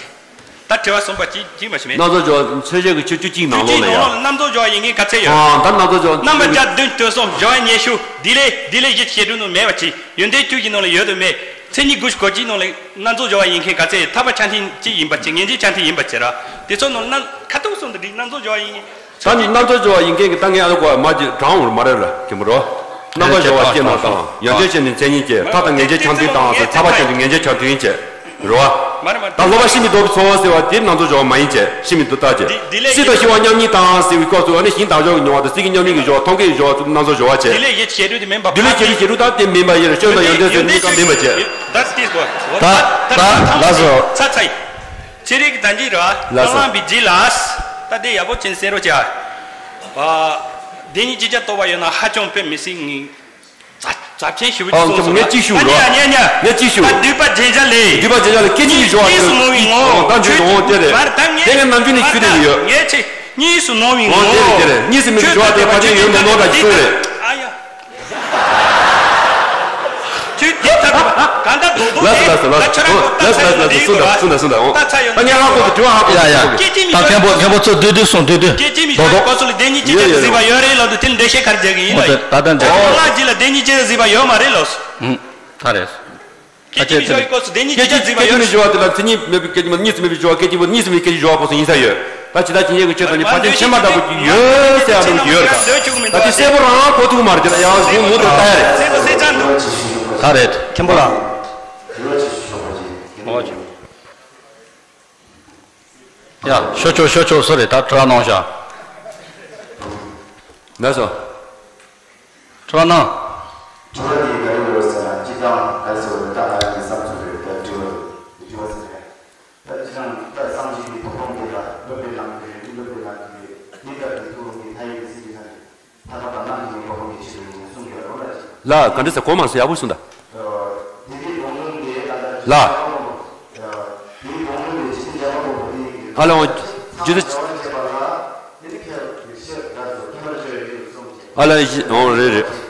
ད་དྲི་བ་གསུམ་པ་གཅིག་གཅིག་མ་ཞིག་མེད། རྣམ་རྫོགས་སྦྱོར་བ་མཚོན་བྱེད་ཀྱི་ཆོས་བཅུ་གཅིག་ནང་ལོགས་ལ་ཡང་། རྣམ་རྫོགས་སྦྱོར་བ་ཡིན་མཁན་ག་ཚད་ཡོད། ཨ་ད་རྣམ་རྫོགས་སྦྱོར་བ། རྣམ་པ་བརྒྱ་བདུན་དོན་གསུམ་སྦྱོར་བ་ཉི་ཤུ། འདི་ལས་འདི་ལས་གཞི་བྱེད་སྒྲུབ་ནང་མེད་པ་ཅིག་ཡོན་ཏན་བཅུ་གི་ནང་ལ་ཡོད་དུ་མེད། མཚན་ཉིད་དགུ་བཞི་སྐོར་གཅིག་ནང་ལ་རྣམ་རྫོགས་སྦྱོར་བ་ཡིན་མཁན་ག་ཚད་ཡོད། ཐར་པ་ཆ་མཐུན་གཅིག་ཡིན་པ་ཅིག་ངེས་འབྱེད་ཆ་མཐུན་ཡིན་པ་ཅིག་ར། དེ་ཚོ་ནང་རྣམ་ཁ་ཐུག་གསུམ་དུ་འགྲིག་རྣམ་རྫོགས་སྦྱོར་བ་ཡིན་མཁན། ད་རྣམ་རྟོག་སྦྱོར་བ་ཡིན་མཁན་གྱི་ད་ངས་ཨ་ལོ་གོ་མ་ཅི་གྲང་འུར་མ་རེད་ལ་ཁྱེད་མོ་རོ། རྣམ་པ་སྦྱོར་བ་སྐྱེ་ན་དང་ཡོན་ཏན་ཆེ་ནི་མཚན་ཉིད་ཀྱི་མཐའ་དང་ངེས་འབྱེད་ཆ་མཐུན་དང་ཟེར་ཐར་པ་ཅན་གྱི་ངེས་འབྱེད་ཆ་མཐུན་ཡིན་ཅེས་རོ། ད་སློབ་པ་ཤི་མི་ལྡོག་པའི་ཚོར་བ་ཟེར་བ་དེ་རྣམ་རྟོག་སྦྱོར་བ་མ་ཡིན་ཅེས་ཤི་མི་ལྡོག་ལྟ་ཅེས། སྲིད་དང་ཤི་བ་མཉམ་ཉིད་དང་ཟེར་བའི་སྐབས་སུ་ཨ་ནི་ཞིང་དང་ཕྱོགས་ཀྱི་མྱོང་བ་དང་སྲིད་ཀྱི་མཉམ་ཉིད་ཀྱི་སྦྱོར་བ་མཐོང་གི་སྦྱོར་བ་རྣམ་རྟོག་སྦྱོར་བ་བྱེད། དེ་ལས་ཡེ་ཤེས་རུ་དེ་མིན་པ། དེ་ལས་ཤེས་རུ་ཤེས་རུ་དང་དེ་མིན་པ་ཡིན་རེ་སྐྱོན་དང་ཡོན་ཏན་ཟེར་གཉིས་ཀ་མིན་པ་བྱེད། ད་ལ་སོ། ཚ་ཚ་ཡིན། ཅི་རིགས་དང་ཅི་ར། ལ་སོ། བླ་མ་བི་ཇི་ལ། ད་དེ་ཡག་པོ་ཅན་གསན་རོགས་བྱ། བདེན་གཉིས་ཅི་བྱ་རྟོགས་པ་ཡོད་ན་ཧ་ཅང་དཔེ་མི་སྲིད་ངེས། ཙབ་ཆེན་ཞུ་བ་ཨ་ཅིག་སོང་སོང་། ངས་གཅིག་ཞུ་རོགས། ཉ་ཉ་ཉ། ངས་གཅིག་ཞུ། ད་སྡུད་པ་རྗེན་ཆ་ལས། སྡུད་པ་རྗེན་ཆ་ལས་སྐད་ཅིག་གི་སྦྱོར་བ་གཉིས་སུ་སྣང་བའི་ངོ་། ད་འཇུག་འོང་དེ་རེད། དེ་ངས་ནམ་རྒྱུན་ནས་ཞུ་དེ་ཡོད། ངས་ཆེ་གཉིས་སུ་སྣང་བའི་ངོ་། དེ་རེད་དེ་རེད། གཉིས་སུ་མེད་པའི་སྦྱོར་བ་དེ་ཕལ་ཆེར་ཡོད་མི་སྣང་འདྲ་ཞིག་གསུངས་རེད། ཨ་ཡ། ཁྱོད་དེ་ལྟར་གང་ལྟར་རྡོག་རྡོག་ལ་སོ་ལ་སོ་ལ་སོ། ལ་སོ་ལ་སོ་ལ་སོ། གསུངས་དང་གསུངས་དང་གསུངས་དང་། ད་ངས་ཧ་གོ་སོང་། དྲི་བ་ཧ་གོ་སོང་། ཡ་ཡ། ད་མཁན་པོ་མཁན་པོ་ཚོ་བསྡུས་བསྡུས་གསུངས་བསྡུས་བསྡུས། སྐད་ཅིག་མི་རྡོག་རྡོག་སྐབས་སུ་ལ་བདེན་གཉིས་ཅི་བྱ་གཟིགས་པ་ཡོད་རེད་ལབ་དུས་དེ་ལ་འགྲེལ་བཤད་ག་རེ་རྒྱག་གི་ཡིན་ལབ། ད་ལྟ་འདྲ། ལ་ཇི་ལ་བདེན་གཉིས་ཅི་བྱ་གཟིགས་པ་ཡོད་མ་རེད་ལབ། ད་རེད། སྐད་ཅིག་མི་ཆོག་གི་སྐབས་སུ་བདེན་གཉིས་ཅི་བྱ་གཟིགས་པ་ཡོད། སྐད་ཅིག་མི་ཆོག་དེ་ལ་མཚན་ཉིད་མེད་པའི་སྐད་ཅིག་མ་གཉིས་སུ་མེད་པའི་ཆོག་སྐད་ཅིག་མ་གཉིས་སུ་མེད་པའི་སྐད་ཅིག་ཆོག་གོ་སོང་ཡིན་ས་ཡོད། ད་ཇི་ལྟར་ཇི་སྙེད་ཀྱི་ཆོས་དང་ནི་ཕར་ཕྱིན་ཕྱིན་མ་འདྲ་པོ་ཅིག་ཡོད་ཟེར་ཡ་རང་གི་ཡོད་རེད། ད་དེ་གསལ་པོ་རང་གོ་ཐུབ་མ་རེད། དེ་ལ་ཡང་གཞུང་མུ་མཐུད་ལྟ་ཡ་རེད། ད་རེད། མཁན་པོ་ལགས། ཡ་ཤོ་ཆོ་ཤོ་ཆོ་སོ་རེད། ད་དྲི་བ་གནང་ཤག་ལགས་སོ། དྲི་བ་གནང་། དྲི་བ་དེ་ག་རེ་ཡོད་ཟེར་ན། སྤྱིར་བཏང་ག་རེ་ཟེར་བ་རེད། ད་ང་རང་གི་བསམ་ཚུལ་རེད། ད་དྲི་བ་དྲི་བ་ཟེར་རེད། ད་སྤྱིར་བཏང་ད་སངས་རྒྱས་ཀྱི་ཐུགས་དགོངས་དེ་ལ་སློབ་པའི་ལམ་དེ་རེད། སློབ་པའི་ལམ་དེ་རེད། དེ་ལྟར་གྱི་ཐུགས་དགོངས་དེ་མཐའ་ཡས་པའི་ཚིག་གི་ནང་ནས་ཐ་མ་དང་རྣམ་གཉིས་ཀྱི་འགོག་པའི་ཆེད་དུ་ཡིན་གསུང་གི་ཡོད་རེད། ལ་ག་འདྲ་ཟེར་གོ་མ་སོང་། ཡག་པོ་གསུངས་ད། ལ། ཇི་ལྟར། ཨ་ལ་ཡི་ཨོ་རེད་རེད།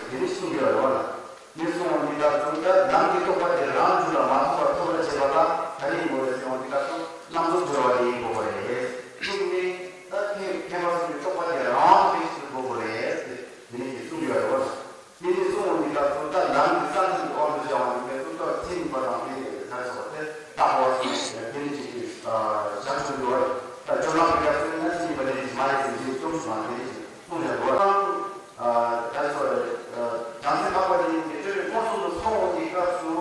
དེ་ནས་གསུང་བ་འདི་དག་ཚོ་ད་ལམ་གྱི་གསང་ཚིག་གི་དབང་དུ་བྱ་བ་འདི་གའི་གསུང་རྟོག་ཚེ་ནི་པ་དང་དེ་ནས་ག་རེ་ཟེར་བ་དེ་བཏགས་པ་སོགས་དེ་ནི་ཅིག་གི་བྱང་ཆུབ་འདུལ་བ་ད་སྤྱོད་ལམ་གྱི་སྐབས་སུ་ན་ཚེ་ནི་པ་དེ་ནི་མ་ཡི་ཚེ་འདི་སྐྱོང་སོང་ན་དེ་ནི་ཅིག་གསུང་བྱ་འདུལ་བ་དང་། ག་རེ་ཟེར་བ་རེད། བྱང་སེམས་འཕགས་པ་དེ་ནི་སྤྲོས་པའི་མངོན་སུམ་དུ་མཐོང་བ་གི་སྐབས་སུ་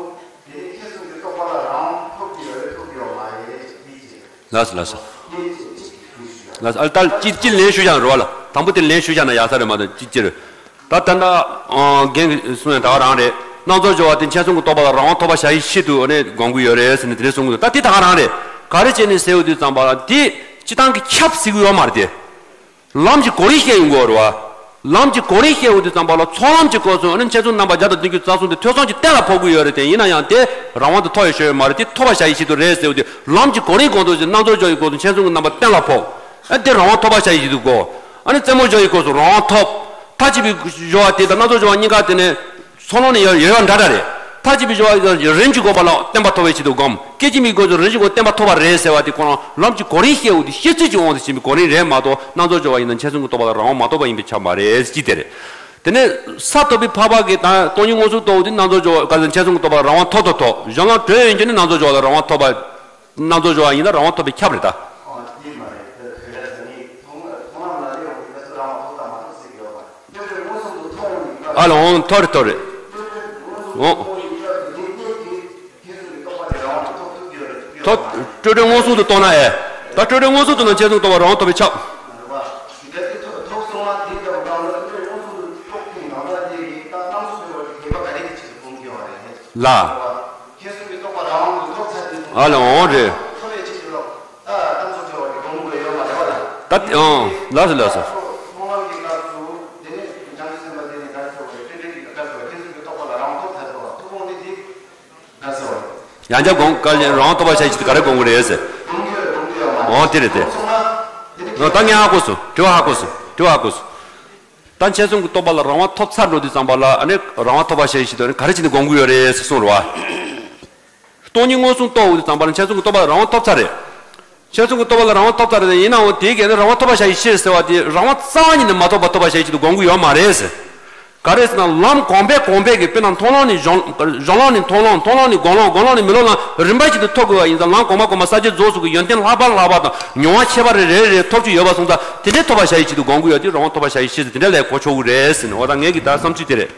དེ་ནི་མཁྱེན་གསུམ་གྱི་རྟོགས་པ་ལ་རང་དབང་ཐོབ་ཀྱི་ཡོད་རེད་ཐོབ་ཀྱི་ཡོད་མ་རེད་དེ་ཅི། ལགས་སོ་ལགས་སོ། ལགས་སོ། ཨ་ལ་ད་ཅི་ཅི་ལན་ཞུ་བཞག་རོ་བ་ལ། དང་པོ་དེ་ལན་ཞུ་བཞག་ན་ཡག་ས་རེད་མ་གཏོགས་ཅི་ཅི་རེད། ད་ད་ལྟ་རྒན་གྱིས་གསུངས་ཡང་ད་ག་རང་རེད། རྣམ་རྫོགས་སྦྱོར་བ་དེ་མཁྱེན་གསུམ་གྱི་རྟོགས་པ་ལ་རང་དབང་ཐོབ་པ་བྱ་ཡི་ཆེད་དུ་ཨ་ནི་དགོངས་ཀྱི་ཡོད་རེད་ཟེར་ནས་དེ་འདྲ་གསུང་གི་འདུག་ད་དེ་ད་ག་རང་རེད། ག་རེ་བྱས་ནས་ཟེར་ཡོད་དུས་ཙམ་པ་ལ་དེ་སྤྱི་བཏང་གི་ཁྱབ་ཟེར་གྱི་ཡོད་མ་རེད་དེ། ལམ་གྱི་གོ་རིམ་བཤད་ཡོང་གི་ཡོད་རེད་བ། ལམ་གྱི་གོ་རིམ་བཤད་ཡོང་དུས་ཙམ་པ་ལ་ཚོགས་ལམ་གྱི་སྐོར་སོང་ཨ་ནི་མཁྱེན་གསུམ་རྣམ་པ་བརྒྱ་དང་བདུན་ཅུ་རྩ་གསུམ་དེ་ཐོས་བསམ་གྱི་གཏན་ལ་ཕབ་ཀྱི་ཡོད་རེད་དེ། ཡིན་ན་ཡང་དེ་རང་དབང་དུ་ཐོབ་ཡོད་ཤོད་ཡོད་མ་རེད། དེ་ཐོབ་པ་བྱ་ཡི་ཆེད་དུ་རེད་ཟེར་ཡོང་དུས་ལམ་གྱི་གོ་རིམ་གོང་དུ་བྱས་རྣམ་རྫོགས་སྦྱོར་བའི་སྐོར་སོང་མཁྱེན་གསུམ་གྱི་རྣམ་པ་གཏན་ལ་ཕབ། ཨ་དེ་རང་དབང་ཐོབ་པ་བྱ་ཡི་ཆེད་དུ་དགོས། ཨ་ནི་རྩེ་མོ་སྦྱོར་བའི་སྐོར་སོང་རང་དབང་ཐོབ། མཐའ་གཅིག་པའི་སྦྱོར་བ་དེ་དང་རྣམ་རྫོགས་སྦྱོར་བ་གཉིས་ཀ་དེ་ནས་ཚོགས་ལམ་ནས་ཡོད་ཡོད་ཡོད་འདྲ་འདྲ་རེད། མཐའ་གཅིག་པའི་སྦྱོར་བ་རིམ་གྱིས་བསྒོམ་པ་ལ་བརྟན་པ་ཐོབ་པའི་ཆེད་དུ་བསྒོམ། སྐད་ཅིག་མའི་སྐོར་སོང་རིམ་གྱིས་བསྒོམ་བརྟན་པ་ཐོབ་པ་རེད་ཟེར་བ་དེ་ཁོ་རང་ལམ་གྱི་གོ་རིམ་བཤད་ཡོང་དུས་བཤད་ཚུལ་གྱི་དབང་དུ་བྱས་པའི་གོ་རིམ་རེད་མ་གཏོགས་རྣམ་རྫོགས་སྦྱོར་བ་ཡིན་ན་མཁྱེན་གསུམ་གྱི་རྟོགས་པ་ལ་རང་དབང་མ་ཐོབ་པ་ཡིན་པས་ཁྱབ་མ་རེད་ཅེས་དེ་རེད། དེ་ནས་ས་ཐོབ་པའི་འཕགས་པ་གིས་ད་སྟོང་ཉིད་མངོན་སུམ་རྟོགས་དུས་རྣམ་རྫོགས་སྦྱོར་བ་ག་ཚོད་མཁྱེན་གསུམ་གྱི་རྟོགས་པ་ལ་རང་དབང་ཐོབ་ཐོབ་ཐོབ། གཞན་ལ་གྲོལ་ཡོང་རྒྱུ་ནི་རྣམ་རྫོགས་སྦྱོར་བ་ལ་རང་དབང་ཐོབ་པ། རྣམ་རྫོགས་སྦྱོར་བ་ཡིན་ན་རང་དབང་ཐོབ་པས་ཁྱབ་རེད་ད། ཨ་ལ་འོང་ཐོབ་རེད་ཐོབ་རེད། འོང་། ཐོབ། སྤྲོས་བྲལ་མངོན་སུམ་དུ་རྟོགས་ན་ཨེ། ད་སྤྲོས་བྲལ་མངོན་སུམ་དུ་ན་མཁྱེན་གསུམ་རྟོགས་པ་རང་དབང་ཐོབ་པས་ཁྱབ། ལ། ཨ་ལ་འོང་རེད། ད་ཨང་ལགས་སོ་ལགས་སོ། ཡང་བསྐྱར་དགོངས་དཀའ་ལས་རང་ཐོབ་པ་བྱ་ཞིག་ག་རེ་དགོངས་ཀྱི་རེད་ཟེར། འོང་དེ་རེད་དེ། ད་ངས་ཧ་གོ་སོང་། དྲི་བ་ཧ་གོ་སོང་། དྲི་བ་ཧ་གོ་སོང་། ད་མཁྱེན་གསུམ་གྱི་རྟོགས་པ་ལ་རང་དབང་ཐོབ་ཚར་འགྲོ་དུས་ཙམ་པ་ལ་ཨ་ནི་རང་དབང་ཐོབ་པ་བྱ་ཞིག་ཏུ་ཨ་ནི་ག་རེ་བྱས་ནས་དགོངས་ཀྱི་ཡོད་རེད་ཟེར་གསུངས་རེད་བ། སྟོང་ཉིད་མངོན་སུམ་རྟོགས་འོང་དུས་ཙམ་པ་ལ་མཁྱེན་སོང་གི་རྟོགས་པ་ལ་རང་དབང་ཐོབ་ཚར་རེད། མཁྱེན་སོང་གི་རྟོགས་པ་ལ་རང་དབང་ཐོབ་ཚར་རེད། ཡིན་ནའང་དེའི་གལ་ཏེ་རང་དབང་ཐོབ་པར་བྱ་ཡི་ཕྱིར་ཟེར་བ་དེ་རང་དབང་རྩ་བ་ཉིད་ནས་མ་ཐོབ་པར་ཐོབ་པར་བྱ་ཡི་ཆེད་དུ་སྒོམ་གྱི་ཡོད་མ་རེད་ཟེར། ག་རེ་ཟེར་ན་ལམ་གོང་འཕེལ་གོང་འཕེལ་གྱི་དཔེར་ན་མཐོང་ལམ་ནས་གཞུང་གཞུང་ལམ་ནས་མཐོང་ལམ། མཐོང་ལམ་ནས་སྒོམ་ལམ། སྒོམ་ལམ་ནས་མི་སློབ་ལམ། རིམ་པ་བཞིན་དུ་ཐོབ་དགོས་པ་ཡིན་ཙང་ལམ་གོང་མ་གོང་མ་ས་བཅད་རྫོགས་སོང་གི་ཡོན་ཏན་ལྷག་པ་ལྷག་པ་དང་མྱོང་བ་ཁྱད་པར་རེ་རེ་རེ་ཐོབ་རྒྱུ་ཡོད་པ་སོང་ཙང་དེ་འདྲའི་ཐོབ་པར་བྱ་ཡི་ཆེད་དུ་སྒོམ་གྱི་ཡོད་དེ་རང་དབང་ཐོབ་པར་བྱ་ཡི་ཕྱིར་ཟེར་དེ་འདྲ་ལས་གོ་ཆོག་གི་རེད་ཟེར་ནས། འོ་ད་ངའི་གི་ད་བསམ་ཚུལ་དེ་རེད།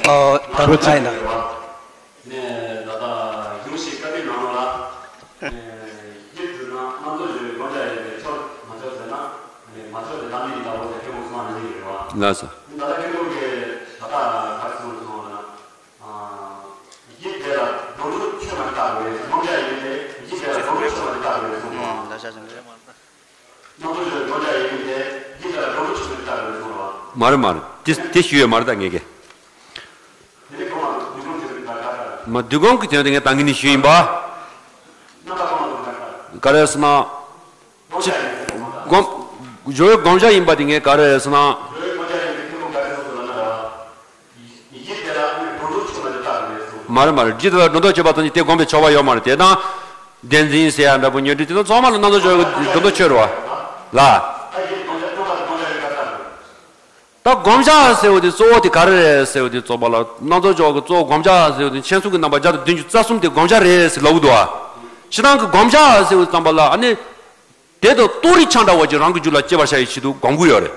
ཨོ་ད་ལོ་ཚ་ཡིན་ན། ནས་ད་ལྟ་གཞུང་ཞིག་བཀའ་འདྲི་གནང་ལ། ཡིད་འགྲུབ་ན་རྣམ་རྫོགས་སྦྱོར་བའི་བསྒོམ་བྱ་ཡིན་པས་ཆོག་མ་ཆོག་ཟེར་ན། མ་ཆོག་ཟེར་ན་མི་ཡི་ལྟ་བུ་དེ་ཁྱོད་མོ་སོང་བ་ནི་ཡོད་རེད་བ། ལགས་སོ། ད་ལྟ་ཁྱོད་མོ་གིས་ད་ལྟ་ག་རེ་གསུངས་སོང་ལ། ཡིད་དེ་ལ་སྒྲོ་འདོགས་ཆོད་མ་ནི་ལྟ་བུ་རེད། བསྒོམ་བྱ་ཡིན་པས་ཡིད་དེ་ལ་སྒྲོ་འདོགས་ཆོད་མ་ནི་ལྟ་བུ་རེད་གསུངས་སོང་། རྣམ་རྟོག་ཆོས་ཀྱི་དགོངས་འཆར་ཡིན་མིན་དེ་འདི་ལྟར་འགྲོ་འགྲོ་ཆོས་ཀྱི་ལྟ་བའི་གསུང་རོ། མ་རེད་མ་རེད། དེ་དེ་ཞུས་ཡོད་མ་རེད་ད་ངས་ཀྱི། དེ་ནི་གོང་ལ་འདུས་སྒོམ་གྱི་རིགས་ལ་ཁ་ཁ་རེད། མ་འདུས་སྒོམ་གྱི་དོན་དེ་ངས་ད་གིན་ནས་ཞུས་ཡིན་པ། རྣམ་པ་གོང་ལ་འདུས་སྒོམ་ཁ་ཁ་རེད། ག་རེ་ཟེར་ན། སྒོམ་བྱ་ཡིན་མིན་དེ་གསུང་རོ། སྦྱོར་བའི་སྒོམ་བྱ་ཡིན་པ་དེ་ངས་ག་རེ་ཟེར་ན། སྦྱོར་བའི་སྒོམ་བྱ་ཡིན་མིན་དེ་ཁོ་ག་རེ་གསུང་རོ་ན་ར། ཡིད་དེ་ལ་སྒྲོ་འདོགས་ཆོད་པ་དེ་ལྟ་བུ་རེད་གསུངས། མ་རེད་མ་རེད། ཡིད་དེ་ལ་སྒྲོ་འདོགས་ཆོད་པ་ཙམ་གྱིས་དེ་སྒོམ་པའི་ཆོག་པ་ཡོད་མ་རེད། དེ་དང་། བདེན་འཛིན་ཟེར་ཡ་འདྲ་པོ་ཉོན་སྒྲིབ་དེ་ཚོ་ཚང་མ་ལ་རྣམ་རྟོག་སྦྱོར་བའི་སྒྲོ་འདོགས་ཆོད་རེད་བ། ལ། ད་སྒོམ་བྱ་ཟེར་བ་དེ་གཙོ་བོ་དེ་ག་རེ་རེད་ཟེར་བ་དེ་རྩོད་པ་ལ་རྣམ་རྟོག་སྦྱོར་གྱི་གཙོ་བོ་སྒོམ་བྱ་ཟེར་བ་དེ་མཁྱེན་གསུམ་གྱི་རྣམ་པ་བརྒྱ་དང་བདུན་ཅུ་རྩ་གསུམ་དེ་སྒོམ་བྱ་རེད་ཟེར་ལབ་ཀྱི་འདུག་བ། སྤྱིར་བཏང་གི་སྒོམ་བྱ་ཟེར་བ་ཙམ་པ་ལ་ཨ་ནི། དེ་དང་རྟོགས་རིགས་ཆ་འདྲ་བ་ཅིག་རང་གི་རྒྱུད་ལ་སྐྱེ་བར་བྱ་ཡི་ཆེད་དུ་སྒོམ་གྱི་ཡོད་རེད།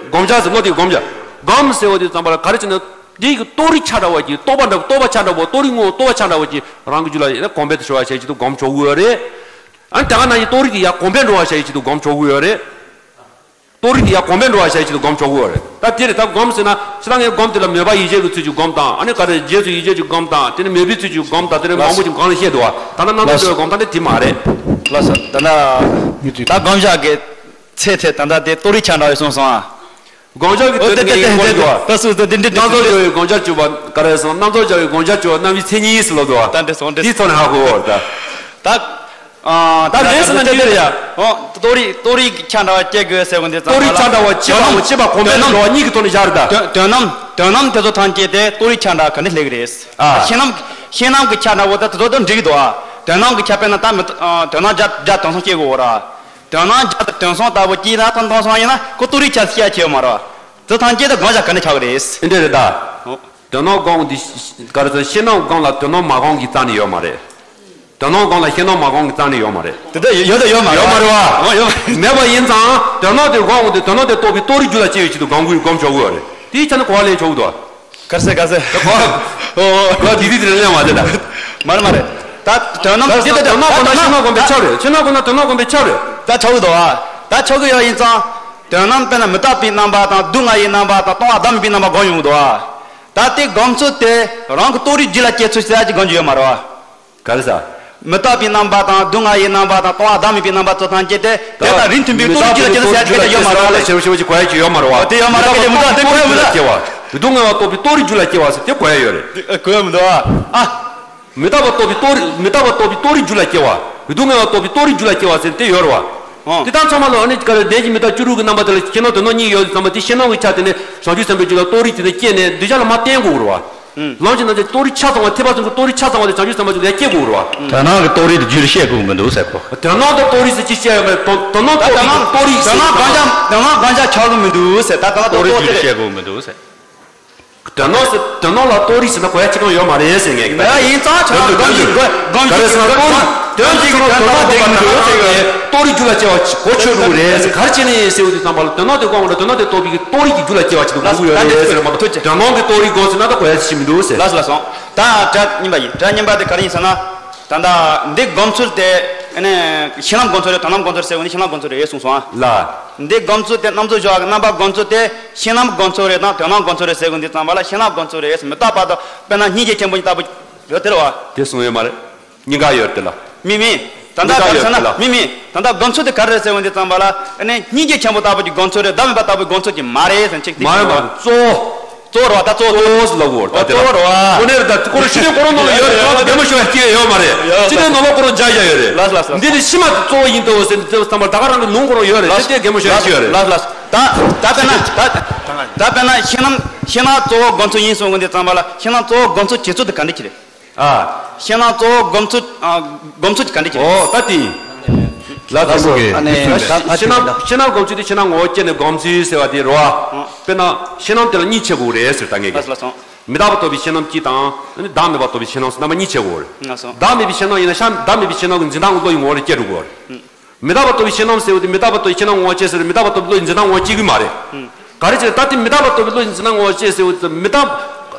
སྒོམ་བྱ་ཟེར་བློ་དེ་སྒོམ་བྱ། སྒོམ་ཟེར་བ་དེ་ཙམ་པ་ལ་ག་རེ་བྱས་ན། དེ་གི་རྟོགས་རིགས་ཆ་འདྲ་བ་ཅིག་རྟོགས་པ་འདྲ་རྟོགས་པ་ཆ་འདྲ་བ་རྟོགས་རིགས་དངོས་རྟོགས་པ་ཆ་འདྲ་བ་ཅིག་རང་གི་རྒྱུད་ལ་ཡིན་ན་གོམས་པ་དེ་ཤོར་བར་བྱ་ཡི་ཆེད་དུ་སྒོམ་ཆོག་གི་ཡོད་རེད། ཨ་ནི་དེ་ག་ན་ཡི་རྟོགས་རིགས་དེ་ཡར་གོམས་པས་འགྲོ་བར་བྱ་ཡི་ཆེད་དུ་སྒོམ་ཆོག་གི་ཡོད་རེད། རྟོགས་རིགས་དེ་ཡར་གོམས་པས་འགྲོ་བར་བྱ་ཡི་ཆེད་དུ་སྒོམ་ཆོག་གི་ཡོད་རེད། ད་དེ་རེད། ད་སྒོམ་ཟེར་ན་ཕྱི་ནང་གི་སྒོམ་དེ་ལ་མོས་པ་ཡིད་བྱེད་ཀྱི་ཚུལ་གྱིས་སྒོམ་དང་། ཨ་ནི་ག་རེ་རྗེས་སུ་ཡིད་བྱེད་ཀྱི་སྒོམ་དང་། དེ་ནི་མོས་པའི་ཚུལ་གྱིས་སྒོམ་དང་། དེ་ནི་མང་པོ་ཅིག་གང་ལ་བཤད་འདུག་བ། ད་ལྟ་རྣམ་རྟོག་སྦྱོར་བའི་སྒོམ་སྟངས་དེ་དེ་མ་རེད། ལགས་སོ། ད་ལྟ་ད་སྒོམ་བྱ་གི་ཚེ་ཚེ་ད་ལྟ་དེ་རྟོགས་རིགས་ཆ་འདྲ་བའི་གསུངས་སོང་ཨ། སྒོམ་བྱ་གི་དོན་དེ་ངས་ངས་གོ་འདུག་བ། ད་སུ་ད་དེ་འདྲི་རྣམ་རྟོག་སྦྱོར་བའི་སྒོམ་བྱར་གྱུར་པ་ག་རེ་ཟེར་ན། རྣམ་རྟོག་སྦྱོར་བའི་སྒོམ་བྱར་གྱུར་པ་རྣམ་པའི་མཚན་ཉིད་ཟེར་ལབ་འདུག་བ། ད་འདྲི་སོང་འདྲི་སོང་། དེའི་ཐོག་ནས་ཧ་གོ་བ་རེད་ད། ད། ད་ལན་ཟེར་ན་འདི་རེད་ཡ། ཨོ། རྟོགས་རིགས་རྟོགས་རིགས་ཆ་འདྲ་བ་སྐྱེ་དགོས་ཟེར་བ་འདི་ཙམ་པ་ལ། རྟོགས་རིགས་ཆ་འདྲ་བ་སྐྱེ་བའམ་སྐྱེས་པ་གོམས་པས་འགྲོ་བ་གཉིས་ཀྱི་ཐོག་ནས་བཞག་རེད་ད། དོན་དོན་རྣམ་དོན་རྣམ་དེ་ཚོ་ཐམས་ཅད་དེ་རྟོགས་རིགས་ཆ་འདྲ་ག་འདྲ་སླེབས་ཀྱི་རེད། ཨ། ཤེས་རྣམ་ཤེས་རྣམ་གྱི་ཆ་འདྲ་བོ་ད་དེ་ཚོ་དང་འགྲིག་གི་འདུག་ཨ། དོན་རྣམ་གྱི་ཆ་དཔེར་ན་ད་མི་ཨ། དོན་རྣམ་བརྒྱ་བརྒྱ་དོན་གསུམ་སྐྱེ་དགོས་ར། དོན་རྣམ་བརྒྱ་དང་དོན་གསུམ་ལྟ་བུ་སྐྱེས་ན་ད་དོན་གསུམ་ཡིན་ན་ཁོ་རྟོགས་རིགས་ཆ་སྐྱེ་ཡ་ཆེ་བ་མ་རེད་བ། དེ་ཐམས་ཅད་ད་སྒོམ་བྱ་ག་འདྲ་ཆགས་ཀྱི་རེད། འདི་འདྲ་རེད་ད། ཨོ། དོན་རྣམ་སྒོམ་འདི་ག་རེ་ཟེར། ཤེས་རྣམ་སྒོམ་ལ་དོན་རྣམ་མ་སྒོམ་གྱི་རྩ་ནས་ཡོད་མ་རེད། དོན་རྣམ་སྒོམ་ལ་ཤེས་རྣམ་མ་སྒོམ་གྱི་རྩ་ནས་ཡོད་མ་རེད། དེ་འདྲ་ཡོད་དང་ཡོད་མ་ཡོད་མ་རེད་བ། ཨོ་ཡོད། མེད་པ་ཡིན་ཙང་དོན་རྣམ་དེ་སྒོམ་འོང་དུས་དོན་རྣམ་དེ་རྟོགས་པའི་རྟོགས་རིགས་རྒྱུད་ལ་སྐྱེ་བའི་ཆེད་དུ་སྒོམ་དགོས། སྒོམ་ཆོག་གི་ཡོད་རེད། དེའི་ཆ་ནས་གོ་བ་ལེན་ཆོག་གི་འདུག་ག་རེ་ཟེར་ག་རེ་ཟེར། ཨོ་ཨོ་དེ་དུས་དེ་ལེན་མ་ཟེར་ད། མ་རེད་མ་རེད། ད་དོན་རྣམ་དེ་ད་དོན་རྣམ་སྒོམ་ན་ཤེས་རྣམ་སྒོམ་པའི་ཆ་རེད། ཤེས་རྣམ་སྒོམ་ན་དོན་རྣམ་སྒོམ་པའི་ཆ་རེད། ད་ཆོག་གི་འདུག་ཨ། ད་ཆོག་གི་ཡོད་ཡིན་ཙང་། དོན་རྣམ་དཔེར་ན་མི་རྟག་པའི་རྣམ་པ་དང་སྡུག་བསྔལ་གྱི་རྣམ་པ་དང་སྟོང་པ་བདག་མེད་པའི་རྣམ་པ་སྒོམ་ཡོང་གི་འདུག་ཨ། ད་དེ་སྒོམ་ཚུལ་དེ་རང་གི་རྟོགས་རིགས་རྒྱུད་ལ་སྐྱེ་ཚུལ་ཟེར་ཡ་ཅིག་སྒོམ་རྒྱུ་ཡོད་མ་རེད་བ། ག་རེ་ཟེར། མི་རྟག་པའི་རྣམ་པ་དང་སྡུག་བསྔལ་གྱི་རྣམ་པ་དང་སྟོང་པ་བདག་མེད་པའི་རྣམ་པ་ཚོ་ཐམས་ཅད་དེ་དེ་དང་རིང་མཐུན་པའི་རྟོགས་རིགས་རྒྱུད་ལ་སྐྱེ་ཚུལ་ཟེར་ཡ་ཅིག་དེ་ཡོད་མ་རེད་བ། ཞེ་པོ་ཞེ་པོ་ཅིག་གོ་ཡ་ཅིག་ཡོད་མ་རེད་བ། དེ་ཡོད་མ་རེད། དེ་མི་རྟག་པའི་རྟོགས་རིགས་རྒྱུད་ལ་སྐྱེ་བ་ཟེར་དེ་གོ་ཡ་ཡོད་རེད། གོ་ཡ་མི་འདུག་ཨ། མི་རྟག་པ་རྟོགས་པའི་རྟོགས་རིགས། མི་རྟག་པ་རྟོགས་པའི་རྟོགས་རིགས་རྒྱུད་ལ་སྐྱེ་བ། སྡུག་བསྔལ་བ་རྟོགས་པའི་རྟོགས་རིགས་རྒྱུད་ལ་སྐྱེ་བ་ཟེར་དེ་ཡོད་རེད་བ། ཨོ། དེ་དག་ཚང་མ་ལ་ཨ་ནི་ག་རེ་ལྡན་གྱི་མི་རྟག་སྤྱི་རོགས་ཀྱི་རྣམ་པ་དེ་ལ་ཤེས་རྣམ་དོན་རྣམ་གཉིས་ཡོད་ཙམ་པ་དེ་ཤེས་རྣམ་གྱི་ཆ་དེ་ནི་བྱང་ཆུབ་སེམས་དཔའི་རྒྱུད་ལ་རྟོགས་རིགས་དེ་ནི་སྐྱེས་ནས་གདུལ་བྱ་ལ་མར་བརྟེན་དགོས་རེད་བ། ལམ་གྱི་རྣམ་གཞག་རྟོགས་རིགས་ཆ་ཚང་བ་ཐེག་པ་གསུམ་གྱི་རྟོགས་རིགས་ཆ་ཚང་བ་དེ་བྱང་ཆུབ་སེམས་དཔའི་རྒྱུད་ལ་སྐྱེ་དགོས་རེད་བ། དོན་སྣང་གི་རྟོགས་རིགས་དེ་རྒྱུད་ལ་སྐྱེ་དགོས་མི་འདུག་ཟེར་གོ། དོན་སྣང་དང་རྟོགས་རིགས་ཟེར་ཅི་བཤད་ཡོད་མེད། དོན་དོན་སྣང་རྟོགས་རིགས་རྟོགས་རིགས་ཟེར། དོན་སྣང་གང་ཆགས་དོན་སྣང་གང་ཆགས་ཆགས་ཀྱི་མི་འདུག་ཟེར། ད་དོན་སྣང་རྟོགས་རིགས་རྒྱུད་ལ་སྐྱེ་དགོས་མི་འདུག་ཟེར། དོན་སྣང་ཟེར། དོན་སྣང་ལ་རྟོགས་རིགས་ཟེར་ན་གོ་ཡ་ཅི་གང་ཡོད་མ་རེད་ཟེར་ངས་ཀྱི་ད། ཡིན་ཙང་ཆ་དོན་དུ་དོན་གྱི་དོན་གྱི་ག་རེ་ཟེར་ན་རྟོགས་རིགས་དོན་གྱི་དོན་སྣང་སྒོམ་པ་ན་རྟོགས་རིགས་རྒྱུད་ལ་སྐྱེ་བ་གོ་ཆོད་འགྲོ་གི་རེད་ཟེར། ག་རེ་བྱས་ནས་ཟེར་བ་དུས་ཙམ་པ་ལ་དོན་སྣང་དེ་སྒོམ་པ་ན་དོན་སྣང་དེ་རྟོགས་པའི་གི་རྟོགས་རིགས་ཀྱི་རྒྱུད་ལ་སྐྱེ་བ་ཆེད་དུ་སྒོམ་གྱི་ཡོད་རེད་ཟེར་མ་གཏོགས་དོན་སྣང་གི་རྟོགས་རིགས་སྒོམ་ཟེར་ན་ད་གོ་ཡ་ཞིག་མི་འདུག་ཟེར། ལགས་སོ་ལགས་སོ། ད་སྒྲ་གཉིས་པ་ཡིན། སྒྲ་གཉིས་པ་དེ་ག་རེ་ཡིན་ཟེར་ན། ད་ལྟ་འདི་སྒོམ་ཚུལ་དེ་ཨ་ནི་ཤེས་རྣམ་སྒོམ་ཚུལ་རེད། དོན་སྣང་སྒོམ་ཚུལ་རེད་ཟེར་བ་ནི་ཤེས་རྣམ་སྒོམ་ཚུལ་རེད་གསུངས་སོང་ཨ། ལ། འདི་སྒོམ་ཚུལ་དེ་རྣམ་རྫོགས་སྦྱོར་བ་གི་རྣམ་པ་སྒོམ་ཚུལ་དེ་ཤེས་རྣམ་སྒོམ་ཚུལ་རེད་དང་དོན་སྣང་སྒོམ་ཚུལ་རེད་ཟེར་གི་འདི་ཙམ་པ་ལ་ཤེས་རྣམ་སྒོམ་ཚུལ་རེད་ཟེར། མི་རྟག་པ་དང་དཔེར་ན་སྙིང་རྗེ་ཆེན་པོ་ཉིད་ལྟ་བུ་ཡོད་དེ་རེད་བ། དེ་གསུངས་ཡོད་མ་རེད། གཉིས་ཀ་ཡོད་དེ་ལ། མི་མི། ད་ལྟ་ག་རེ་ཟེར་ན་མི་མི། ད་ལྟ་སྒོམ་ཚུལ་དེ་ག་རེ་རེད་ཟེར་བ་འདི་ཙམ་པ་ལ་ཨ་ནི་སྙིང་རྗེ་ཆེན་པོ་ལྟ་བུ་གི་སྒོམ་ཚུལ་རེད། བདག་མེད་པ་ལྟ་བུའི་སྒོམ་ཚུལ་གྱི་མ་རེད་ཟེར་ཅིག་མ་རེད་མ་རེད། གཙོ་བོ། གཙོ་བོ་རེད་བ། ད་གཙོ་བོ་གཙོ་བོ་ཟེར་ལབ་དགོས་རེད་ད། གཙོ་བོ་རེད་བ། ཁོ་ནས་རེད་ད། ཁོ་རང་ཤི་ནས་ཁོ་རང་ནང་ལ་ཡོད་རེད། ཡོད་ཡོད། ག་གེ་མོ་ཤོར་བ་སྐྱེ་ཡོད་མ་རེད། ཡོད་ལགས་ལགས། འདི་ནི་ཕྱི་མ་གཙོ་བོ་ཡིན་ཏོ་ཟེར་ནས་བསམ་པ་ད་ག་རང་གི་ལུང་ཁོ་རང་ཡོད་རེད། ལགས་དེ་དེ་གེ་མོ་ཤོར་བ་སྐྱེ་ཡོད་རེད། ལགས་ལགས། ད་ད་དཔེར་ན་ད་ད་དཔེར་ན་ཤེས་རྣམ་ཤེས་རྣམ་གཙོ་བོ་སྒོམ་ཚུལ་ཡིན་གསུང་གི་འདི་ཙམ་པ་ལ་ཤེས་རྣམ་གཙོ་བོ་སྒོམ་ཚུལ་བྱེད་ཚུལ་དེ་ག་འདྲ་ཅིག་རེད། ཨ། ཕྱི་ནང་གཙོ་བོ་སྒོམ་ཚུལ། ཨ། སྒོམ་ཚུལ་གྱི་ག་འདྲ་ཅིག་རེད། ཨོ་ད་དེ་ཡིན། ལགས་སོ། ཨ་ནི་ད་ད་ཕྱི་ནང་ཕྱི་ནང་སྒོམ་ཚུལ་དེ་ཕྱི་ནང་ངོ་བོ་སྐྱེས་ནས་སྒོམ་ཚུལ་ཟེར་བ་དེ་རེད་བ། དཔེར་ན་ཕྱི་ནང་དེ་ལ་གཉིས་ཕྱེ་དགོས་རེད་ཟེར་ད་ངས་ཀྱི། ལགས་སོ། མི་རྟག་པ་རྟོགས་པའི་ཕྱི་ནང་གཅིག་དང་། བདག་མེད་པ་རྟོགས་པའི་ཕྱི་ནང་ཟེར་རྣམ་པ་གཉིས་ཕྱེ་དགོས་རེད། ལགས་སོ། བདག་མེད་པའི་ཕྱི་ནང་ཡིན་ན་ཤ་བདག་མེད་པའི་ཕྱི་ནང་གི་འཛིན་སྟངས་ཀྱི་བློ་ཡི་ངོ་བོ་ལ་སྐྱེ་འགྲོ་དགོས་རེད། མི་རྟག་པ་རྟོགས་པའི་ཕྱི་ནང་ཟེར་བ་དེ་མི་རྟག་པ་རྟོགས་པའི་ཕྱི་ནང་ངོ་བོ་སྐྱེས་ཟེར་མི་རྟག་པ་རྟོགས་པའི་བློ་ཡི་འཛིན་སྟངས་ངོ་བོ་སྐྱེ་གི་མ་རེད། ག་རེ་བྱས་ད་དེ་མི་རྟག་པ་རྟོགས་པའི་བློ་ཡི་འཛིན་སྟངས་ངོ་བོ་སྐྱེས་ཟེར་བ་དེ་མི་རྟག་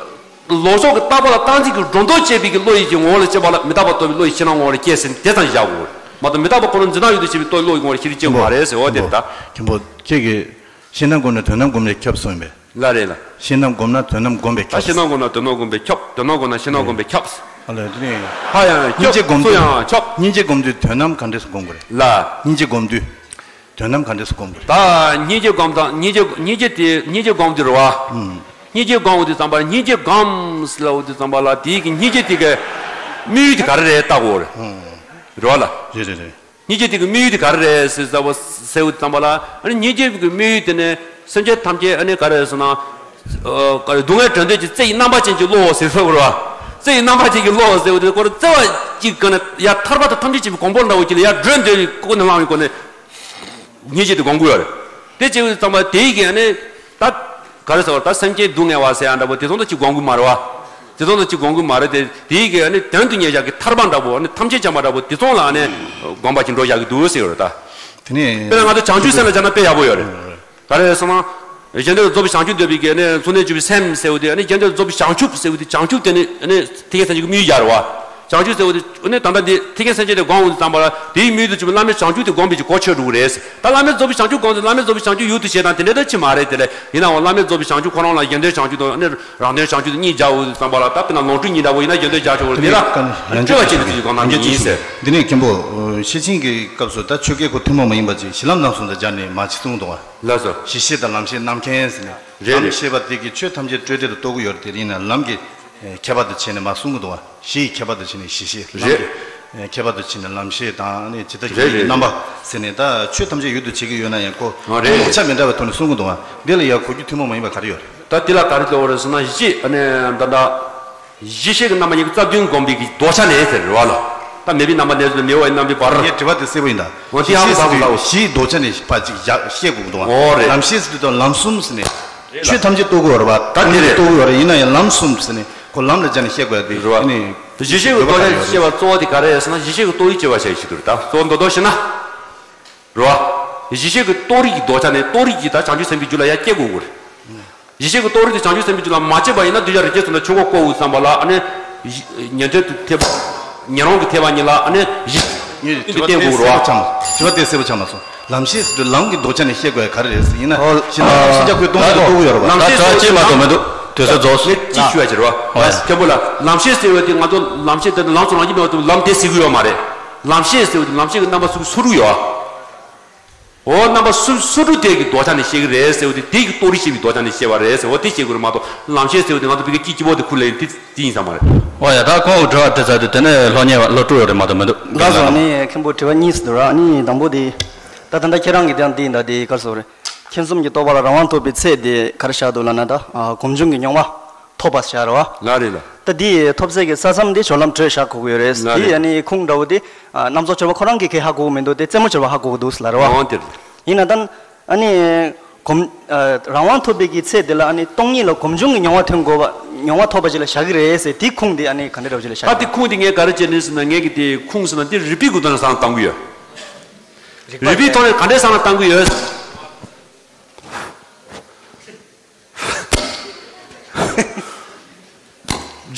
ལོག་ཕྱོགས་ཀྱི་རྟག་པ་ལ་རྟག་འཛིན་གྱི་སྒྲོ་འདོགས་བཅད་པའི་གི་བློ་ཡི་གི་ངོ་བོ་ལ་སྐྱེས་པ་ལ་མི་རྟག་པ་རྟོགས་པའི་བློ་ཡི་ཕྱི་ནང་ངོ་བོ་ལ་སྐྱེས་ཟེར་དེ་ཙམ་བཞག་དགོས་རེད་མ་གཏོགས་མི་རྟག་པ་ཁོ་ན་འཛིན་སྟངས་ཡོད་དུ་བྱེད་པའི་རྟོགས་བློ་ཡི་ངོ་བོ་ལ་ཤེས་རིག་སྐྱེ་དགོས་མ་རེད་ཟེར་བ་དེ་རེད་ད། མཁན་པོ་ཁྱེད་ཀྱིས་ཕྱི་ནང་སྒོམ་ནས་དོན་དམ་སྒོམ་ནས་ཁྱབ་གསུངས་པས། ལ་རེད་ལ། ཕྱི་ནང་སྒོམ་ན་དོན་དམ་སྒོམ་པས་ད་ཁྱབ། ཕྱི་ནང་སྒོམ་ན་དོན་དམ་སྒོམ་པས་ཁྱབ། དོན་དམ་སྒོམ་ན་ཕྱི་ནང་སྒོམ་པས་ཁྱབ། ཨ་ལས་དེ་ནས་ཧ་ཡང་སྙིང་རྗེ་ཁྱབ་སྒོམ་སུ་དུས་ཡང་ཁྱབ། སྙིང་རྗེ་སྒོམ་དུས་དོན་དམ་ག་འདྲས་སུ་སྒོམ་དགོས་རེད། ལ། སྙིང་རྗེ་སྒོམ་དུས་དོན་དམ་ག་འདྲས་སུ་སྒོམ་དགོས་རེད། ད་སྙིང་རྗེ་སྒོམ་དང་སྙིང་རྗེ་སྙིང་རྗེ་དེ་སྙིང་རྗེ་སྒོམ་དུས་རེད་བ། ཨུམ། སྙིང་རྗེ་སྒོམ་དུས་ཙམ་པར་སྙིང་རྗེ་སྒོམ་ཟེར་ལབ་དུས་ཙམ་པ་ལ་དེའི་གི་སྙིང་རྗེ་དེ་གི་དམིགས་ཡུལ་དེ་ག་རེ་རེད་བལྟ་དགོས་རེད། ཨུམ། རེད་བ་ལ། རེད་རེད་རེད། སྙིང་རྗེ་དེ་གི་དམིགས་ཡུལ་དེ་ག་རེ་རེད་ཟེར་ཟེར་བ་ཟེར་བ་ཙམ་པ་ལ་ཨ་ནི་སྙིང་རྗེ་གི་དམིགས་ཡུལ་དེ་ནི་སེམས་ཅན་ཐམས་ཅད་ཨ་ནི་ག་རེ་ཟེར་ན། ཨ། ག་རེ་སྡུག་བསྔལ་བྲལ་འདོད་ཀྱི་རྩེ་ཡི་རྣམ་པ་ཅན་གྱི་བློ་ཟེར་སོགས་རེད་བ། རྩེ་ཡི་རྣམ་པ་ཅན་གྱི་བློ་ཟེར་བ་དེ་ཁོ་རང་རྩེ་བ་གཅིག་གི་ནི་ཡར་ཐར་པ་དང་ཐམས་ཅད་མཁྱེན་པའི་གོ་འཕང་འདྲ་བོ་ཅིག་ལ་ཡར་བགྲོད་འདོད་ཀྱི་སྒོ་ནས་ལངས་པའི་སྒོ་ནས་སྙིང་རྗེ་དེ་སྒོམ་དགོས་ཡོད་རེད། དེ་བྱེད་པའི་ཙམ་པ་དེ་ཡི་གི་ཨ་ནི་ད། ག་རེ་ཟེར་བ་ད་སེམས་ཅན་སྡུག་བསྔལ་བ་ཟེར་ཡ་འདྲ་པོ་དེ་ཚོ་ད་ཅིག་སྒོམ་གི་མ་རེད་བ། དེ་ཚོ་ད་ཅིག་སྒོམ་གི་མ་རེད་དེ། དེའི་གི་ཨ་ནི་དོན་དུ་གཉེར་བཞག་གི་ཐར་པ་འདྲ་པོ་ཨ་ནི་ཐམས་ཅད་མཁྱེན་པ་འདྲ་པོ་དེ་ཚོ་ལ་ཨ་ནི་སྒོམ་པ་ཅིག་འགྲོ་བཞག་གི་འདུག་ཟེར་ཡོད་རེད་ད། དེ་ནས་དཔེར་ན་ང་ཚོ་བྱང་ཆུབ་སེམས་ལ་སྦྱར་ན་དཔེ་ཡག་པོ་ཡོད་རེད། ག་རེ་ཟེར་ན། གཞན་དོན་རྫོགས་པའི་བྱང་ཆུབ་འདོད་པའི་གི་ཨ་ནི་ཚུལ་གནས་གྱུར་པའི་སེམས་ཟེར་བ་དེ་ཨ་ནི་གཞན་དོན་རྫོགས་པའི་བྱང་ཆུབ་ཟེར་བ་དེ་བྱང་ཆུབ་དེ་ནི་ཨ་ནི་ཐེག་ཆེན་སེམས་བསྐྱེད་ཀྱི་དམིགས་ཡུལ་ཡར་བ། བྱང་ཆུབ་ཟེར་བ་དེ་ཨ་ནི་ད་ལྟ་འདི་ཐེག་ཆེན་སེམས་བསྐྱེད་དེ་སྒོམ་འོང་དུས་ཙམ་པ་ལ་དེའི་དམིགས་ཡུལ་དུ་གྱུར་པའི་བླ་མེད་བྱང་ཆུབ་དེ་སྒོམ་པའི་ཅིག་གོ་ཆོད་འགྲོ་གི་རེད། ད་བླ་མེད་རྫོགས་པའི་བྱང་ཆུབ་སྒོམ་དུས་བླ་མེད་རྫོགས་པའི་བྱང་ཆུབ་ཡུལ་དུ་བྱེད་དང་དེ་འདྲ་ད་ཅི་མ་རེད་དེ་ལས་ཡིན་ནའང་བླ་མེད་རྫོགས་པའི་བྱང་ཆུབ་ཁོ་རང་ལ་གཞན་དོན་བྱང་ཆུབ་དང་ཨ་ནི་རང་དོན་བྱང་ཆུབ་དེ་གཉིས་སྦྱར་འོང་དུས་ཙམ་པ་ལ་ད་དཔེར་ན་ལོངས་སྤྱོད་གཉིས་འདྲ་བོ་ཡིན་ན་གཞན་དོན་སྦྱར་ཆོག་གི་རེད་ལ་སྤྲོས་པ་ཅན་དུ་ཅིག་གང་ན་ཡིན་ཟེར། འདི་ནས་མཁན་པོ་ཤེར་ཕྱིན་གྱི་སྐབས་སུ་ད་ཆོས་སྐད་ཁོ་ཐུན་མོང་མ་ཡིན་པ་ཅིག་གཞི་ལམ་རྣམ་གསུམ་དང་སྦྱར་ནས་མ་ཅིག་གསུངས་འདུག་བ། ལགས་སོ། གཞི་ཤེས་དང་ལམ་ཤེས་རྣམ་མཁྱེན་ཟེར་ནས། རེད་རེད། ལམ་ཤེས་པ་དེ་གིས་ཆོས་ཐམས་ཅད་སྤྲོས་བྲལ་དུ་རྟོགས་ཀྱི་ཡོད་རེད་དེ་ཡིན་ན་ལམ་གྱི་ཁྱད་པར་དུ་བྱས་ནས་མ་གསུང་གི་འདུག་བ། གཞི་ཡི་ཁྱད་པར་དུ་བྱས་ནས་གཞི་ཤེས། ལམ་རེད། གྱི་ཁྱད་པར་དུ་བྱས་ནས་ལམ་ཤེས་དང་ནི་ཇི་ལྟ་ཇི་རེད་སྙེད་ཀྱི་རེད། རྣམ་པ་ཟེར་ནས་ད་ཆོས་ཐམས་ཅད་ཡུལ་དུ་བྱེད་ཀྱི་ཡོད་ན་ཡང་ཁོ་ཨ་རེད། ལེགས་ཆ་མི་འདྲ་བའི་ཐོག་ནས་གསུང་གི་འདུག་བ། འདི་ལ་ཡང་གོ་རྒྱུ་ཐུན་མོང་མ་ཡིན་པ་ག་རེ་ཡོད་རེད། ད་འདི་ལ་ག་རེ་ལབ་དགོས་རེད་ཟེར་ན་གཞི་ཨ་ནི་ད་ལྟ་གཞི་ཤེས་ཀྱི་རྣམ་པ་གཉིས་ཀྱི་རྩ་བདུན་བསྒོམས་པའི་གི་ལྡོག་ཆ་ནས་ཟེར་རེད་བ་ལ། ད་མེད་པའི་རྣམ་པ་ནས་ཟེར་མེད་པའི་རྣམ་པའི་བར། ངའི་དྲི་བ་དེ་གསལ་པོ་ཡིན་ད། འོ་དེ་ཧ་གོ་ཧ་གོ་ལ། གཞི་ལྡོག་ཆ་ནས་ཕར་ཅིག་བཞག་བཤད་དགོས་འདུག་བ། འོ་རེད། ལམ་ཤེས་ཟེར་དུས་ད་ལམ་གསུམ་ཟེར་ནས། ཆོས་ཐམས་ཅད་རྟོགས་དགོས་རེད་བ། ད་དེ་རེད། རྟོགས་དགོས་རེད་ཡིན་ན་ཡང་ལམ་གསུམ་ཟེར་ནས་ཁོ་ལམ་ལ་སྦྱར་ནས་བཤད་དགོས་ཡ་དེ་རེད་བ། ཨ་ནི། གཞི་ཤེས་ཀྱི་རྟོགས་ཆ་ནས་བཤད་པ་གཙོ་བོ་དེ་ག་རེ་རེད་ཟེར་ན་གཞི་ཤེས་ཀྱི་རྟོགས་རིགས་སྐྱེ་བར་བྱ་ཡི་ཆེད་དུ་རེད་ད་གཙོ་བོ་མདོར་བསྡུས་བཤད་ན། རེད་བ། གཞི་ཤེས་ཀྱི་རྟོགས་རིགས་ཀྱི་ལྡོག་ཆ་ནས་རྟོགས་རིགས་ཀྱིས་ད་བྱང་ཆུབ་སེམས་དཔའི་རྒྱུད་ལ་ཡར་སྐྱེ་དགོས་ཀྱི་རེད། གཞི་ཤེས་ཀྱི་རྟོགས་རིགས་དེ་བྱང་ཆུབ་སེམས་དཔའི་རྒྱུད་ལ་མ་སྐྱེས་པ་ཡིན་ན་གདུལ་བྱ་རིགས་ཀྱི་ཚུལ་ལ་ཆོས་འཁོར་བསྐོར་བའི་བསམ་པ་ལ་ཨ་ནི། ཉན་ཐོས་དང་ཐེག་པ། ཉན་རང་གི་ཐེག་པ་གཉིས་ལ་ཨ་ནི་གཞི། ངས་དྲི་བ་དེ་གསལ་པོ་ཆགས་མ་སོང་། དྲི་བ་དེ་གསལ་པོ་ཆགས་མ་སོང་། ལམ་ཤེས་ཟེར་དུས་ལམ་གྱི་ལྡོག་ཆ་ནས་བཤད་དགོས་ཡ་ག་རེ་རེད་ཟེར་ཡིན་ན། ཨོ། ཤེས་ན་ཨ་ཤེས་བྱ་ཁོའི་སྟོང་ཉིད་རྟོགས་ཀྱི་ཡོད་རེད་བ། ལམ་ཤེས་ད་ཅི་མ་གཏོགས་མི་འདུག་དུས་ཚོད་རྫོགས་སོང་། ངས་ཅི་ཞུ་ཡ་ཅི་རེད་བ། ཨོ། མཁན་པོ་ལ་ལམ་ཤེས་ཟེར་བ་དེ་ང་ཚོ་ལམ་ཤེས་དེ་ལམ་སོགས་རང་བཞིན་མེད་པ་དེ་ལམ་དེ་ཟེར་གི་ཡོད་མ་རེད། ལམ་ཤེས་ཟེར་བ་དེ་ལམ་ཤེས་ཀྱི་རྣམ་པ་སོ་སོ་རུ་ཡོད། འོ་རྣམ་པ་སོ་སོ་རུ་དེ་གི་ལྡོག་ཆ་ནས་བཤད་གི་རེད་ཟེར་བ་དེ་དེ་གི་རྟོགས་རིགས་ཤེས་པའི་ལྡོག་ཆ་ནས་བཤད་པ་རེད་ཟེར་བ་དེ་བཤད་དགོས་རེད་མ་གཏོགས་ལམ་ཤེས་ཟེར་བ་དེ་ང་ཚོ་བི་གའི་སྐྱིད་སྐྱིད་པོ་དེ་ཁུར་ལེན་དེ་དེ་ཡིན་ས་མ་རེད། ཨོ་ཡ་ད་ཁོང་གི་དྲི་བ་དྲི་ཚར་དུས་དེ་ནས་སློབ་གཉེར་བ་སློབ་ཕྲུག་ཡོད་རེད་མ་གཏོགས་མི་འདུག་ལགས་སོ། ཨ་ནི་མཁན་པོ་དྲི་བ་གཉིས་སུ་འདུག་ར། ཨ་ནི་དང་པོ་དེ་ད་ད་ལྟ་ཁྱེད་རང་གི་དེ་འདི་ད་དེ་ག་རེ་ཟེར་དགོས་རེད། མཁྱེན་གསུམ་གྱི་རྟོགས་པ་ལ་རང་དབང་ཐོབ་པའི་ཚད་དེ་ག་རེ་བཞག་འདུག་ལབ་ན་ད་སྒོམ་བྱུང་གི་མྱོང་བ་ཐོབ་པ་བཞག་རེད་བ། ལགས་རེད་ལགས། ད་འདི་ཐོབ་ཚད་ཀྱི་ས་མཚམས་འདི་སྦྱོར་ལམ་དྲོད་བཞག་དགོས་ཀྱི་ཡོད་རེད། ལགས་རེད། འདི་ཨ་ནི་ཁུངས་འདྲ་བོ་དེ་རྣམ་རྫོགས་སྦྱོར་བ་ཁོ་རང་གིས་གས་ཧ་གོ་གི་མི་འདུག་དེ་རྩེ་མོ་སྦྱོར་བ་ཧ་གོ་གི་འདུག་ལབ་རེད་བ། འོང་དེ་རེད། ཡིན་ན་ད་ཨ་ནི་སྒོམ་རང་དབང་ཐོབ་པའི་གི་ཚད་དེ་ལ་ཨ་ནི་སྟོང་ཉིད་ལ་སྒོམ་བྱུང་གི་མྱོང་བ་ཐོན་དགོས་པ་མྱོང་བ་ཐོབ་པ་ཅིག་ལ་བཞག་གི་རེད་ཟེར་དེ་ཁུངས་དེ་ཨ་ནི་ག་འདྲ་འདྲ་བོ་ཅིག་ལ་བཞག་ད་གི་དེ་ཁུངས་དེ་ངས་ག་རེ་བྱས་ནས་ཟེར་ན་ངས་གི་དེ་ཁུངས་ཟེར་ན་དེ་རིགས་པའི་གི་ཐོག་ནས་བསམ་བློ་གཏང་གི་ཡོད། རིགས་པའི་ཐོག་ནས་ག་འདྲས་བསམ་བློ་གཏང་གི་ཡོད།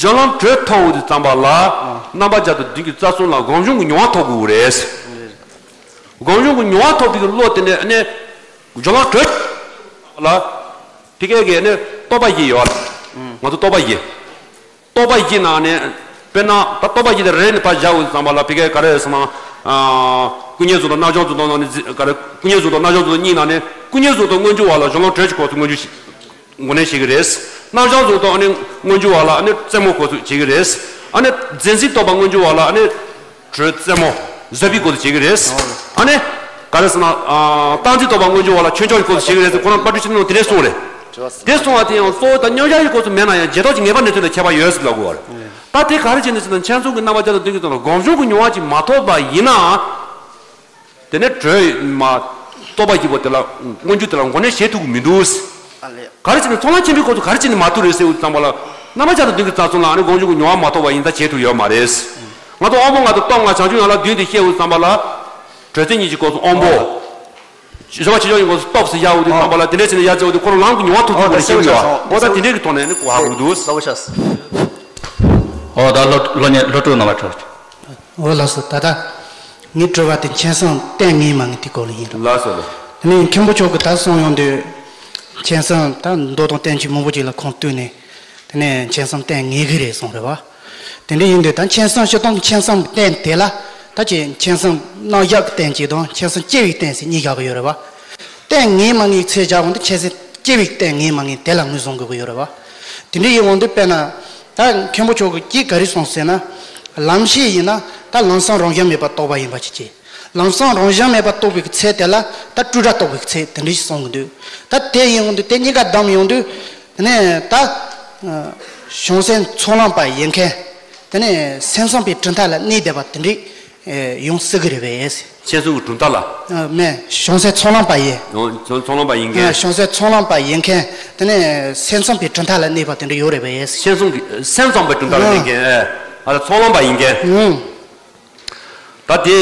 སྦྱོར་ལམ་དྲོད་ཐོབ་འོང་དུས་ཙམ་པ་ལ་རྣམ་པ་བརྒྱ་དང་བདུན་གྱི་རྩ་གསུམ་ལ་སྒོམ་བྱུང་གི་མྱོང་བ་ཐོབ་དགོས་རེད། སྒོམ་བྱུང་གི་མྱོང་བ་ཐོབ་པའི་བློ་དེ་ནས་ཨ་ནི་སྦྱོར་ལམ་དྲོད་ལ་དེ་གས་ཀྱི་ཨ་ནི་རྟོག་པ་བཞི་ཡོད། ང་ཚོ་རྟོག་པ་བཞི། རྟོག་པ་བཞི་ནང་ནས་དཔེར་ན་ད་རྟོག་པ་བཞི་དེ་རེ་རེ་ནས་ཕར་བཞག་འོང་དུས་ཙམ་པ་ལ་དེ་གས་ག་རེ་ཟེར་ན། ཀུན་མཁྱེན་གཟུགས་སྟོབ་རྣམ་བྱང་གཟུགས་སྟོབ་ནང་ནས་ག་རེ་ཀུན་མཁྱེན་གཟུགས་སྟོབ་རྣམ་བྱང་གཟུགས་སྟོབ་གཉིས་ནང་ནས་ཀུན་མཁྱེན་གཟུགས་སྟོབ་མངོན་གྱུར་བ་ལ་སྦྱོར་ལམ་དྲོད་ཀྱི་སྐོར་དུ་མངོན་གྱུར་ཞིག་ངོས་ལེན་བྱེད་ཀྱི་རེད། རྣམ་བྱང་གཟུགས་སྟོབ་ཨ་ནི་མངོན་གྱུར་བ་ལ་ཨ་ནི་རྩེ་མོ་སྐོར་ཚུགས་བྱེད་ཀྱི་རེད། ཨ་ནི་རྫས་འཛིན་རྟོག་པ་མངོན་གྱུར་བ་ལ་ཨ་ནི་དྲོད་རྩེ་མོ་བཟོད་པའི་སྐོར་ཚུགས་བྱེད་ཀྱི་རེད། ཨ་ནི་ག་རེ་ཟེར་ན། རྟག་འཛིན་རྟོག་པ་མངོན་གྱུར་བ་ལ་ཆོས་འབྱུང་གི་སྐོར་ཚུགས་བྱེད་ཀྱི་རེད་ཟེར་ཁོ་རང་དཔལ་སྤྲུལ་ཆོས་རྣོན་དེ་འདྲས་གསུངས་རེད། དེ་གསུངས་པ་དེ་ཡང་གཙོ་བོ་དང་མཉམ་གཞག་གི་སྐོར་ཚུགས་མེད་ན་ཡང་རྗེས་ཐོབ་ཀྱི་ངེས་པ་གནས་ཚུལ་ལ་ཁྱད་པར་ཡོད་ཟེར་ལབ་དགོས་པ་རེད། ད་དེ་ག་རེ་བྱས་ནས་ཟེར་ན་མཁྱེན་སོང་གི་རྣམ་པ་བརྒྱ་དང་བདུན་གྱི་ཚོགས་ལ་སྒོམ་བྱུང་གི་མྱོང་བ་ཅིག་མ་ཐོབ་པ་ཡིན་ན། དེ་ནས་གྲོལ་མ་རྟོགས་པ་སྐྱེས་པོ་དེ་ལ་མངོན་གྱུར་དེ་ལ་མགོ་ནས་བཞེས་ཐུབ་ཀྱི་མི་འདུག། ཨ་ལས། ག་རེ་བྱས་ནས་ཚོགས་ལམ་ཆེན་པོའི་སྐོར་དུ་ག་རེ་བྱས་ནས་མ་ཐུབ་རེད་ཟེར་བའི་ཙམ་པ་ལ། རྣམ་པ་བརྒྱ་དང་བདུན་གྱི་རྩ་གསུམ་ལ་ཨ་ནི་སྒོམ་བྱུང་གི་མྱོང་བ་མ་ཐོབ་པ་ཡིན་ད་བྱེད་ཐུབ་ཡོད་མ་རེད། ང་ཚོ་དབང་པོ་ལྔ་དང་སྟོབས་ལྔ་བྱང་ཆུབ་ཡན་ལག་བདུན་དེ་བཤད་འོས་ཙམ་པ་ལ། དྲོད་རྩེ་གཉིས་ཀྱི་སྐོར་སུ་དབང་པོ། ཨོ། ཞི་བ་ཆེ་ཆུང་གི་སྐོར་སུ་སྟོབས་སུ་ཡག་འོས་དུས་ཙམ་པ་ལ་དེ་འདྲས་བྱས་ནས་ཡར་བརྩེ་འོས་དུས་ཁོ་རང་ལམ་གྱི་མྱོང་བ་ཐུབ་ཐུབ་པ་ལ་ཤེས་ཀྱི་ཡོད། ཨོ་ད་དེ་འདྲས་ཀྱི་ཐོག་ནས་ནི་གོ་ཧ་གོ་གི་འདུག། ལ་བོ་ཤ་སི། ཨོ་ད་ལོ་ལོ་ཉེ་ལོ་དྲུག་ནང་མ་གྲོགས། ཨོ་ལགས་སོ། ད་ལྟ་ངའི་དྲི་བ་དེ་མཁྱེན་སོང་བསྟན་ངེས་མ་ངེས་དེ་སྐོར་ལ་ཡིན་རོགས། ལགས་སོ་ལགས། དེ་ནས་མཁན་པོ་མཆོག་གིས་ད་གསུངས་ཡོང་དུས། མཁྱེན་སོང་ད་མདོ་དང་བསྟན་བཅོས་མང་པོ་ཅིག་ལ་ཁུངས་བཏུས་ནས། དེ་ནས་མཁྱེན་སོང་བསྟན་ངེས་གི་རེད་གསུངས་རེད་བ། དེ་འདྲ་ཡིན་དུས་ད་མཁྱེན་སོང་སྤྱིར་བཏང་གི་མཁྱེན་སོང་གི་རྟེན་དེ་ལ་ད་ཅི་མཁྱེན་སོང་རྣམ་གཞག་གི་རྟེན་གཅིག་དང་མཁྱེན་སོང་སྐྱེ་བའི་རྟེན་ཟེར་གཉིས་བཞག་གི་ཡོད་རེད་བ། རྟེན་ངེས་མ་ངེས་ཚད་བཞག་འོང་དུས་མཁྱེན་སོང་སྐྱེ་བའི་རྟེན་ངེས་མ་ངེས་དེ་ལ་ངོས་བཟུང་དགོས་ཀྱི་ཡོད་རེད་བ། དེ་འདྲ་ཡིན་འོང་དུས་དཔེར་ན། ད་མཁན་པོ་མཆོག་གིས་ག་རེ་གསུངས་ཟེར་ན། ལམ་ཤེས་ཡིན་ན་ད་ལམ་སང་རང་བཞིན་མེད་པར་རྟོགས་པ་ཡིན་པ་ཅིག་བྱས། ལམ་སང་རང་བཞིན་མེད་པར་རྟོགས་པའི་ཚད་དེ་ལ་ད་སྤྲོས་བྲལ་རྟོགས་པའི་ཚད་དེ་འདྲ་ཞིག་གསུང་གི་འདུག། ད་དེ་ཡིན་འོང་དུས་དེ་གཉིས་ཀ་བསྡོམས་ཡོང་དུས། དེ་ནས་ད། བྱང་སེམས་ཚོགས་ལམ་པ་ཡིན་མཁན། དེ་ནས་སེམས་ཙམ་པའི་གྲུབ་མཐའ་ལ་གནས་བསྡད་པ་དེ་འདྲས་ཡོང་སྲིད་གི་རེད་པས། མཁྱེན་སོང་གི་གྲུབ་མཐའ་ལ། མེད། བྱང་སེམས་ཚོགས་ལམ་པ་ཡིན། ཡང་ཚོགས་ཚོགས་ལམ་པ་ཡིན་མཁན། བྱང་སེམས་ཚོགས་ལམ་པ་ཡིན་མཁན། དེ་ནས་སེམས་ཙམ་པའི་གྲུབ་མཐའ་ལ་གནས་པ་དེ་འདྲ་ཡོད་རེད་པས། སེམས་ཙམ་གྱི་སེམས་ཙམ་པའི་གྲུབ་མཐའ་ལ་གནས་མཁན། ཨ་ལ་ཚོགས་ལམ་པ་ཡིན་མཁན། ད་དེ།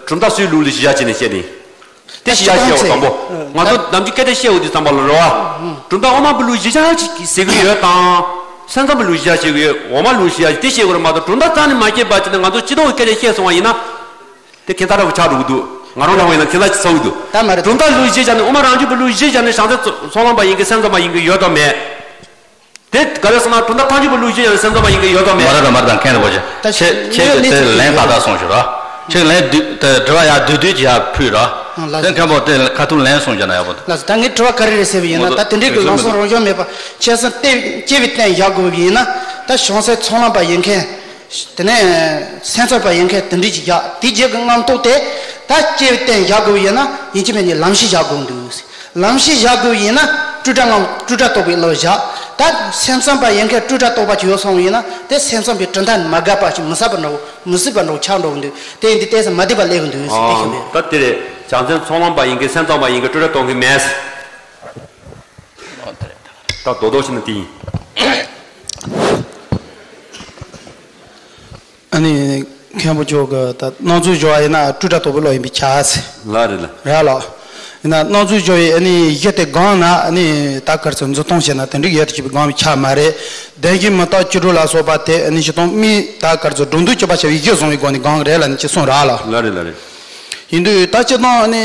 གྲུབ་མཐའ་སུའི་ལུགས་ལ་གཞི་བཞག་བྱས་ནས་བཤད་ནི། དེ་གཞི་བཞག་བཤད་པ་དང་པོ། ང་ཚོ་ནམ་རྒྱུན་སྐད་ཆ་བཤད་འོས་དུས་ཙམ་པ་ལ་རེད་བ། གྲུབ་མཐའ་དབུ་མ་པའི་ལུགས་གཞི་བཞག་ཅིག་ཟེར་གི་ཡོད་དང་། སེམས་ཙམ་པའི་ལུགས་གཞི་བཞག་བྱེད་ཀྱི་ཡོད། འོག་མ་ལུགས་གཞི་བཞག་དེ་བཤད་དགོས་རེད་མ་གཏོགས་གྲུབ་མཐའ་རྩ་ནས་མ་སྐྱེས་པ་བྱས་ན་ང་ཚོ་སྤྱི་ལྡོག་གི་སྐད་ཆ་བཤད་སོང་བ་ཡིན་ན། དེ་ཁྱད་མཚར་འདྲ་པོ་ཆགས་འགྲོ་གི་འདུག། ང་རང་འདྲ་པོ་ཡིན་ན་ཁྱད་མཚར་ཅིག་ཚ་གི་འདུག། ད་མ་རེད། གྲུབ་མཐའ་ལུགས་གཞི་བཞག་ནས་དབུ་མ་རང་རྒྱུད་པའི་ལུགས་གཞི་བཞག་ནས་བྱང་སེམས་ཚོགས་ལམ་པ་ཡིན་གྱི་སེམས་ཙམ་པ་ཡིན་གྱི་ཡོད་དམ་མེད། དེ་ག་རེ་ཟེར་ན་གྲུབ་མཐའ་ཐལ་འགྱུར་བའི་ལུགས་གཞི་བཞག་ནས་སེམས་ཙམ་པ་ཡིན་གྱི་ཡོད་དམ་མེད། མ་རེད་ར་མ་རེད་ད་མཁན་རིན་པོ་ཆེ། ད་ཁྱེད་ཁྱེད་ཀྱིས་དེ་ལན་ད་ལྟ་གསུངས་ཤོག་ར། ཁྱེད་ལན་བསྡུས་དེ་དྲི་བ་ཡར་བསྡུས་བསྡུས་ཀྱི་ཡར་ཕུལ་ར། ཨང་། ལགས་སོ། དེ་མཁན་པོ་དེ་ཁ་ཐུག་ལན་གསུངས་བྱས་ན་ཡག་པོ་འདུག། ལགས་སོ། ད་ངའི་དྲི་བ་ག་རེ་རེད་ཟེར་བ་ཡིན་ན། ད་དེ་འདྲའི་གི་ལམ་སང་རང་བཞིན་མེད་པ་མཁྱེན་སོང་སྐྱེ་བའི་རྟེན་བཞག་དགོས་པ་ཡིན་ན། ད་བྱང་སེམས་ཚོགས་ལམ་པ་ཡིན་མཁན། དེ་ནས་སེམས་ཙམ་པ་ཡིན་མཁན་དེ་འདྲ་ཅིག་བཞག། དེ་རྗེས་ཀྱི་རྣམ་རྟོག་དེ་ད་སྐྱེ་བའི་རྟེན་བཞག་དགོས་པ་ཡིན་ན་ཡིན་གཅིག་མིན་གཉིས་ལམ་ཤེས་བཞག་དགོས་འདུག། ལམ་ཤེས་བཞག་དགོས་ཡིན་ན་སྤྲོས་བྲལ་ངང་སྤྲོས་བྲལ་རྟོགས་པའི་བློ་བཞག། ད་སེམས་ཙམ་པ་ཡིན་མཁན་སྤྲོས་བྲལ་རྟོགས་པ་ཅིག་ཡོད་སོང་ཡིན་ན་དེ་སེམས་ཙམ་པའི་གྲུབ་མཐའ་ནི་མ་འགལ་བ་ཞིག་མི་སྲིད་པ་འདྲ་བོ་མི་སྲིད་པ་འདྲ་བོ་ཆགས་འགྲོ་གི་འདུག། དེ་ཡིན་དུས་ཏོག་ཙམ་མ་བདེ་བ་སླེབས་ཀྱི་འདུག་ཟེར་དེ་ཞུ་ཨང་། འདུག། ད་དེ་རེད། བྱང་སེམས་ཚོགས་ལམ་པ་ཡིན་མཁན་སེམས་ཙམ་པ་ཡིན་མཁན་སྤྲོས་བྲལ་རྟོགས་མཁན་མེད། ད་རྡོག་རྡོག་བྱས་ན་དེ་ཡིན། ཨ་ནི། མཁན་པོ་མཆོག་གིས་ད་སྣང་ཚུལ་སྦྱོར་བ་ཡིན་ན་སྤྲོས་བྲལ་རྟོགས་པའི་བློ་ཡིན་པས་ཁྱབ་ཟེར། ལགས་རེད་ལགས། རེད་ལགས། ཡིན་ན་སྣང་ཚུལ་སྦྱོར་བའི་ཨ་ནི་གཞི་དེ་སྒོམ་ན་ཨ་ནི་ད་ག་རེ་ཟེར་འཛིན་སྟངས་བྱས་ན་དེ་འདྲའི་ཡུལ་དུ་གྱུར་པའི་སྒོམ་པའི་ཁྱབ་མ་རེད། བདེན་བཞི་མི་རྟག་བཅུ་དྲུག་ལ་སོགས་པ་དེ་ཨ་ནི་སྤྱིར་བཏང་མིའི་ད་ག་རེ་ཟེར་སྒྲོ་འདོགས་གཅོད་པ་བྱ་བའི་གཞི་བཟུང་བའི་སྒོ་ནས་སྒོམ་གྱི་རེད་ལབ་ནས་ཅིག་གསུངས་རེད་ལགས། ལགས་རེད་ལགས་རེད། ཡིན་དུས་ད་སྤྱིར་བཏང་ཨ་ནི།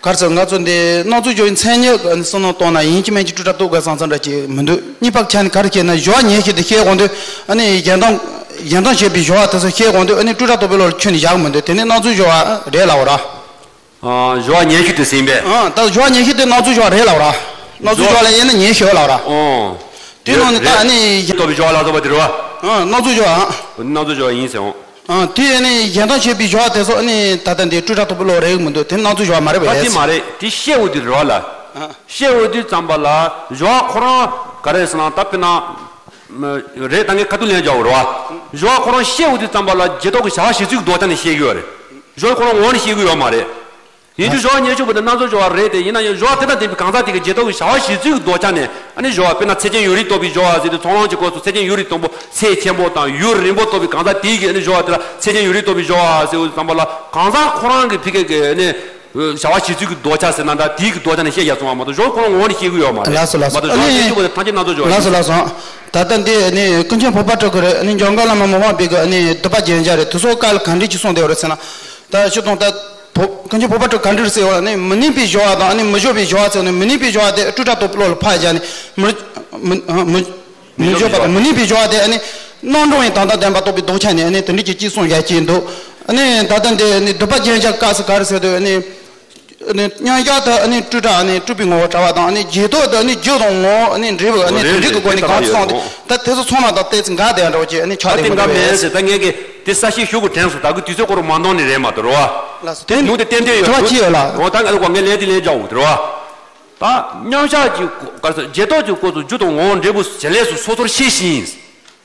ག་རེ་ཟེར་ང་ཚོ་འདི་སྣང་ཚུལ་སྦྱོར་བའི་མཚན་ཉིད་ཀྱི་ཨ་ནི་བསམ་བློ་གཏོང་ན་ཡིན་གཅིག་མིན་གཅིག་སྤྲོས་བྲལ་རྟོགས་དགོས་བསམ་བསམ་འདྲ་ཅིག་མི་འདུག། གཉིས་པ་ཆ་ནས་ག་རེ་བྱས་ན་སྦྱོར་བ་ཉེར་ཞི་དེ་བཤད་དགོས་འདུག། ཨ་ནི་གཞན་དོན་གཞན་དོན་བྱེད་པའི་སྦྱོར་བ་དེ་ཚོ་བཤད་དགོས་འདུག། ཨ་ནི་སྤྲོས་བྲལ་རྟོགས་པའི་བློ་ལ་ཁྱོན་ནས་བཞག་གི་མི་འདུག། དེ་ནི་སྣང་ཚུལ་སྦྱོར་བ་རེད་ལབ་པ་ར། ཨ། སྦྱོར་བ་ཉེར་ཞི་དེ་ཟིན་པས། ཨ། ད་སྦྱོར་བ་ཉེར་ཞི་དེ་སྣང་ཚུལ་སྦྱོར་བ་རེད་ལབ་པ་ར། སྣང་ཚུལ་སྦྱོར་བ་ལ་དབྱེ་ན་ཉེར་ཞི་ལབ་པ་ར། ཨོ། དེ་ནང་ནས་ད་རེད། ཨ་ནི་རྟོགས་པའི་སྦྱོར་བ་ལ་སོགས་པ་དེ་རེད་བ། ཨ། སྣང་ཚུལ་སྦྱོར་བ། སྣང་ཚུལ་སྦྱོར་བ་ཡིན་ཟེར་འོང་། ཨ། དེ་ནི་གཞན་དོན་བྱེད་པའི་སྦྱོར་བ་དེ་ཚོ་ནི་ད་ལྟ་འདི་སྤྲོས་བྲལ་རྟོགས་པའི་བློ་རེད་མི་འདུག། དེ་སྣང་ཚུལ་སྦྱོར་བ་མ་རེད་པས། ད་དེ་མ་རེད། དེ་བཤད་འོས་དུས་རེད་བ་ལ། ཨ། བཤད་འོས་དུས་ཙམ་པ་ལ་སྦྱོར་བ་ཁོ་རང་ག་རེ་ཟེར་ན་ད་དཔེར་ན། རེད་ད་ངས་ཁ་ཐུག་ལན་རྒྱག་འོ་རེད་བ། སྦྱོར་བ་ཁོ་རང་བཤད་འོས་དུས་ཙམ་པ་ལ་རྗེས་ཐོབ་ཀྱི་བྱ་བ་གཞི་རྩའི་ལྡོག་ཆ་ནས་བཤད་ཀྱི་ཡོད་རེད། སྦྱོར་བ་ཁོ་རང་ངོ་ནས་བཤད་ཀྱི་ཡོད་མ་རེད། ཡིན་རྒྱུ་སྦྱོར་བ་ཉེར་ཞི་པོ་དེ་སྣང་ཚུལ་སྦྱོར་བ་རེད་དེ། ཡིན་ན་ཡང་སྦྱོར་བ་དེ་དང་ལྡན་པའི་གང་ཟག་དེ་གི་རྗེས་ཐོབ་ཀྱི་བྱ་བ་གཞི་རྩའི་ལྡོག་ཆ་ནས་ཨ་ནི་སྦྱོར་བ་དཔེར་ན་ཚད་ཅན་ཡུན་རིང་རྟོགས་པའི་སྦྱོར་བ་ཟེར་དུས་ཚོགས་ལམ་གྱི་སྐོར་སུ་ཚད་ཅན་ཡུན་རིང་རྟོགས་པའི་ཚད་ཆེན་པོ་དང་ཡུན་རིང་པོ་རྟོགས་པའི་གང་ཟག་དེ་གི་ཨ་ནི་སྦྱོར་བ་དེ་ལ་ཚད་ཅན་ཡུན་རིང་རྟོགས་པའི་སྦྱོར་བ་ཟེར་དུས་ཙམ་པ་ལ་གང་ཟག་ཁོ་རང་གི་ཕི་གེ་གི་ཨ་ནི་བྱ་བ་གཞི་རྩའི་གི་ལྡོག་ཆ་ཟེར་ན་འདྲ་དེའི་གི་ལྡོག་ཆ་ནས་བཤད་རྒྱག་སོང་བ་མ་གཏོགས་སྦྱོར་བ་ཁོ་རང་ངོ་ནས་བཤད་ཀྱི་ཡོད་མ་རེད། ལགས་སོ་ལགས་སོ། མ་གཏོགས་སྦྱོར་བ་ཉེར་ཞི་པོ་དེ་ཐམས་ཅད་སྣང་ཚུལ་སྦྱོར་བ་ཡིན། ལགས་སོ་ལགས་སོ། ད་ལྟ་འདི་ནི་ཀུན་མཁྱེན་བོད་པ་སྤྲུལ་སྐུ་རེད། ཨ་ནི་འཇམ་མགོན་བླ་མ་མི་ཕམ་པའི་གི་ཨ་ནི་སྡིག་པ་རྒྱན་ཆ་རེད། དེ་ཚོ་བཀའ་ལ་ག་འདྲས་ཅིག་གསུངས་བསྡད་པ་རེད་ཟེར་ན། ད་སྤྱིར་བཏང་ད་བོད་ཀུན་མཁྱེན་བོད་པ་སྤྲུལ་སྐུ་ག་འདྲས་རེད་ཟེར་བ་ནི་མི་གནས་པའི་སྦྱོར་བ་དང་ཨ་ནི་མི་སྦྱོར་བའི་སྦྱོར་བ་ཟེར་ནི་མི་གནས་པའི་སྦྱོར་བ་དེ་སྤྲོས་བྲལ་རྟོགས་པའི་བློ་ལ་ཕར་བཞག་ནས་མི་མི་མི་མི་སྦྱོར་བ་དང་མི་གནས་པའི་སྦྱོར་བ་དེ་ཨ་ནི་རྣམ་གྲངས་ཡང་དོན་དམ་བདེན་པར་རྟོགས་པའི་ལྡོག་ཆ་ནས་ཨ་ནི་དེ་འདྲས་ཀྱི་གཅིག་གསུངས་བཞག་གི་འདུག། ཨ་ནི་ད་ལྟ་འདི་ནི་སྡིག་པ་རྒྱན་ཆ་བཀའ་སུ་ག་རེ་ཟེར་དུས་ཨ་ནི། ཨ་ནི་མཉམ་གཞག་ཏུ་ཨ་ནི་སྤྲོས་བྲལ་ཨ་ནི་སྤྲུལ་པའི་ངོ་བོ་བྲལ་བ་དང་ཨ་ནི་རྗེས་ཐོབ་ཏུ་ཨ་ནི་རྒྱུ་དང་ངོ་བོ་ཨ་ནི་འབྲེལ་བའི་ཨ་ནི་དེ་འདྲའི་གི་སྒོ་ནས་གང་གསུངས་ཏེ་ད་དེ་ཚོ་ཚང་མ་དང་ཏོག་ཙམ་འགལ་བསྡད་འདྲ་བོ་ཅིག་ཨ་ནི་ཆགས་བསྡད་མི་འདུག་པས། ད་ངས་ཀྱི་དེ་ས་བཤད་ཞུ་དགོས་དྲན་སོང་། ད་གི་དུས་ཚོད་ཁོ་རང་མ་འདང་ནི་རེད་མ་གཏོགས་རེད་བ། ལགས་སོ། དེ་ནུས་དེ་ཏན་ཏན་ཡོད། དྲི་བ་ཅི་ཡོད་ལགས། འོ་ད་ངས་ལ་ངས་ལན་དེ་ལན་རྒྱག་འོ་དེ་རེད་བ། ད་མཉམ་གཞག་གི་ག་རེ་ཟེར་རྗེས་ཐོབ་ཀྱི་སྐོར་དུ་རྒྱུ་དང་ངོ་བོ་འབྲས་བུ་བྱེད་ལས་སུ་སོ་སོར་ཤེས་ཤིང་།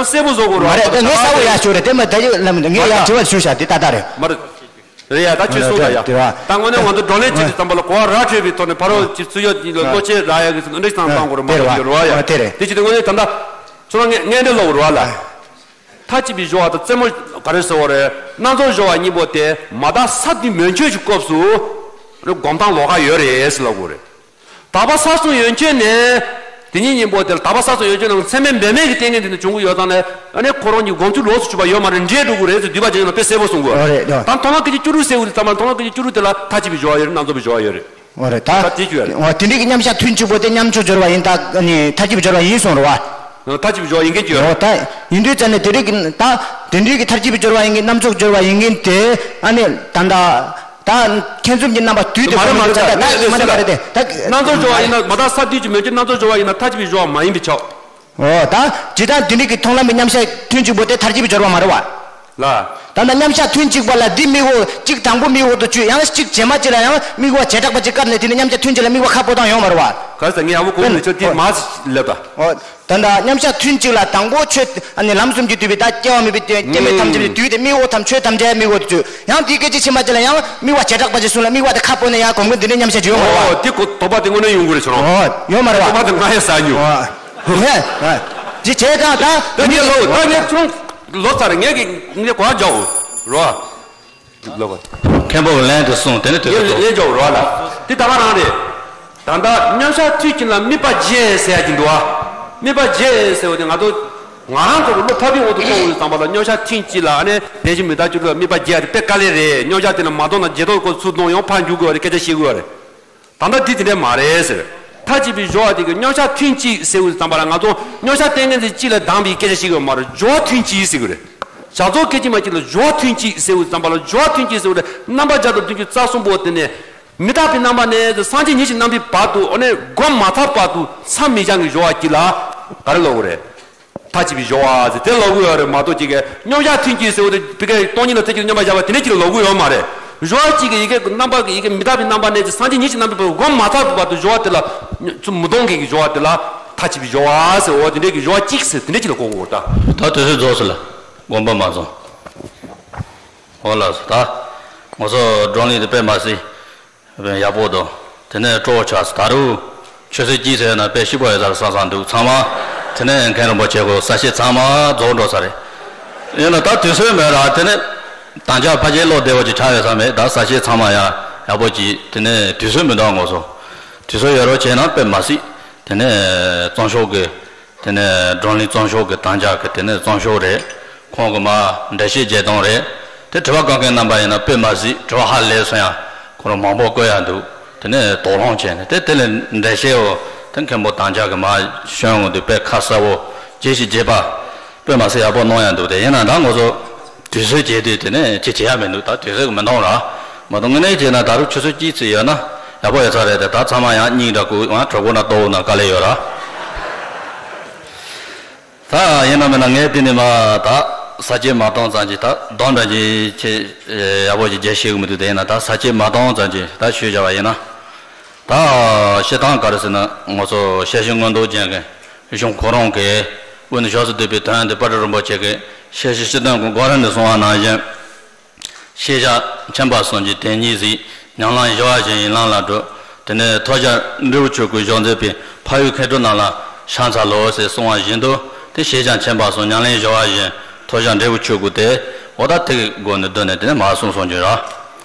ཡང་གསལ་པོ་བཟོ་དགོས་རེད། མ་རེད། ད་ངས་གསལ་པོ་ཡ་ཞུ་རེད། དེ་མ་ད་ཡོད་ལམ་ངས་ཡ་དྲི་བ་ཞུ་བྱ་དེ་ཏག་ཏག་རེད། མ་རེད། རེད་ཡ། ད་ཁྱོད་གསུངས་ད་ཡ། ད་དངོས་གནས་ང་ཚོ་བགྲོ་གླེང་བྱེད་དུས་ཙམ་པ་ལ་གོ་བ་ར་འཕྲོད་པའི་ཐོག་ནས་ཕ་རོལ་གྱི་ཚུར་ཡོད་ཀྱི་ལ་བློ་ཆེ་ར་ཡ་གི་འདྲ་སང་བཏང་དགོས་རེད། མ་གཏོགས་ཡོད་རེད་བ་ཡ། དེ་རེད། དེ་བྱེད་དུས་དངོས་གནས་ད་ལྟ་ཚུར་ལ་ངས་ངས་འདྲ་ལོག་རེད་བ་ལ། མཐའ་གཅིག་པའི་སྦྱོར་བ་དང་རྩེ་མོ་ག་རེ་ཟེར་བ་རེད། སྣ་ཚོགས་སྦྱོར་བ་གཉིས་པོ་དེ་མ་དག་ས་བསྡུས་མན་ཆད་ཀྱི་སྐབས་སུ་སྒོམ་སྟངས་ལོགས་ཀ་ཡོད་རེད་ཟེར་ལབ་དགོས་རེད། དག་པ་ས་གསུམ་ཡན་ཆད་ནས་དེ་ཉིད་གཉིས་པོ་དེ་ལ་དག་པ་ས་གསུམ་ཡན་ཆད་ནང་ཚད་མས་འབད་མེད་ཀྱི་ལྟས་ངན་དེ་ནི་བྱུང་གི་ཡོད་ཙང་ནས་ཨ་ནི་ཁོ་རང་གི་སྒོམ་ཚུལ་ལོགས་སུ་གྱུར་པ་ཡོད་མ་རེད། འདྲེས་འགྲོ་གི་རེད་ཟེར་འདུས་པ་ཅན་ལ་དཔེ་གསལ་པོ་གསུང་དགོས། ཨོ་རེད་ཡ། ད་མཐོང་ལམ་སྐད་ཅིག་བཅུ་དྲུག་ཟེར་བ་དེ་ཙམ་པ་མཐོང་ལམ་སྐད་ཅིག་བཅུ་དྲུག་དེ་ལ་མཐའ་གཅིག་པའི་སྦྱོར་བ་ཡོད་རེད། སྣ་ཚོགས་པའི་སྦྱོར་བ་ཡོད་རེད། ཨོ་རེད། ད་ད་དེ་ཅི་ཡོད་རེད། ཨོ་དེ་འདྲའི་གི་མཉམ་གཞག་ཐུན་གཅིག་པོ་དེ་མཉམ་གཞག་སྦྱོར་བ་ཡིན། ད་ནི་མཐར་གྱིས་པའི་སྦྱོར་བ་ཡིན་གསུངས་རེད་བ། མཐར་གྱིས་པའི་སྦྱོར་བ་ཡིན་མཁན་ཅི་ཡོད་རེད། ཨོ་ད་ཡིན་དུས་ཙང་ནས་དེ་འདྲའི་གི་ད་དེ་འདྲའི་གི་མཐར་གྱིས་པའི་སྦྱོར་བ་ཡིན་མཁན་མཉམ་གཞག་སྦྱོར་བ་ཡིན་མཁན་དེ་ཨ་ནི་ད་ད་ད་ཁྱད་མཚུངས་ཀྱི་རྣམ་པ་དུས་དེ་མ་རེད་མ་རེད། ད་ད་ད་མ་རེད་མ་རེད། དེ་ད་སྣ་ཚོགས་སྦྱོར་བ་ཡིན་ན་མ་དག་ས་བསྡུས་ཀྱི་མན་ཆད་སྣ་ཚོགས་སྦྱོར་བ་ཡིན་ན་མཐར་གྱིས་པའི་སྦྱོར་བ་མ་ཡིན་པས་ཁྱབ། ཨོ་ད་ཇི་ལྟར་དེ་འདྲའི་གི་མཐོང་ལམ་གྱི་མཉམ་གཞག་ཐུན་གཅིག་པོ་དེ་མཐར་གྱིས་པའི་སྦྱོར་བ་མ་རེད་བ། ལ། ད་ལྟ་མཉམ་གཞག་ཐུན་གཅིག་པ་ལ་འདི་དམིགས་འོག་གཅིག་དང་པོ་དམིགས་འོག་ཏུ་བཅུག་ཡང་གཅིག་རྗེས་མ་གཅིག་ལ་ཡང་དམིགས་པ་བྱེ་བྲག་པ་གཅིག་བཀར་ནས་དེ་ནི་མཉམ་གཞག་ཐུན་གཅིག་ལ་དམིགས་པ་ཁ་སྤོ་སྟངས་ཡོང་མ་རེད་བ། ག་ས་ངས་ཡག་པོ་གོ་མི་ཆོག་དེ་མ་ལབ་ད། ཨོ། ད་ལྟ་མཉམ་གཞག་ཐུན་གཅིག་ལ་དང་པོ་ཆོས་ཨ་ནི་ལམ་གསུམ་གྱིས་བསྡུས་པའི་ད་སྐྱེ་བ་མེད་པའི་སྐྱེ་མེད་ཐམས་ཅད་ཀྱི་དུས་དེ་དམིགས་འོག་ཐམས་ཆོས་ཐམས་ཅད་དམིགས་འོག་ཏུ་བཅུག་ཡང་དེའི་སྐད་ཅིག་ཕྱི་མ་གཅིག་ལ་ཡང་དམིགས་པ་བྱེ་བྲག་པ་གཅིག་གསུམ་ལ་དམིགས་པ་དེ་ཁ་སྤོ་ནས་ཡང་གོམས་གོམས་འདི་འདྲའི་མཉམ་གཞག་ཅིག་ཡོང་མ་རེད་བ། ཨོ་དེ་གོ་དོགས་པ་དེ་དངོས་གནས་ཡོང་གི་རེད་ཁྱོད་རང་། ཨོ་ཡོད་མ་རེད་བ། དོགས་པ་དེ་ང་ཡང་ཟ་མྱོང་། ཨོ། ཡ། ཡ། ཅི་བྱས་ཙང་ད་ད་ངས་ལོ་ད་ངས་ཁྱོད་ལོ་ཚར་ངས་ཀྱི་ངས་གོ་བ་འཇོག་རོ། ལོ་བ། མཁན་པོ་གི་ལན་དེ་གསུངས་དེ་ནི་དུས་ཚོད་ངས་ལན་འཇོག་རོ་ལ། དེ་ད་ག་རང་རེད། ད་ལྟ་མཉམ་གཞག་ཐུན་གཅིག་ལ་དམིགས་པ་བརྒྱད་ཟེར་ཡ་ཅིག་འདུག་ཨ། དམིགས་པ་བརྒྱད་ཟེར་བ་དེ་ང་ཚོ་ང་རང་ཚོ་གི་བློ་ཐག་པའི་འོག་ཏུ་གཏོང་དགོས་ཡོད་ཙང་པ་ལ་མཉམ་གཞག་ཐུན་གཅིག་ལ་ཨ་ནི་དེ་བཞིན་མི་རྟག་སྤྱོད་འགྲོ་ལ་དམིགས་པ་བརྒྱད་དེ་དཔེ་དཀའ་ལས་རེད། མཉམ་གཞག་དེ་ལ་མ་གཏོང་ན་བརྒྱད་སྟོང་སྐོར་ཚུར་གཏོང་ཡང་ཕར་འཇུག་དགོས་པ་རེད། སྐད་ཆ་བཤད་དགོས་པ་རེད། ད་ལྟ་འདི་དེ་འདྲས་མ་རེད་ཟེར། མཐའ་གཅིག་པའི་སྦྱོར་བ་དེ་གི་མཉམ་གཞག་ཐུན་གཅིག་ཟེར་བའི་ཙམ་པ་ལ་ང་ཚོ་མཉམ་གཞག་ལྟས་ངན་ཚེ་གཅིག་ལ་སྡང་བའི་སྐད་ཆ་བཤད་དགོས་མ་རེད། སྦྱོར་བ་ཐུན་གཅིག་ཟེར་གི་རེད། བྱ་རྫོགས་སྐད་ཅིག་མ་གཅིག་ལ་སྦྱོར་བ་ཐུན་གཅིག་ཟེར་བའི་ཙམ་པ་ལ་སྦྱོར་བ་ཐུན་གཅིག་ཟེར་བ་རེད། རྣམ་པ་བརྒྱ་དང་བདུན་ཅུ་རྩ་གསུམ་པོ་དེ་ནས་མི་རྟག་པའི་རྣམ་པ་ནས་སངས་རྒྱས་ཉིད་ཀྱི་རྣམ་པའི་བར་དུ་ཨ་ནི་སྒོམ་མ་ཚར་བར་དུ་མཚམས་མེད་བྱང་གི་སྦྱོར་བ་གཅིག་ལ་ག་རེ་ལབ་དགོས་རེད། མཐའ་གཅིག་པའི་སྦྱོར་བ་ཟེར་དེ་ལབ་དགོས་ཡོད་རེད་མ་གཏོགས་ཅིག་གིས་མཉམ་གཞག་ཐུན་གཅིག་ཟེར་བ་དེ་བི་ཀའི་སྟོང་ཉིད་ལ་ཐེག་ཆེན་མཉམ་པར་བཞག་པ་དེ་འདྲ་ཅིག་ལ་ལབ་དགོས་ཡོད་མ་རེད། སྦྱོར་བ་གཅིག་གི་ཡི་གེ་རྣམ་པ་གི་ཡི་གེ་མི་རྟག་པའི་རྣམ་པ་ནས་ཅིག་སངས་རྒྱས་ཉིད་ཀྱི་རྣམ་པའི་བར་སྒོམ་མ་ཚར་བར་དུ་སྦྱོར་བ་དེ་ལ་ཚུར་མི་གཏོང་མཁན་གྱི་སྦྱོར་བ་དེ་ལ་མཐའ་གཅིག་པའི་སྦྱོར་བ་ཟེར་འོ་དེ་འདྲའི་གི་སྦྱོར་བ་གཅིག་ཟེར་དེ་འདྲ་ཅིག་ལ་གོ་དགོས་ད། ད་དུས་ཚོད་རྫོགས་སོང་ལ་དགོངས་པ་མ་ཚོམས། འོ་ལགས་སོ་ད་ང་ཚོ་བགྲོ་གླེང་དེ་དཔེ་མ་སྲིད། ཡག་པོ་འདུག་དེ་ནས་སྤྲོ་བོ་ཆགས་སོང་། ད་རུང་ཆུ་ཚོད་གཅིག་ཟེར་ན་དཔེ་ཕྱུག་པོ་ཡོད་ས་རེད་བསམ་བསམ་འདུག་ཚང་མ། དེ་ནས་མཁན་རིན་པོ་ཆེ་ཁོ་གསལ་བཤད་ཚང་མ་རྫོགས་འགྲོ་ས་རེད། ཡིན་ན་ད་དུས་ཚོད་མེད་ར། དེ་ནས་དང་ཆ་ཕལ་ཆེར་བློ་བདེ་བོ་ཅིག་ཆགས་ཡོད་ས་མེད། ད་གསལ་བཤད་ཚང་མ་ཡང་ཡག་པོ་ཅིག་དེ་ནས་དུས་ཚོད་མི་འདུག་ང་ཚོ་དུས་ཚོད་ཡོད་རོགས་བྱས་ན་དཔེ་མ་སྲིད། དེ་ནས་གཙང་ཤོག་གི་དེ་ནས་བགྲོ་གླེང་རྩོམ་ཤོག་གི་དམ་བཅའ་གི་དེ་ནས་རྩོམ་ཤོག་རེད། ཁོང་གི་མ་འགྲེལ་བཤད་བརྒྱད་སྟོང་རེད། དེ་དྲི་བ་བཀོད་མཁན་རྣམ་པ་ཡིན་ན་དཔེ་མ་སྲིད་དྲི་བ་ཧ་ལས་སོང་ཡང་ཁོ་རང་མང་པོ་བཀོད་ཡ་འདུག་དེ་ནས་དོགས་སློང་བྱས་ནས་དེ་དེ་ལས་འགྲེལ་བཤད་འོ་དེ་མཁན་པོ་དམ་བཅའ་གི་མ་ཤོན་འོང་དུས་དཔེ་ཁ་གསལ་བོ་རྒྱས་ཤིག་རྒྱས་པ་དཔེ་མ་སྲིད་ཡག་པོ་གནང་ཡ་འདུག་དེ་ཡིན་ན་ད་ང་ཚོ་དུས་ཚོད་བརྗེད་དུས་དེ་ནས་ཅི་བྱེད་ཡ་མི་འདུག་ད་དུས་ཚོད་མི་འདང་ར། མ་གཏོགས་དངོས་གནས་བྱས་ན་ད་རུང་ཆུ་ཚོད་གཅིག་ཙམ་ཡོད་ན་ཡག་པོ་ཡོད་ས་རེད་དེ་ད་ཚང་མ་ཡང་སྙིང་ར་ཁུག་ཡང་གྲོད་ཁོག་ན་ལྟོགས་ན་དཀའ་ལས་ཡོད་ར། ད་ཡིན་ན་མིན་ན་ངས་དེ་ནས་མ་ད་ས་བཅད་མ་བཏང་ཙམ་གྱིས་ད་གདོན་འདྲ་གྱི་ཆེ་ཡག་པོ་ཞིག་རྒྱས་ཤེས་གི་མི་འདུག་དེ་ཡིན་ན་ད་ས་བཅད་མ་བཏང་ཙམ་གྱིས་ད་ཞུས་བྱ་བ་ཡིན་ན། ད་བཤད་སྟངས་ག་རེ་ཟེར་ན་ང་ཚོ་ཤེར་ཕྱིན་མངོན་རྟོགས་རྒྱན་གྱི་གཞུང་ཁོ་རང་གི་དབུས་ནས་ཕྱོགས་སུ་བསྡུས་པའི་དོན་དེ་དཔལ་སྤྲུལ་རིན་པོ་ཆེ་གིས་ཤེར་ཕྱིན་སྤྱི་དོན་གྱི་གོ་རིམ་ནས་གསུངས་པ་ནང་བཞིན། ཤེས་བྱ་མཁྱེན་པ་གསུམ་གྱི་དོན་གཉིས་གཟིགས། ཉམས་ལེན་སྦྱོར་བ་བཞི་ཡི་ལམ་ལ་བགྲོད། དེ་ནས་ཐོས་བྱ་འབྲས་བུ་ཆོས་སྐུའི་གཞུང་མཛད་པའི་འཕགས་ཡུལ་མཁས་གྲུབ་རྣམས་ལ་ཕྱག་འཚལ་ལོ་ཟེར་གསུངས་པ་བཞིན་དུ་དེ་ཤེས་བྱ་མཁྱེན་པ་གསུམ་ཉམས་ལེན་སྦྱོར་བ་བཞི་ཐོས་བྱ་འབྲས་བུ་ཆོས་སྐུ་སྟེ་འོ་ད་དེ་གི་སྒོ་ནས་བསྡུས་ནས་དེ་ནས་མར་གསུངས་སོང་གྱུར་ར།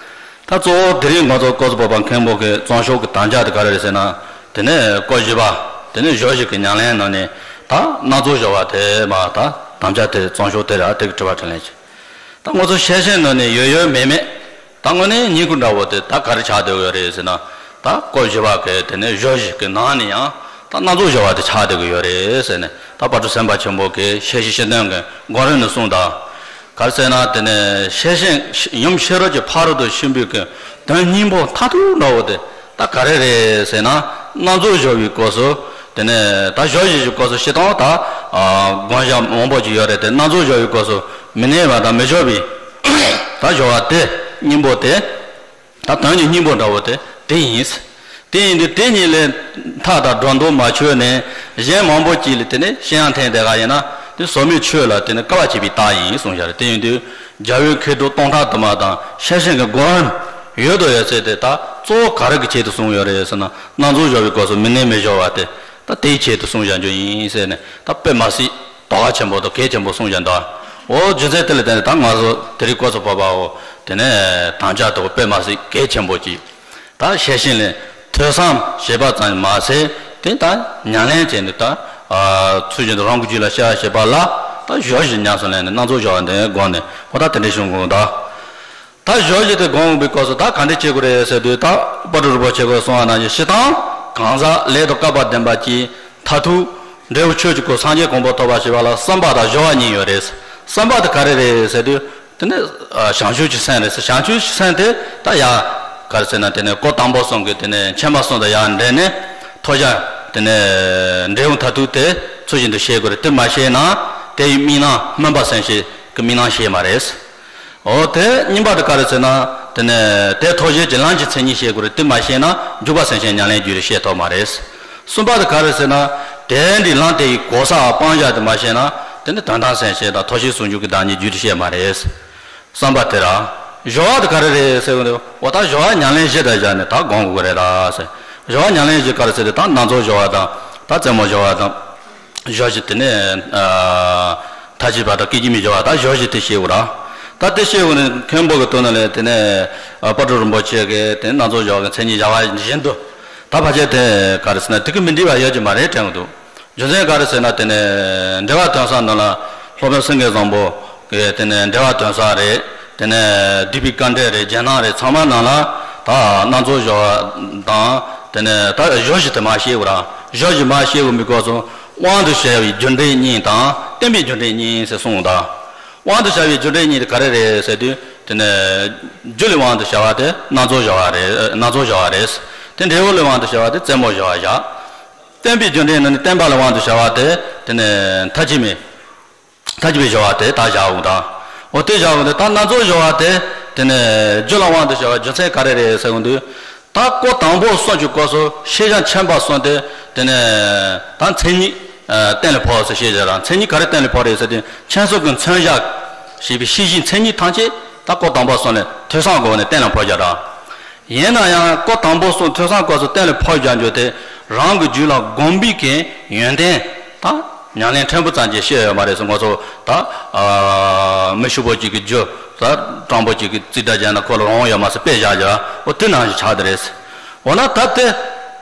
ད་གཙོ་བོ་དེ་རིང་ང་ཚོ་ཀོ་ཙི་བོད་པ་མཁན་པོ་གི་རྩོམ་ཤོག་གི་དམ་བཅའ་དེ་ག་རེ་རེད་ཟེར་ན། དེ་ནས་སྐོར་བཞི་པ་དེ་ནས་སྦྱོར་བཞི་གི་ཉམས་ལེན་ནང་ནས་ད་སྣ་ཚོགས་སྦྱོར་བ་དེ་མ་ད་དམ་བཅའ་དེ་རྩོམ་ཤོག་དེ་ར་དེ་གི་དྲི་བ་དྲིས་ལན་བྱེད། ད་ང་ཚོ་ཤེར་ཕྱིན་ནང་ནས་ཡོད་ཡོད་མེད་མེད་ད་དངོས་གནས་སྙིང་ཁུ་འདྲ་བོ་དེ་ད་ག་རེ་ཆགས་བསྡད་ཡོད་རེད་ཟེར་ན། ད་སྐོར་བཞི་པ་གི་དེ་ནས་སྦྱོར་བཞི་གི་ནང་ནས་ཡང་ད་སྣ་ཚོགས་སྦྱོར་བ་དེ་ཆགས་བསྡད་ཀྱི་ཡོད་རེད་ཟེར་ནས་ད་དཔལ་སྤྲུལ་སེམས་དཔའ་ཆེན་པོ་གིས་ཤེར་ཕྱིན་སྤྱི་དོན་གྱི་གོ་རིམ་ནས་གསུངས་དང་། ག་རེ་ཟེར་ན་དེ་ནས་ཤེར་ཕྱིན་ཡུམ་ཤེས་རབ་ཀྱི་ཕ་རོལ་ཏུ་ཕྱིན་པའི་གི་དོན་སྙིང་པོ་མཐར་ཐུག་འདྲ་བོ་དེ་ད་ག་རེ་རེད་ཟེར་ན། སྣ་ཚོགས་སྦྱོར་བའི་སྐབས་སུ་དེ་ནས་ད་སྦྱོར་བཞི་གི་སྐབས་སུ་སྤྱིར་བཏང་ད་དགོངས་བཞག་མང་པོ་ཅིག་ཡོད་རེད་དེ་སྣ་ཚོགས་སྦྱོར་བའི་སྐབས་སུ་མི་གནས་པ་དང་མི་སྦྱོར་བའི་ད་སྦྱོར་བ་དེ་སྙིང་པོ་དེ། ད་དོན་གྱི་སྙིང་པོ་འདྲ་བོ་དེ་དེ་ཡིན། དེ་ཡིན་དུས་དེ་ཉིད་ལས་མཐའ་དང་སྒྲོ་འདོགས་མ་ཆོད་ནས་གཞན་མང་པོ་ཅིག་ལ་དེ་ནས་བཤད་ཡང་འཐེན་བསྡད་ག་ཡིན་ན་དེ་ཟབ་མོའི་ཆོས་ལ་དེ་ནས་དཀའ་བ་སྤྱད་པའི་རྟགས་ཡིན་གསུངས་བཞག་རེད། དེ་ཡིན་དུས་རྒྱལ་བའི་མཁས་གྲུབ་སྟོང་ཕྲག་དུ་མ་དང་ཤེར་ཕྱིན་གྱི་སྒོམ་ཡོད་དོ་ཡོད་ཚད་དེ་ད་གཙོ་བོ་ག་རེ་གི་ཆེད་དུ་གསུངས་ཡོད་རེད་ཟེར་ན་སྣ་ཚོགས་སྦྱོར་བའི་སྐབས་སུ་མི་གནས་མི་སྦྱོར་བ་དེ་ད་དེའི་ཆེད་དུ་གསུངས་བཞག་རྒྱུ་ཡིན་ཟེར་ནས་ད་དཔེ་མ་སྲིད། དོ་གལ་ཆེན་པོ་དང་གལ་ཆེན་པོ་གསུངས་བཞག་འདུག་འོ་རྒྱུ་མཚན་དེ་ལ་བརྟེན་ནས་ད་ང་ཚོ་དེ་རིང་ཀོ་ཙི་བོད་པའོ་དེ་ནས་དམ་བཅའ་དང་དཔེ་མ་སྲིད་གལ་ཆེན་པོ་ཅིག་ད་ཤེར་ཕྱིན་ལས་ཐོས་བསམ་བྱེད་པ་ཙམ་མ་ཟད་དེ་ད་ཉམས་ལེན་བྱས་ནས་ད་ཚུལ་བཞིན་དུ་རང་གི་རྒྱུད་ལ་ཤར་བྱེད་པ་ལ་ད་སྦྱོར་བཞི་ཉམས་སུ་ལེན་ནས་སྣ་ཚོགས་སྦྱོར་བ་འདི་སྒོམ་ནས་འོ་ད་དེ་འདྲའི་བྱུང་དགོས་ད། ད་སྦྱོར་བཞི་དེ་སྒོམ་པའི་སྐབས་སུ་ད་ག་འདྲ་བྱེད་དགོས་རེད་ཟེར་དུས་ད་དཔལ་སྤྲུལ་རིན་པོ་ཆེ་གིས་གསུངས་པ་ནང་བཞིན་སྤྱིར་བཏང་གང་ཟག་ལས་དང་བསྐལ་པ་བདེན་པ་ཅན་མཐར་ཐུག་འབྲས་བུ་ཆོས་ཀྱི་སྐུ་སངས་རྒྱས་གོ་འཕང་ཐོབ་པར་བྱེད་པ་ལ་བསམ་པ་དང་སྦྱོར་བ་གཉིས་ཡོད་རེད། བསམ་པ་དེ་ག་རེ་རེད་ཟེར་དུས་དེ་ནི་བྱང་ཆུབ་ཀྱི་སེམས་རེད་ཟེར། བྱང་ཆུབ་ཀྱི་སེམས་དེ་ད་ཡང་ག་རེ་ཟེར་ན་དེ་ནི་སྐོར་དང་པོ་གསུམ་གྱི་དེ་ནི་མཁྱེན་པ་གསུམ་དང་ཡང་འབྲེལ་ནས་ཐོབ་བྱ་དེ་ནི་འབྲས་བུ་མཐར་ཐུག་དེ་ཚུལ་བཞིན་དུ་ཤེས་དགོས་རེད། དེ་མ་ཤེས་ན་དེ་ཡི་དམིགས་རྣམ་སྨོན་པ་སེམས་བསྐྱེད་ཀྱི་དམིགས་རྣམ་ཤེས་མ་རེད། འོ་དེ་གཉིས་པ་དེ་ག་རེ་ཟེར་ན། དེ་ནས་དེ་ཐོབ་བྱེད་ཀྱི་ལམ་གྱི་མཚན་ཉིད་ཤེས་དགོས་རེད། དེ་མ་ཤེས་ན་འཇུག་པ་སེམས་བསྐྱེད་ཉམས་ལེན་རྒྱུད་དུ་ཤེས་ཐུབ་མ་རེད། གསུམ་པ་དེ་ག་རེ་ཟེར་ན། དེ་འདྲའི་ལམ་དེ་ཡི་གོ་ས་སྤང་བྱ་དེ་མ་ཤེས་ན་དེ་ནི་དོན་དམ་སེམས་བསྐྱེད་དང་ཐོབ་བྱེད་ཟུང་འཇུག་གི་བདག་ཉིད་རྒྱུད་དུ་ཤེས་མ་རེད། བསམ་པ་དེ་ར། སྦྱོར་བ་དེ་ག་རེ་རེད་ཟེར་བ་དེ་འོ་ད་སྦྱོར་བ་ཉམས་ལེན་བཞི་དང་སྦྱར་ནས་ད་སྒོམ་དགོས་རེད་ད་ཟེར། སྦྱོར་བ་ཉམས་ལེན་བཞི་ག་རེ་ཟེར་དེ་ད་སྣ་ཚོགས་སྦྱོར་བ་དང་ད་རྩེ་མོ་སྦྱོར་བ་དང་། སྦྱོར་བཞི་དེ་ནས་མཐའ་བཞི་པ་དང་སྐད་ཅིག་མའི་སྦྱོར་བ་ད་སྦྱོར་བཞི་དེ་ཤེས་དགོས་ར། ད་དེ་ཤེས་དགོས་ནས་མཁན་པོ་གི་དོན་ནང་ལས་དེ་ནས་དཔལ་སྤྲུལ་རིན་པོ་ཆེ་གིས་དེ་ནས་སྣ་ཚོགས་སྦྱོར་བ་གི་མཚན་ཉིད་བཞག་པ་བཞིན་དུ་ད་ཕལ་ཆེར་དེ་ག་རེ་ཟེར་ན་དེ་གི་མི་འགྲིག་པ་ཡོད་ཀྱི་མ་རེད་དྲན་གི་འདུག་རྒྱུ་མཚན་ག་རེ་ཟེར་ན་དེ་ནས་འགྲེལ་པ་དོན་གསལ་ནང་ལ་སློབ་དཔོན་སེང་གེ་བཟང་པོ་གིས་དེ་ནས་འགྲེལ་པ་དོན་གསལ་རེད། དེ་ནས་སྡིག་པའི་དཀའ་འགྲེལ་རེད། རྒྱན་སྣང་རེད། ཚང་མ་ནང་ལ་ད་སྣ་ཚོགས་སྦྱོར་བ་དང་དེ་ནས་ད་སྦྱོར་བཞི་དེ་མར་ཤེས་དགོས་ར། སྦྱོར་བཞི་མར་ཤེས་དགོས་མི་སྐོར་སོང་། དབང་དུ་བྱ་བའི་རྒྱུ་འབྲས་གཉིས་དང་བརྟེན་པའི་རྒྱུ་འབྲས་གཉིས་ཟེར་གསུངས་དང་། དབང་དུ་བྱ་བའི་རྒྱུ་འབྲས་གཉིས་དེ་ག་རེ་རེད་ཟེར་དུས་དེ་ནས་རྒྱུ་ལས་དབང་དུ་བྱ་བ་དེ་སྣ་ཚོགས་སྦྱོར་བ་རེད། སྣ་ཚོགས་སྦྱོར་བ་རེད། དེ་འབྲས་བུ་ལས་དབང་དུ་བྱ་བ་དེ་རྩེ་མོ་སྦྱོར་བ་བཞག་བརྟེན་པའི་རྒྱུ་འབྲས་ནི་བརྟེན་པ་ལས་དབང་དུ་བྱ་བ་དེ་དེ་ནས་མཐའ་བཞི་མའི་མཐའ་བཞི་པའི་སྦྱོར་བ་དེ་ད་བཞག་འོང་དང་། འོ་དེ་བཞག་འོང་དུས་ད་སྣ་ཚོགས་སྦྱོར་བ་དེ་དེ་ནས་རྒྱུ་ལ་དབང་དུ་བྱ་བའི་རྒྱུ་མཚན་ག་རེ་རེད་ཟེར་འོང་དུས། ད་སྐོར་དང་པོ་གསུམ་གྱི་སྐོར་སོང་། ཤེས་བྱ་མཁྱེན་པ་གསུམ་དེ་དེ་ནས་ད་མཚན་ཉིད་གཏན་ལ་ཕབ་ཟེར་བཤད་བྱ་ར། མཚན་ཉིད་ག་རེ་གཏན་ལ་ཕབ་རེད་ཟེར་དུས་མཁྱེན་གསུམ་གྱི་མཚོན་བྱ་ཞེས་པའི་ཤེས་བྱའི་མཚན་ཉིད་ཐམས་ཅད་ད་སྐོར་དང་པོ་གསུམ་ལས་ཐོས་བསམ་སྒོ་ནས་གཏན་ལ་ཕབ་བྱ་ར། ཡིན་ན་ཡང་སྐོར་དང་པོ་གསུམ་ཐོས་བསམ་སྐོར་སོང་གཏན་ལ་ཕབ་བྱ་རྒྱུ་དེ་རང་གི་རྒྱུད་ལ་སྒོམ་པའི་གི་ཡོན་ཏན་ད་ཉམས་ལེན་ཕྲན་བུ་ཙམ་གྱིས་ཤེས་ཡོད་མ་རེད་ཟེར། ང་ཚོ་ད་མི་ཕྱུག་པོ་གཅིག་གི་རྒྱུ་ད་སྤྲང་པོ་གཅིག་གི་རྩིས་འདྲ་བྱས་ན་ཁོ་ལ་རང་དབང་ཡོད་མ་ཟེར་དཔེ་བཞག་བྱ་འོ་དེ་ནང་བཞིན་ཆགས་དེ་རེད། འོ་ན་ད་དེ་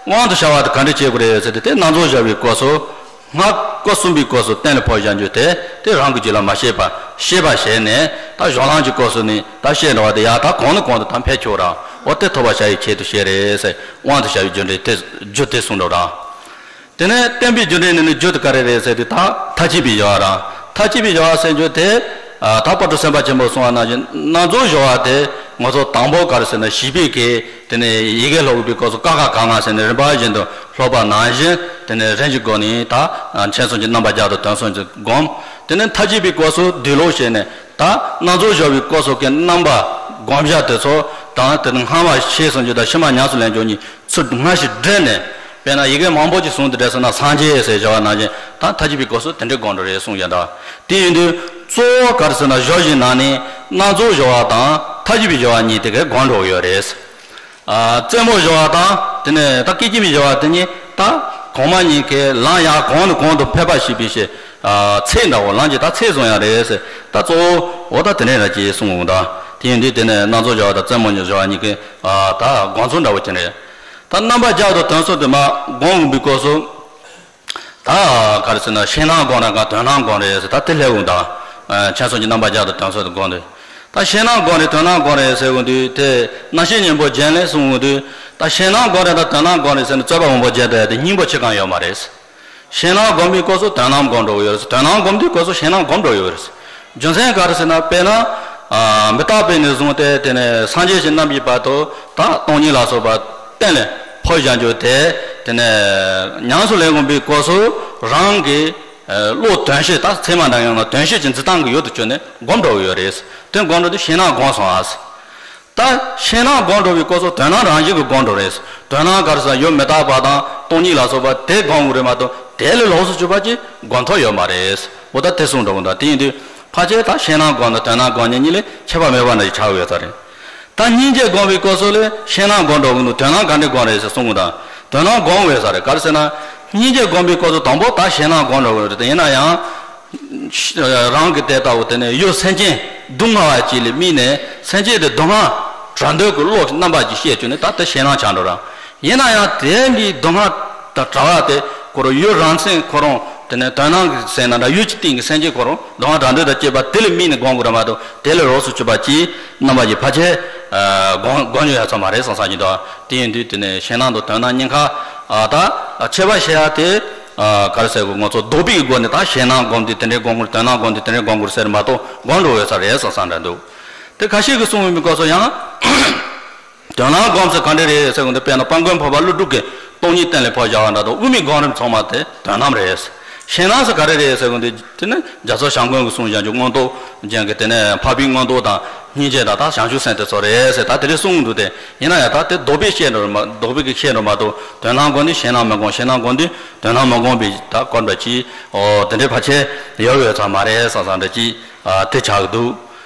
དབང་དུ་བྱ་བ་དེ་ག་འདྲ་བྱེད་དགོས་རེད་ཟེར་དུས་དེ་སྣ་ཚོགས་སྦྱོར་བའི་སྐོར་སོང་། སྔགས་ སྐབས་གསུམ་པའི་སྐབས་སུ་གཏན་ལ་ཕབ་བཞག་རྒྱུ་དེ་དེ་རང་གི་རྒྱུད་ལ་མ་བཤད་པ་ཤེས་པ་བྱས་ནས། ད་གཞུང་ལམ་གྱི་སྐབས་སུ་ནི་ད་བཤད་འགྲོ་བ་དེ་ཡང་ད་གང་ནས་གང་དུ་ད་འཕེལ་ཆོག་ར། འོ་དེ་ཐོབ་པར་བྱ་ཡི་ཆེད་དུ་བཤད་རེད་ཟེར། དབང་དུ་བྱ་བའི་རྒྱུ་འབྲས་དེ་རྒྱུ་དེ་གསུངས་འགྲོ་ར། དེ་ནས་བསྟན་པའི་རྒྱུ་འབྲས་ནི་ནི་རྒྱུ་དེ་ག་རེ་རེད་ཟེར་དུས། ད་མཐའ་གཅིག་པའི་སྦྱོར་བ་ར། མཐའ་གཅིག་པའི་སྦྱོར་བ་ཟེར་རྒྱུ་དེ། ཨ། ད་དཔལ་སྤྲུལ་སེམས་དཔའ་ཆེན་པོ་གསུངས་པ་ནང་བཞིན་སྣ་ཚོགས་སྦྱོར་བ་དེ་ང་ཚོ་དང་པོ་ག་རེ་ཟེར་ན་བྱིས་པའི་གི་དེ་ནས་ཡི་གེ་ཀློག་པའི་སྐབས་སུ་ཀ་ཁ་ག་ང་ཟེར་ནས་རིམ་པ་བཞིན་དུ་ཀློག་པ་ནང་བཞིན། དེ་ནས་རིམ་གྱིས་བགོས་ནས་ད་མཚན་གསུམ་གྱི་རྣམ་པ་བརྒྱད་དང་དོན་གསུམ་གྱིས་བསྒོམ། དེ་ནས་མཐའ་གཅིག་པའི་སྐབས་སུ་བསྡུས་ཀློག་བྱས་ནས། ད་སྣ་ཚོགས་སྦྱོར་བའི་སྐབས་སུ་གི་རྣམ་པ་བསྒོམ་བྱ་དེ་ཚོ་དང་། དེ་ནས་སྔ་མ་ཤེས་གསུམ་གྱི་དང་ཕྱི་མ་ཉམས་སུ་ལེན་རྒྱུ་གཉིས་ཚུར་སྔ་ཕྱི་བསྒྲིལ་ནས། དཔེར་ན་ཡི་གེ་མང་པོ་ཅིག་བཟུང་སྟེ་བསྒྲིལ་སོང་ན་སངས་རྒྱས་ཟེར་བྱ་བ་ནང་བཞིན་ད་མཐའ་གཅིག་པའི་སྐབས་སུ་དེ་འདྲའི་བགོམ་འགྲོ་རེད་གསུངས་ཡོད་ད། དེ་ཡིན་དུས་གཙོ་བོ་ག་རེ་ཟེར་ན་སྦྱོར་བཞིའི་ནང་ནས་སྣ་ཚོགས་སྦྱོར་བ་དང་མཐའ་གཅིག་པའི་སྦྱོར་བ་གཉིས་དེ་གའི་བགོམ་འགྲོ་གི་ཡོད་རེད། ཨ། རྩེ་མོ་སྦྱོར་བ་དང་དེ་ནས་ད་སྐད་ཅིག་མའི་སྦྱོར་བ་དེ་གཉིས་ད་གོང་མ་གཉིས་ཀའི་ལམ་ཡང་གོང་ནས་གོང་དུ་འཕེལ་བ་ཞེས་པའི་ཕྱིར། ཨ། ཚད་འདྲ་བོ་ལམ་གྱི་ད་ཚད་བཟུང་ཡང་རེད་ཟེར། ད་གཙོ་བོ་འོ་ད་དེ་ནས་ར་ཅེས་གསུངས་འོང་ད། དེ་ཡིན་དུས་དེ་ནས་སྣ་ཚོགས་སྦྱོར་བ་དང་རྩེ་མོ་སྦྱོར་བ་གཉིས་ཀའི། ཨ། ད་བགོམ་ཚུལ་འདྲ་བོ་དེ་རེད། ད་རྣམ་པ་བརྒྱད་དང་དོན་གསུམ་དེ་མར་བགོམ་འོང་བའི་སྐབས་སུ། ད་ག་རེ་ཟེར་ན་ཕྱི་ནང་བགོམ་རེད་ག་དོན་ནང་བགོམ་རེད་ཟེར། ད་དེ་སླེབས་འོང་ད། ཨ། མཚན་གསུམ་གྱི་རྣམ་པ་བརྒྱད་དང་དོན་གསུམ་དུ་བགོམ་དུས། ད་ཕྱི་ནང་བགོམ་རེད་དོན་ནང་བགོམ་རེད་ཟེར་འོང་དུས་དེ་རྣམ་བཤད་སྙིང་པོ་རྒྱན་ལས་གསུངས་འོང་དུས། ད་ཕྱི་ནང་བགོམ་རེད་དང་དོན་ནང་བགོམ་རེད་ཟེར་ནས་རྩོད་པ་མང་པོ་བྱས་ཏེ་དེ་སྙིང་པོ་ཕྱེ་གང་ཡོད་མ་རེད། ཕྱི་ནང་བགོམ་པའི་སྐབས་སུ་དོན་ནང་བགོམ་འགྲོ་གི་ཡོད་རེད། དོན་ནང་བགོམ་དུས་སྐབས་སུ་ཕྱི་ནང་བགོམ་འགྲོ་གི་ཡོད་རེད། རྒྱུ་མཚན་ག་རེ་ཟེར་ན། དཔེར་ན། ཨ། མི་རྟག་པའི་ནས་བཟུང་སྟེ་དེ་ནས་སངས་རྒྱས་ཀྱི་རྣམ་པའི་བར་དུ་ད་སྟོང་ཉིད་ལ་སོགས་པ་གཏན་ལ་ཕབ་བཞག་རྒྱུ་དེ། དེ་ནས་ཉམས་སུ་ལེན་དགོས་པའི་སྐབས་སུ་རང་གི་བློ་དོན་བྱེད། ད་ཚད་མ་འདྲ་ཡང་ན་དོན་བྱེད་ཀྱི་འཛིན་སྟངས་ཀྱི་ཡུལ་དུ་གྱུར་ནས་བགོམ་འགྲོ་གི་ཡོད་རེད། དེ་བགོམ་འགྲོ་དུས་ཕྱི་ནང་བགོམ་སོང་ཨ། ད་ཕྱི་ནང་བགོམ་འགྲོ་བའི་སྐབས་སུ་དོན་ནང་རང་བཞིན་གྱིས་བགོམ་འགྲོ་རེད། དོན་ནང་ག་རེ་ཟེར་ན་ཡུལ་མི་རྟག་པ་དང་སྟོང་ཉིད་ལ་སོགས་པ་དེ་བགོམ་དགོས་རེད་མ་གཏོགས་དེ་ལས་ལོགས་སུ་གྱུར་པ་ཅིག་བགོམ་ཐབས་ཡོད་མ་རེད། འོ་ད་དེ་གསུངས་འགྲོ་གི་འདུག་དེ་ཡིན་དུས་ཕལ་ཆེར་ད་ཕྱི་ནང་བགོམ་དང་དོན་ནང་བགོམ་གཉིས་གཉིས་ལས་ཁྱད་པར་མེད་པ་འདྲ་ཞིག་ཆགས་ཡོད་ས་རེད། ད་སྙིང་རྗེ་བགོམ་པའི་སྐབས་སུ་ལས་ཕྱི་ནང་བགོམ་འགྲོ་གི་འདུག་དོན་ནང་ག་འདྲ་བགོམ་རེད་ཟེར་གསུངས་གི་འདུག་དོན་ནང་བགོམ་ཡོད་ས་རེད། ག་རེ་ཟེར་ན། སྙིང་རྗེ་བགོམ་པའི་སྐབས་སུ་དང་པོ་ད་ཕྱི་ནང་བགོམ་འགྲོ་གི་རེད། ཡིན་ན་ཡང་། རང་གི་དེ་ལྟ་བུ་དེ་ནས་ཡུལ་སེམས་ཅན་སྡུག་བསྔལ་བ་ཅིག་ལ་དམིགས་ནས་སེམས་ཅན་དེ་སྡུག་བསྔལ་བྲལ་འདོད་ཀྱི་བློ་རྣམ་པ་ཅིག་སྐྱེས་བྱུང་ནས་ད་ལྟ་ཕྱི་ནང་ཆགས་འགྲོ་ར། ཡིན་ན་ཡང་དེ་འདྲའི་སྡུག་བསྔལ་དང་བྲལ་བ་དེ་ཁོ་རང་ཡུལ་རང་མཚན་ཁོ་རང་དེ་ནས་དོན་སྣང་གི་ཟེར་ན་འདྲ་ཡུལ་གྱི་སྟེང་གི་སེམས་ཅན་ཁོ་རང་སྡུག་བསྔལ་བྲལ་འདོད་དང་བཅས་པ་དེ་ལ་དམིགས་ནས་བསྒོམ་དགོས་ར་མ་གཏོགས་དེ་ལས་རོགས་སུ་གྱུར་པ་ཅིག་རྣམ་པ་ཅིག་ཕལ་ཆེར་ཨ་བསྒོམ་བསྒོམ་རྒྱུ་ཡོད་ས་མ་རེད་བསམ་བསམ་གྱི་འདུག་དེ་ཡིན་དུས་དེ་ནས་ཕྱི་ནང་དང་དོན་སྣང་གཉིས་ཀ་ཨ་ད་ཁྱད་པར་ཕྱེ་ཡ་དེ། ཨ་ག་རེ་ཟེར་དགོས། ང་ཚོ་ལྡོག་པའི་སྒོ་ནས་ད་ཕྱི་ནང་བསྒོམ་དུས་དེ་འདྲའི་བསྒོམ་དགོས། དོན་སྣང་བསྒོམ་དུས་དེ་འདྲའི་བསྒོམ་དགོས་ཟེར་མ་གཏོགས་བསྒོམ་འགྲོ་འོས་ས་རེད་བསམ་བསམ་འདྲ་འདུག་དེ་ཁ་ཤས་ཀྱིས་གསུངས་ཡོད་མི་སྐོར་སོགས་ཡང་དོན་སྣང་བསྒོམ་ཟེར་ག་འདྲ་རེད་ཟེར་གོ་འདི་དཔེར་ན་དཔལ་མགོན་འཕགས་པ་ཀླུ་སྒྲུབ་ཀྱིས་སྟོང་ཉིད་གཏན་ལ་ཕབ་བཞག་པ་འདྲ་དང་དབུ་མའི་སྒོམ་རིམ་ཚང་མ་དེ་དོན་སྣང་རེད། ཕྱི་ནང་ཟེར་ག་རེ་རེད་ཟེར་གོ་འདི་དེ་ནི་རྒྱ་མཚོ་བྱམས་མགོན་གྱིས་གསུངས་བཞག་རྒྱུ་མངོན་རྟོགས་ཅན་གྱི་དེ་ནས་འཕགས་པའི་མངོན་རྟོགས་དང་སྙིང་རྗེ་དང་ད་བྱང་ཆུབ་སེམས་དེ་ཚོ་རེད་ཟེར་ད་དེ་རིང་གསུངས་འདུག་དེ་ཡིན་ན་ཡང་ད་དེ་ལྡོག་པའི་བཤད་འགྲོ་མ་ལྡོག་པའི་གི་བཤད་འགྲོ་མ་གཏོགས་དོན་སྣང་སྒོམ་དུས་ཕྱི་ནང་མི་སྒོམ། ཕྱི་ནང་སྒོམ་དུས་དོན་སྣང་མི་སྒོམ་པའི་ད་སྐོར་འདྲ་ཅིག་ཨོ་དེ་འདྲའི་ཕལ་ཆེར་ཡོད་ཡོད་ཚང་མ་རེད་བསམ་བསམ་འདྲ་ཅིག་ཨ་དེ་ཆགས་ཀྱི་འདུག་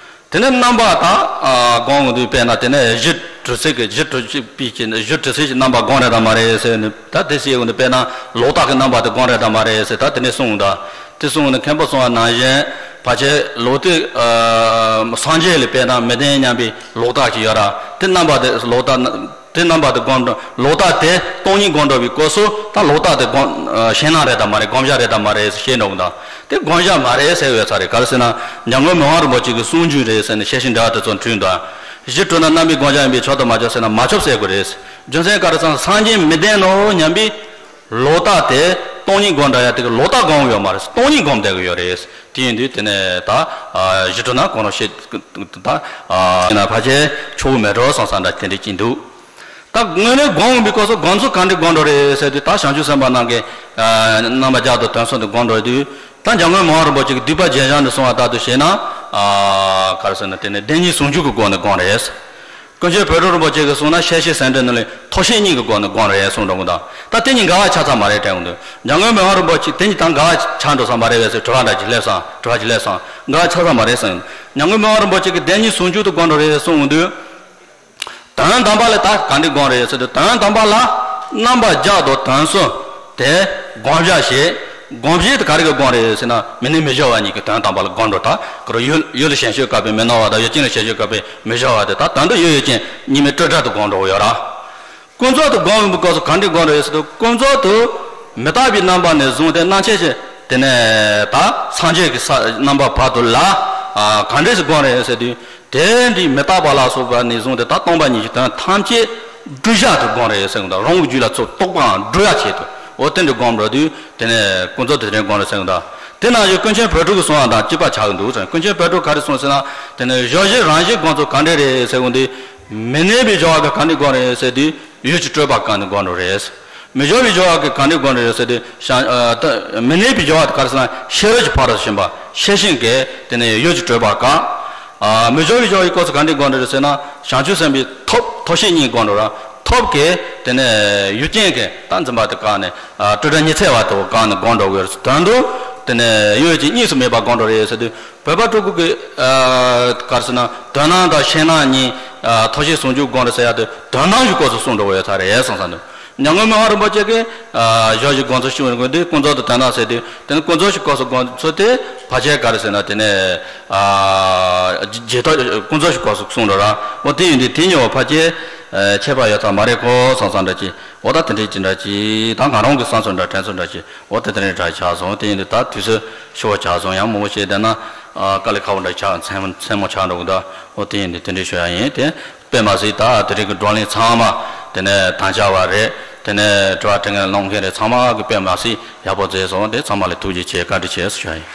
དེ་ནས་རྣམ་པ་དག་ཨ་སྒོམ་འོང་དུས་དཔེར་ན་དེ་ནས་གཞི་གྲུབ་ཚུལ་གྱི་གཞི་གྲུབ་ཚུལ་པའི་གཞི་གྲུབ་ཚུལ་གྱི་རྣམ་པ་སྒོམ་རེད་དམ་མ་རེད་ཟེར་ནས་ད་དེ་བཤད་འོང་དུས་དཔེར་ན་ལོག་ལྟ་གི་རྣམ་པ་དེ་སྒོམ་རེད་དམ་མ་རེད་ཟེར་ད་དེ་ནས་གསུངས་འོང་ད། དེ་གསུངས་འོང་ནས་མཁན་པོ་གསུངས་པ་ནང་བཞིན་ཕལ་ཆེར་ལོག་ལྟ་ཨ་སངས་རྒྱས་ལ་དཔེར་ན་མི་ལྡན་སྙམ་པའི་ལོག་ལྟ་ཅིག་ཡོད་ར། དེ་རྣམ་པ་དེ་ལོག་ལྟ་དེ་རྣམ་པ་དེ་སྒོམ་འགྲོ་ལོག་ལྟ་དེ་སྟོང་ཉིད་སྒོམ་འགྲོ་བའི་སྐབས་སུ་ད་ལོག་ལྟ་དེ་སྒོམ་ཨ་ཕྱི་ནང་རེད་དམ་མ་རེད། བསྒོམ་བྱ་རེད་དམ་མ་རེད་ཟེར་བཤད་འགྲོ་འོང་ད། དེ་བསྒོམ་བྱ་མ་རེད་ཟེར་ཡོད་ས་རེད། ག་རེ་ཟེར་ན་འཇམ་མགོན་མི་དབང་རིན་པོ་ཆེ་གི་གསུང་རྒྱུན་རེད་ཟེར་ནས་བཤད་ཤིང་འདྲ་བ་དེ་ཚོ་འཁྲུལ་འདུག་གཞི་གྲུབ་ན་རྣམ་པའི་བསྒོམ་བྱ་ཡིན་པས་ཆོག་དང་མ་ཆོག་ཟེར་ན་མ་ཆོག་ཟེར་དགོས་རེད། རྒྱུ་མཚན་ག་རེ་ཟེར་ན་སངས་རྒྱས་མི་ལྡན་ནོ་སྙམ་པའི་ལོག་ལྟ་དེ་སྟོང་ཉིད་སྒོམ་འདྲ་ཡ་དེ་གི་ལོག་ལྟ་སྒོམ་ཡོད་མ་རེད། སྟོང་ཉིད་སྒོམ་བསྡད་གི་ཡོད་རེད། དེ་ཡིན་དུས་དེ་ནས་ད་གཞི་གྲུབ་ན་གོང་རང་བཤད་ད་ཕལ་ཆེར་ཆོག་གི་མེད་འགྲོ་བསམ་བསམ་འདྲ་དེ་འདྲ་ཅིག་འདུག་ད་དངོས་གནས་སྒོམ་འོང་བའི་སྐབས་སུ་སྒོམ་ཚུལ་ག་འདྲ་སྒོམ་འགྲོ་རེད་ཟེར་དུས་ད་བྱང་ཆུབ་སེམས་དཔའ་རྣམས་ཀྱི་རྣམ་པ་བརྒྱད་དང་དོན་གསུམ་དུ་སྒོམ་འགྲོ་དུས་ད་འཇམ་མགོན་མི་དབང་རིན་པོ་ཆེ་གི་སྡིག་པ་རྒྱན་བཞག་ནས་གསུངས་པ་ལྟར་དུ་བྱས་ན། ག་རེ་ཟེར་ན་དེ་ནི་བདེན་གཉིས་ཟུང་འཇུག་གི་སྒོ་ནས་སྒོམ་རེད། དཀོན་མཆོག་བོད་ཁྲི་རིན་པོ་ཆེ་གིས་གསུངས་ན་ཤེར་ཕྱིན་ཟེར་འདྲ་ནི་ལས་ཐོབ་ཤེས་གཉིས་ཀྱི་སྒོ་ནས་སྒོམ་རེད་གསུངས་འགྲོ་གི་འདུག་ད་དེ་གཉིས་འགལ་བ་ཆགས་ཚར་མ་རེད་དྲན་གི་འདུག་འཇམ་མགོན་མི་དབང་རིན་པོ་ཆེ་དེ་གཉིས་ད་འགལ་བ་ཆགས་འགྲོ་ས་མ་རེད་པས་ཟེར་དྲི་བ་འདྲ་ཅིག་སླེབས་སོང་། དྲི་བ་ཅིག་སླེབས་སོང་། འགལ་བ་ཆགས་ཚར་མ་རེད་ཟེར། འཇམ་མགོན་མི་དབང་རིན་པོ་ཆེ་གིས་བདེན་གཉིས་ཟུང་འཇུག་ཏུ་སྒོམ་འགྲོ་རེད་གསུངས་འོང་དུས། དོན་དམ་པ་ལ་ད་ག་འདྲ་སྒོམ་རེད་ཟེར་དུས་དོན་དམ་པ་ལ་རྣམ་པ་བརྒྱད་དང་དོན་གསུམ་དེ་སྒོམ་བྱ་ཞེས། སྒོམ་བྱེད་དེ་ག་རེ་གི་སྒོམ་རེད་ཟེར་ན་མི་གནས་མི་སྦྱོར་བ་གཉིས་ཀྱི་དོན་དམ་པ་ལ་སྒོམ་འགྲོ། ད་ཁོ་རང་ཡུལ་ཡུལ་ལ་ཞེན་སྤྱོད་དགག་པའི་མི་སྣང་བ་དང་ཡུལ་ཅན་ལ་ཞེན་སྤྱོད་དགག་པའི་མི་སྦྱོར་བ་དེ་ད་དོན་དུ་ཡོད་ཡོད་ཅན་གཉིས་མེད་སྤྲོས་བྲལ་དུ་སྒོམ་འགྲོ་གི་ཡོད་ར། ཀུན་རྫོབ་ཏུ་སྒོམ་པའི་སྐབས་སུ་ག་འདྲ་སྒོམ་རེད་ཟེར་དུས་ཀུན་རྫོབ་ཏུ་མི་རྟག་པའི་རྣམ་པ་ནས་བཟུང་སྟེ་རྣམ་མཁྱེན་ཞེས། དེ་ནས་ད་སངས་རྒྱས་ཀྱི་ས་རྣམ་པ་བར་དུ་ལ་ཨ་ག་འདྲས་སེ་སྒོམ་རེད་ཟེར་དུས། དེ་འདི་མི་རྟག་པ་ལ་སོགས་པ་ནས་བཟུང་སྟེ་ད་སྟོང་པ་ཉིད་ཀྱི་དོན་ཐམས་ཅད་སྦྲུལ་ཞགས་དུ་སྒོམ་རེད་ཟེར་གི་འདུག་རང་གི་རྒྱུད་ལ་ཚུར་རྟོག་པའང་སྦྲུལ་ཞགས་ཆེད་དུ་འོ་དེ་འདྲ་སྒོམ་འགྲོ་དུས་དེ་ནས་ཀུན་རྫོབ་དེ་འདྲ་སྒོམ་རེད་ཟེར་གི་འདུག་དེ་ནང་བཞིན་ཀུན་མཁྱེན་བོད་ཕྲུག་གིས་གསུངས་པ་དང་གཅིག་པ་ཆགས་ཀྱི་འདུག་ཟེར། ཀུན་མཁྱེན་བོད་ཕྲུག་ག་རེ་གསུངས་ཟེར་ན། དེ་ནས་སྦྱོར་བྱེད་རང་བཞིན་སྒོམ་ཚུལ་ག་འདྲས་རེད་ཟེར་གོ་འདི། མི་གནས་པའི་སྦྱོར་བ་གི་ག་འདྲས་སྒོམ་རེད་ཟེར་དུས། ཡུལ་གྱི་སྤྲོས་པ་གང་ནས་སྒོམ་འགྲོ་རེད། མི་སྦྱོར་བའི་སྦྱོར་བ་གི་གང་ནས་སྒོམ་འགྲོ་རེད་ཟེར་དུས་བྱང་ཨ་ད་མི་གནས་པའི་སྦྱོར་བ་དེ་ག་རེ་ཟེར་ན་ཤེས་རབ་ཀྱི་ཕ་རོལ་ཏུ་ཕྱིན་པ་ཤེས་བཞིན་གྱི་དེ་ནས་ཡུལ་གྱི་སྤྲོས་པ་གང་། ཨ་མི་སྦྱོར་བའི་སྦྱོར་བའི་སྐབས་སུ་གང་འདྲས་སྒོམ་འགྲོ་རེད་ཟེར་ན་བྱང་ཆུབ་སེམས་དཔའི་ཐོབ་ཐོབ་བྱེད་གཉིས་སྒོམ་འགྲོ་ར། ཐོབ་ཀྱི་དེ་ནས་ཡུལ་ཅན་གྱི་ད་འཛིན་པ་དེ་གང་ནས་ཨ་སྤྲོས་བྲལ་ཉི་ཚེ་བ་དེ་གང་ནས་སྒོམ་འགྲོ་དགོས་རེད། དོན་དུ་དེ་ནས་ཡུལ་གྱི་གཉིས་སུ་མེད་པ་སྒོམ་འགྲོ་རེད་ཟེར་དུས། བོད་པ་ཕྲུ་གུ་གི་ཨ་ག་རེ་ཟེར་ན་དོན་སྣང་དང་ཤེས་སྣང་གཉིས་ཨ་ཐོབ་བྱེད་ཟུང་འཇུག་སྒོམ་རེད་ཟེར་ཡ་དེ་དོན་སྣང་གི་སྐབས་སུ་གསུངས་འགྲོ་བ་ཡོད་ས་རེད་བསམ་ས་འདུག་ཉམས་མགོན་མི་ཕམ་རིན་པོ་ཆེ་གིས་ཨ་སྦྱོར་བྱེད་སྒོམ་ཚུལ་ཞུ་བའི་སྐབས་དེ་ཀུན་རྫོབ་ཏུ་དོན་སྣང་ཟེར་དུས་དེ་ནི་ཀུན་རྫོབ་ཀྱི་སྐབས་སུ་སྒོམ་ཚུལ་དེ་ཕལ་ཆེར་ག་རེ་ཟེར་ན་དེ་ནས་ཨ་རྗེས་ཐོབ་ཀུན་རྫོབ་ཀྱི་སྐབས་སུ་གསུངས་འགྲོ་ར། འོ་དེ་ཡིན་དུས་དེ་གཉིས་བར་ཕལ་ཆེར་ཨ་ཁྱད་པར་ཡོད་ས་མ་རེད་ཁོ་བསམ་བསམ་འདྲ་ཅིག་འོ་ད་དེ་འདྲའི་ཅི་འདྲ་ཅིག་ད་ང་རང་གི་བསམ་ཚུལ་འདྲ་དྲན་ཚུལ་འདྲ་ཅིག་འོ་དེ་དེ་རིང་འདྲ་ཆགས་སོང་། དེ་ཡིན་དུས་ད་དུས་ཚོད་ཤོར་བ་ཆགས་སོང་། ཡང་མང་པོ་བཤད་བསྡད་ན་ཨ་དཀའ་ལས་ཁག་པོ་འདྲ་ཆགས་མཚན་མོ་མཚན་མོ་ཆགས་འགྲོ་གི་འདུག་འོ་དེ་ཡིན་དུས་དེ་འདྲའི་ཤོད་ཡ་ཡིན། དེ་དཔེ་མ་སྲིད་ད་དེ་རིང་གི་བགྲོ་གླེང་ཚང་མ་དེ་ནས་དམ་བཅའ་བ་རེད། དེ་ནས་དྲི་བ་དྲི་ངན་གནང་མཁན་རེད། ཚང་མ་གི་དཔེ་མ་སྲིད་ཡག་པོ་མཛད་སོང་། དེ་ཚང་མ་ལ་ཐུགས་རྗེ་ཆེ་བཀའ་དྲིན་ཆེ་ཞུ་ཡ་ཡིན།